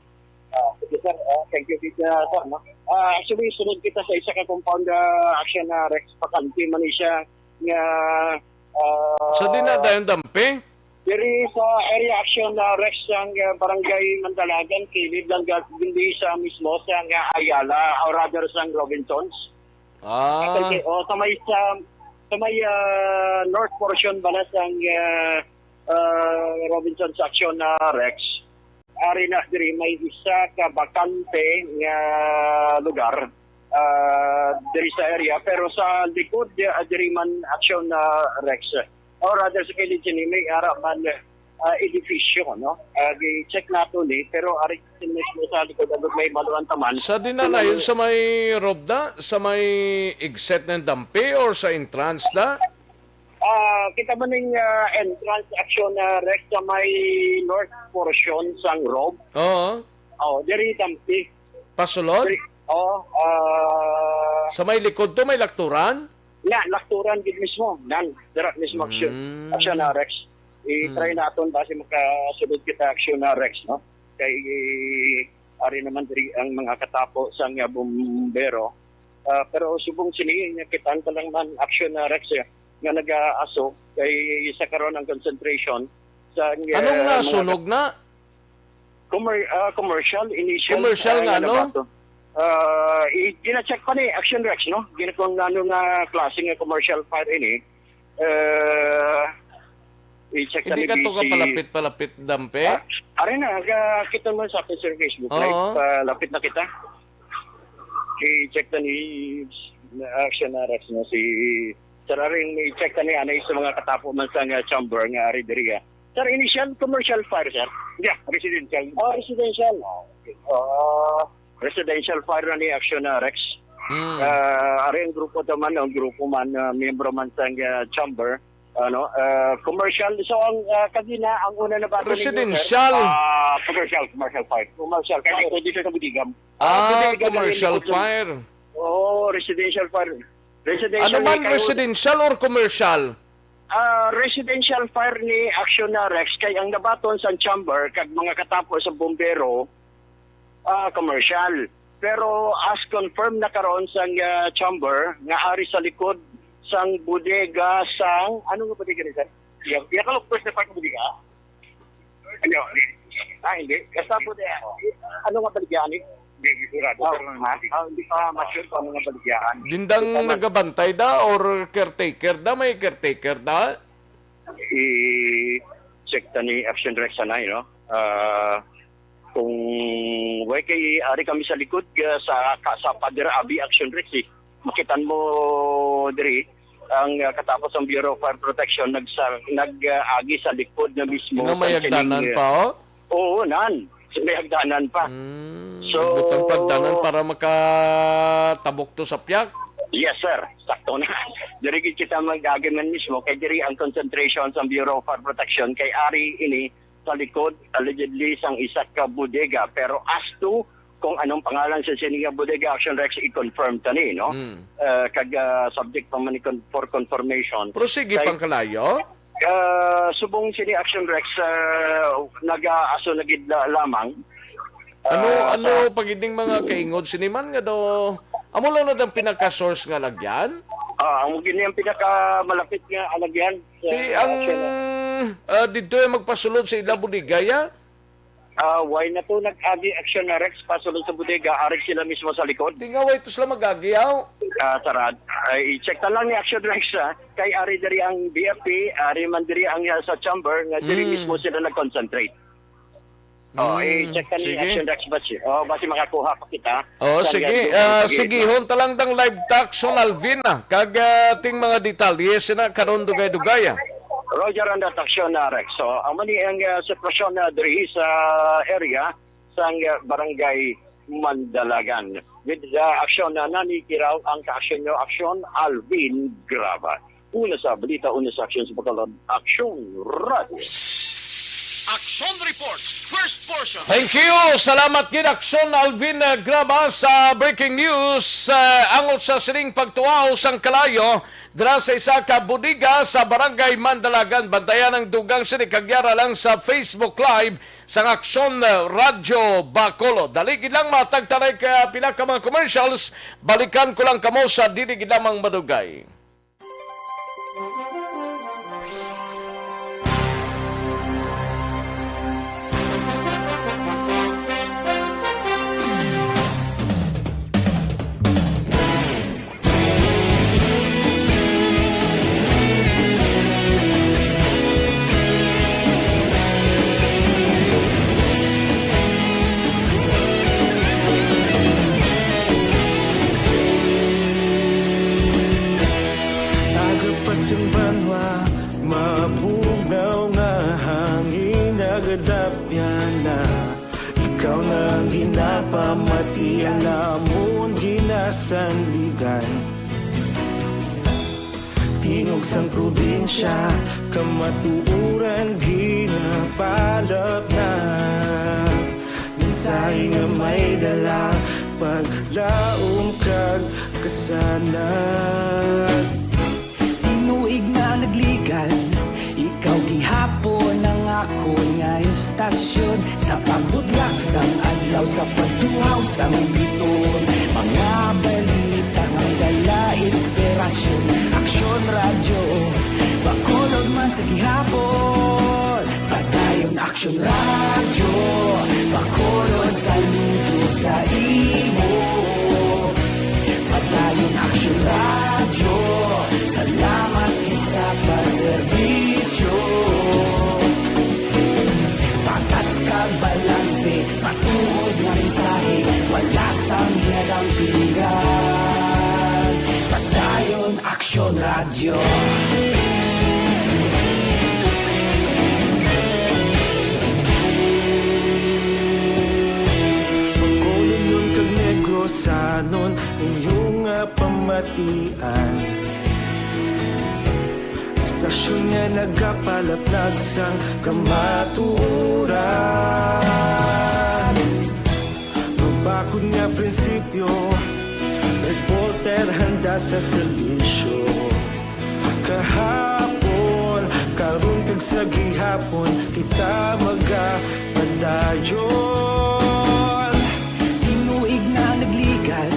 Ah, sige, sir. Ah, thank you, sir, sir, no? Ah, actually, sunod kita sa isa ka compound, ah, action na Rex Pacante, man siya nga, ah, Sa dinadayon dampi? diri sa area action na Rex ang, ah, barangay Mandalagan, kilid lang ga-, hindi sa mismo sa nga Ayala, or rather sa Robinsons. Ah. Okay, oh, sa may, sa, sa may, ah, north portion bala sang, ah, ah, Robinsons action na Rex. Ari na diri may isa ka bakante nga lugar, ah, diri sa area, pero sa likod, ah, diri man action na Rex. Or rather, sa kilid sini may ara man, ah, edifisyo, no? Ah, gi-check nato ni, pero ari mismo sa likod, agud may maluan taman. Sa dinalayon, sa may Robda, sa may exit ng Dampi, or sa entrance na? Ah, kita man ning, ah, entrance, Action, ah, Rex, sa may north portion sang Rob. Oo. Oh, diri dampi. Pasulod? Diri, oh, ah, Sa may likod to, may lakturan? Na, lakturan gid mismo. Nan, dira mismo, Action. Mm. Action, ah, Rex. I-try Mm. naton basi makasulod kita, Action, ah, Rex, no? Kay, eh, ari naman diri ang mga katapo sang, ah, bumbero. Ah, pero subong sini, nga kita lang man, Action, ah, Rex, eh, nga nag-aaso, kay sa karon ang concentration sa, ah, Anong mga nasunog na? Commer-, ah, commercial, initial, Commercial ah, nga, nga ano? nabato. Ah, i-, gina-check pa ni Action Rex, no? Gina kung ano nga klase nga commercial fire ini. Ah, i-check Hindi na ni ka to B C. Kapalapit-palapit, Dampe? Ah, ari na, ga-, kita mo sa akin sa Facebook Oo. Live, palapit na kita. I-check na ni Action Rex, no? Si Sir Aring, i-check na ni anay sa mga katapo man sa nga chamber nga ari diri, ah. Sir, initial commercial fire, sir? Yeah, residential. Oh, residential. Oh, okay. Ah, residential fire na ni Action, ah, Rex. Hmm. Ah, ari ang grupo to man, ang grupo man, ah, miyembro man sa, ah, chamber, ano, ah, commercial. So, ang, ah, kagina, ang una na ba ito ninyo, sir? Residential. Ah, commercial, commercial fire. Commercial. Kaya ito dito sa Budigam. Ah, Ah, Budigam ang commercial likod ng fire. Oo, residential fire. Residential Ano man, ni kayo. Residential or commercial? Ah, residential fire ni Action na Rex kay ang nabaton sa chamber kag mga katapo sa bombero, ah, commercial. Pero as confirmed na karon sang, ah, chamber nga ari sa likod sang bodega sang, ano nga bodega ni sir? Iya, iya ka, first na part ng bodega? Ano? Ah, hindi. Basta bodega. Ano nga baligya ni? Hindi, hindi sigurado. Ah, Pero ha? Ah, hindi pa ma-sure kung ano nga baligya. Dindang Hindi pa ma- nagabantay da or caretaker da? May caretaker da? I-check ta ni Action Rex anay, no? Ah, kung way kay ari kami sa likod, ah, sa, ka-, sa Padre Abi Action Rex, eh. Makitan mo diri ang, ah, katapos ang Bureau of Fire Protection nagsa-, nag, ah, agi sa likod na mismo Nga may sa hagdanan sining, pa, oh? Oo, nan. May hagdanan pa. Mm, So, butang pagdanan para makatabok to sa piyak? Yes, sir. Sakto na. Diri gid kita mag-agi man mismo kay diri ang concentration sa Bureau of Fire Protection kay ari ini sa likod, allegedly, sang isa ka bodega. Pero as to kung anong pangalan sa sini nga bodega, Action Rex, i-confirm ta ni, no? Mm. Eh, kag, ah, subject pa man ni con-, for confirmation. Pero sige Kay, pang kalayo? ah, subong sini, Action Rex, ah, nag-aaso na gid la-, lamang. Ano, Ah, ano sa pag ining mga kaingod sini man nga daw, amo lang na ang pinaka-source nga lagyan? Ah, ang gini ang pinakamalapit nga alagyan sa Ti ang, Action. ah, didto yung magpasulod sa ila bodega, ya? Ah, why na to nag-agi, Action na Rex, pasulod sa bodega, ari sila mismo sa likod? Ti nga, why to sila mag-agi, aw? Ah, sarad. Ay, i-check ta lang ni Action Rex, ah. Kay ari diri ang B F P, ari man diri ang, ah, sa chamber, nga diri Mm. mismo sila nag-concentrate. Oh, Mm, i-check ta ni sige. Action Rex, basi. Oh, basi makakuha pa kita. Oh, Sa sige. nga Ah, pag-iit. Sige, hon ta lang dang live talk, Son Alvin, ah. Kag, ah, ting mga detalye, sina karon dugay-dugay, ah. Roger and Action na Rex. So, amo ni ang, ah, sitwasyon na diri sa area sang, ah, Barangay Mandalagan. With, ah, aksyon na nanikiraw ang ka-aksyon nyo, Aksyon Alvin Graba. Una sa balita, una sa aksyon sa Bacolod, Aksyon Radio. Action Report, first portion. Thank you. Salamat gid, Aksyon Alvin, eh, Graba sa breaking news, eh, angot sa sining pagtuaw sang kalayo dira sa isa ka bodega sa Barangay Mandalagan. Bantayan ang dugang sini kag yara lang sa Facebook Live sang Aksyon, eh, Radio Bacolod. Dali gid lang, matag ta na ka pila ka mga commercials. Balikan ko lang kamo sa dili gid lamang madugay. Agapas ang banwa, mabugnaw nga hangin, nagadapyan na. Ikaw na ang ginapamati, ang amon ginasandigan. Tingog sang probinsya, kamatuoran ginapalapnap. Mensahe nga may dala, paglaom kag kasanag. Tinuig nga nagligan, ikaw gihapon ang akon nga istasyon. Sa pagbudlak sang adlaw, sa pagtuhaw sang biton, mga balita nga dala inspirasyon. Aksyon Radyo, Bacolod man sa gihapon. Padayon Aksyon Radyo, Bacolod, saludo sa imo. Padayon Aksyon Radyo, salamat gid sa pagserbisyo. Patas kag balanse, matuod nga mensahe, wala sang ginadampigan. Padayon Aksyon Radyo. Bacolodnon kag Negrosanon, inyo nga pamatian. Istasyon nga nagapalaplag sang kamatuoran. Mabakod nga prinsipyo, reporter handa sa serbisyo. Kahapon, karon kag sa gihapon, kita magapadayon. Tinuig nga nagligan,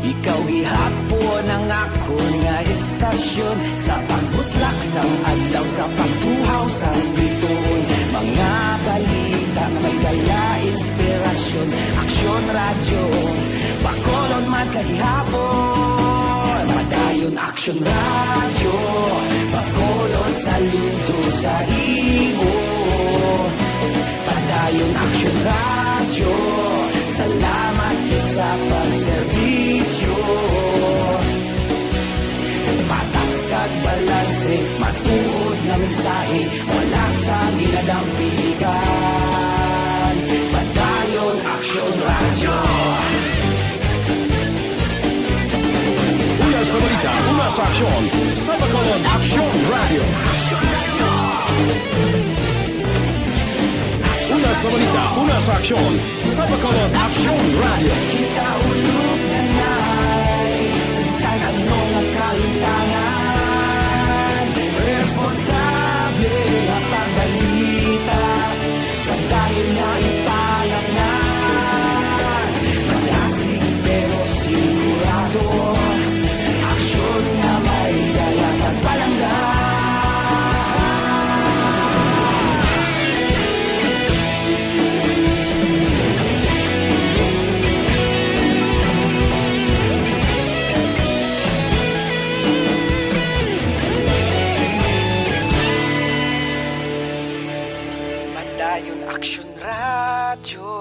ikaw gihapon ang akon nga istasyon. Sa pagbutlak sang adlaw, sa pagtuhaw sang biton, mga balita nga may dala inspirasyon. Aksyon Radyo, Bacolod man sa gihapon. Padayon Aksyon Radyo, Bacolod, saludo sa imo. Padayon Aksyon Radyo, salamat gid sa pagserbisyo. Patas kag balanse, matuod nga mensahe, wala sang ginadampigan. Padayon Aksyon Radyo. Una sa balita, una sa aksyon, sa Bacolod Aksyon Radyo. Una sa balita, una sa aksyon, sa Bacolod Aksyon Radyo. Kita ulog na nay, sa bisan ano nga kahimtangan, responsable nga pagbalita. Padayon nga ipalapngan, malasig pero sigurado. Aksyon nga may dala kag palangga. Padayon Aksyon Radyo,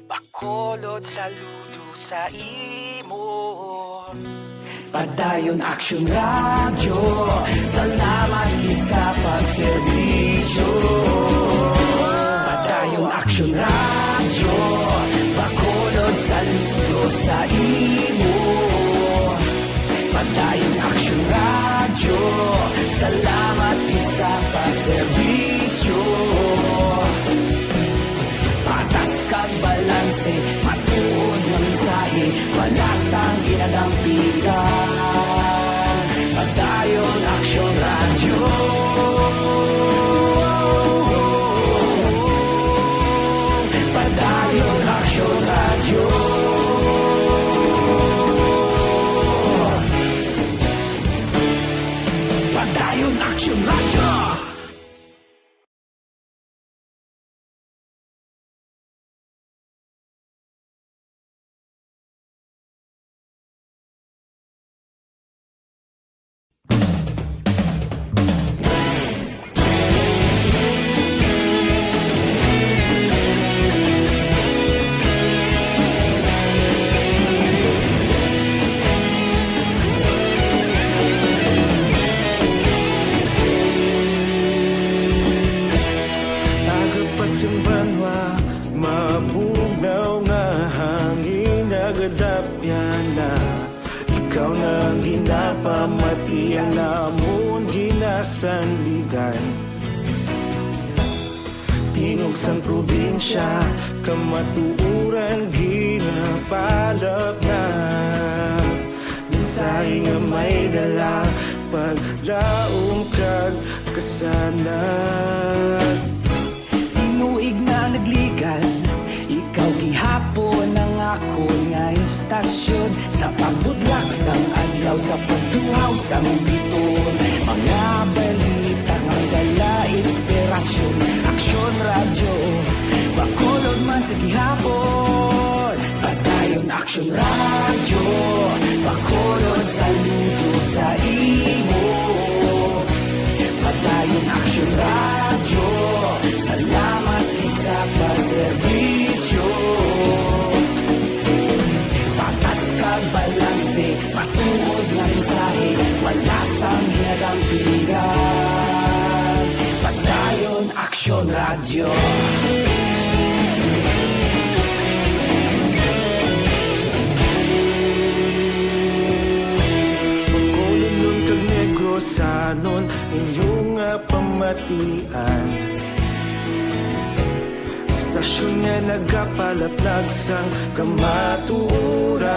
Bacolod, saludo sa imo. Padayon Aksyon Radyo, salamat gid sa pagserbisyo. Padayon Aksyon Radyo, Bacolod, saludo sa imo. Padayon Aksyon Radyo, salamat gid sa pagserbisyo. Patas kag balanse, matuod nga mensahe, wala sang ginadampigan. Padayon Aksyon Radyo. Padayon Aksyon Radyo. Padayon Aksyon Radyo. Aga pa sing banwa, mabugnaw nga hangin, nagadapyan na. Ikaw na ang ginapamatian namon ginasandigan. Tingog sang probinsya, kamatuoran ginapalapnag. Mensahe nga may dala, paglaom kag kasanag. Tinuig na nagligan, ikaw gihapon ang akon nga istasyon. Sa pagbutlak sang adlaw, sa pagtuhaw sang biton, mga balita nga dala inspirasyon. Aksyon Radyo, Bacolod man sa gihapon. Padayon Aksyon Radyo, Bacolod, saludo sa imo. Padayon Aksyon Radyo, salamat gid sa pagserbisyo. Patas kag balanse, matuod nga mensahe, wala sang ginadampigan. Padayon Aksyon Radyo. Bacolodnon kag Negrosanon, inyo nga pamatian. Istasyon nga nagapalaplag sang kamatuoran.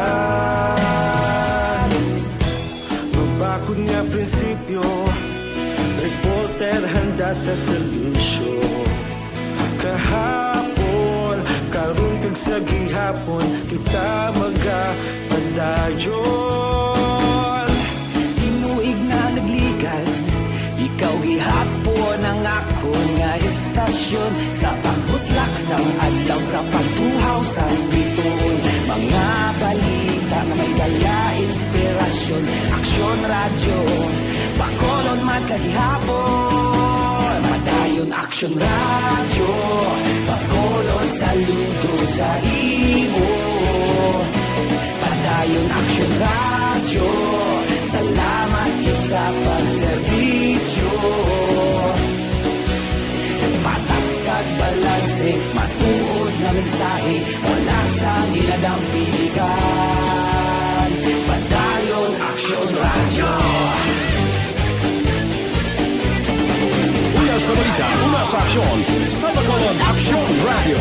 Mabakod nga prinsipyo, reporter handa sa serbisyo. Kahapon, karon, kag sa gihapon, kita magapadayon. Tinuig na nagligan, ikaw gihapon ang akon nga istasyon. Sa pagbutlak sang adlaw, sa pagtuhaw sang biton, mga balita nga may dala inspirasyon. Aksyon Radyo, Bacolod man sa gihapon. Padayon Aksyon Radyo, Bacolod, saludo sa imo. Padayon Aksyon Radyo, salamat gid sa pagserbisyo. Patas kag balanse, matuod nga mensahe, wala sang ginadampigan. Padayon Aksyon Radyo. Una sa balita, una sa aksyon, sa Bacolod Aksyon Radyo.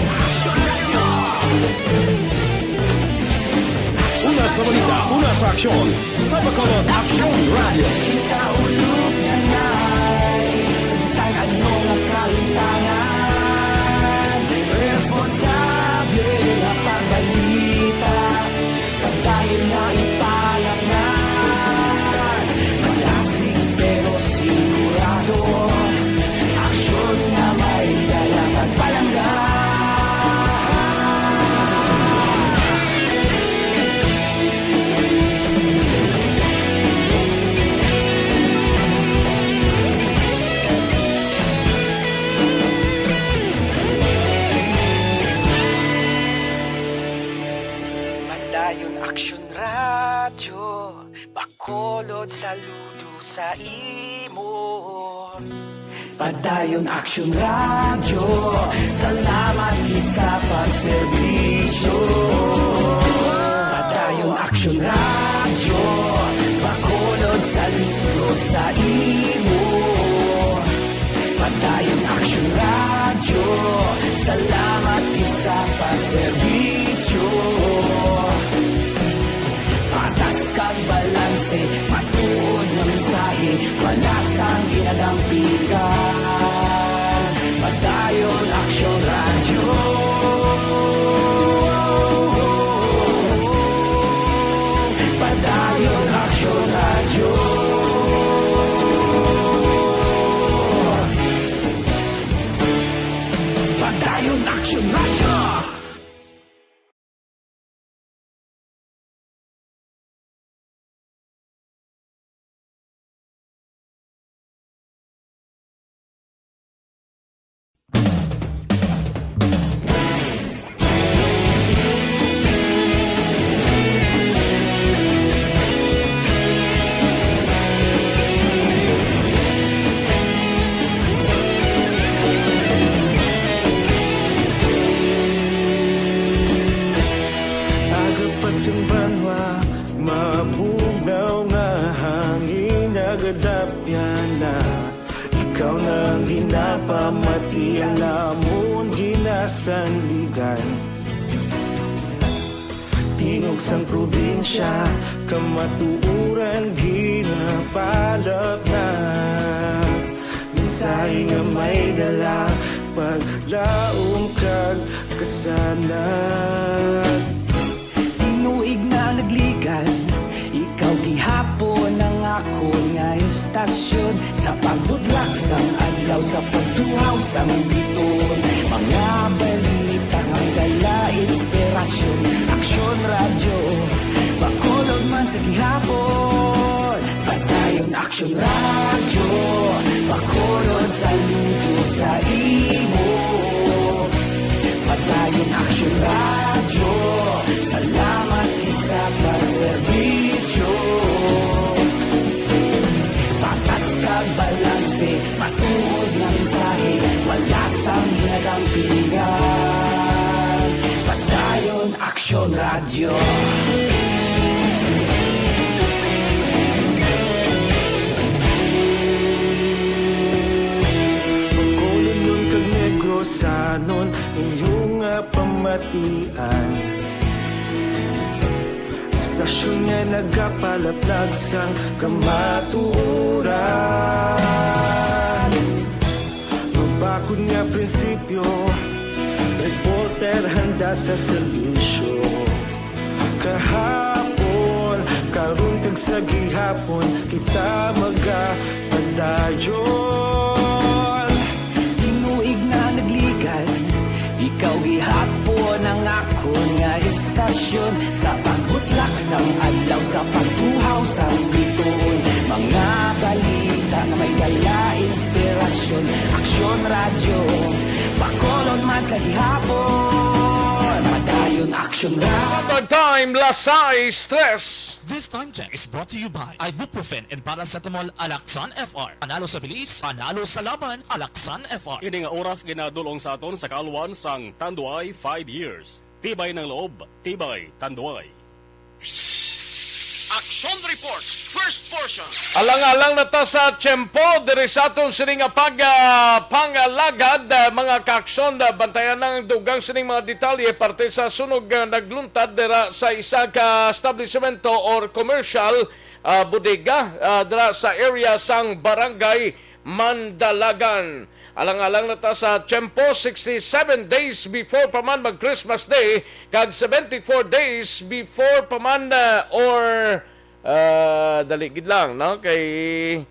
Una sa balita, una sa aksyon, sa Bacolod Aksyon Radyo. Kita ulog nga nay, sa bisan ano nga kahimtangan, responsable nga pagbalita, padayon nga ipalapngan. Malasig pero sigurado, aksyon nga may dala pagpalangga. Padayon Aksyon Radyo, Bacolod, saludo sa imo. Padayon Aksyon Radyo, salamat gid sa pagserbisyo. Padayon Aksyon Radyo, Bacolod, saludo sa imo. Padayon Aksyon Radyo, salamat gid sa pagserbisyo. Patas kag balanse, matuod nga mensahe, wala sang ginadampigan. Padayon Aksyon Radyo. Padayon Aksyon Radyo. Padayon Aksyon Radyo. Aga pa sing banwa, maabog Daw nga hangin nagadapyan na, ikaw na ang ginapamati, ang amon ginasandigan. Tingog sang probinsya, kamatuoran ginapalapnat. Mensahe nga may dala, paglaom kag kasanag. Tinuig na nagligad, ikaw gihapon ang akon nga istasyon. Sa pagbudlak sang adlaw, sa pagtuhaw sang biton, mga balita nga dala inspirasyon. Aksyon Radyo, Bacolod man sa gihapon. Padayon Aksyon Radyo, Bacolod saludo sa imo. Padayon Aksyon Radyo, salamat gid sa pagserbisyo. Patas kag balanse, matuod nga mensahe, wala sang ginadampigan. Padayon Aksyon Radyo. Bacolodnon kag Negrosanon, inyo nga pamatian. Istasyon nga nagapalaplag sang kamatuoran. Mabakod nga prinsipyo, reporter handa sa serbisyo. Kahapon, karon kag sa gihapon, kita magapadayon. Tinuig na nagligad, ikaw gihapon ang akon nga istasyon. Sa pagbutlak sang adlaw, sa pagtuhaw sang bituon, mga balita nga may dala inspirasyon. Aksyon Radyo, Bacolod man sa gihapon. Padayon Aksyon Radyo. Standard time, las sais tres. This time check is brought to you by ibuprofen and paracetamol, Alaxan F R. Panalo sa bilis, panalo sa laban, Alaxan F R. Ini nga oras ginadul-ong sa aton sa kaalwan sang Tanduay five years. Tibay ng loob, tibay Tanduay. Action Report, first portion. Alang-alang na ta sa tiyempo diri sa aton sini nga pag, ah, pangalagad, ah, mga kaaksyon, ah, bantayan ang dugang sining mga detalye parte sa sunog nga nagluntad dira sa isa ka establisemento or commercial, ah, bodega, ah, dira sa area sang Barangay Mandalagan. Alang-alang na ta sa tiyempo, sixty-seven days before pa man mag-Christmas Day, kag seventy-four days before pa man, ah, or, ah, dali gid lang, no? Kay,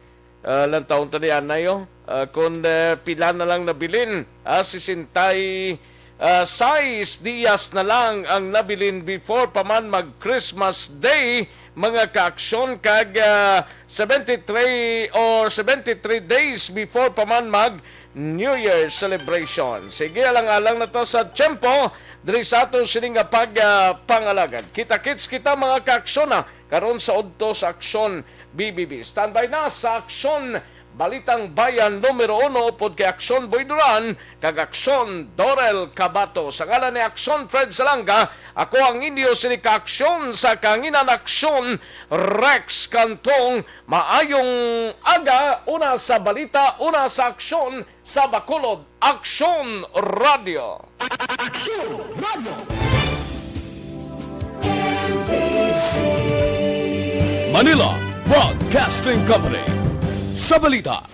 ah, lantawon ta ni anay, oh. Ah, kung, ah, pila na lang nabilin, ah, sesenta y, ah, sais dias na lang ang nabilin before pa man mag-Christmas Day, mga kaaksyon, kag, ah, seventy-three or seventy-three days before pa man mag New Year celebration. Sige, alang-alang na ta sa tiyempo diri sa aton sini nga pag, ah, pangalagad. Kita-kits kita, mga kaaksyon, ah, karon sa Udto sa Aksyon B B B. Standby na sa Aksyon Balitang Bayan numero uno upod kay Aksyon Boy Duran kag Aksyon Dorel Cabato. Sa ngalan ni Aksyon Fred Salanga, ako ang inyo sini ka aksyon sa kanginan, Aksyon Rex Cantong. Maayong aga, una sa balita, una sa aksyon sa Bacolod, Aksyon Radio. Aksyon Radio. Manila Broadcasting Company. Sa balita,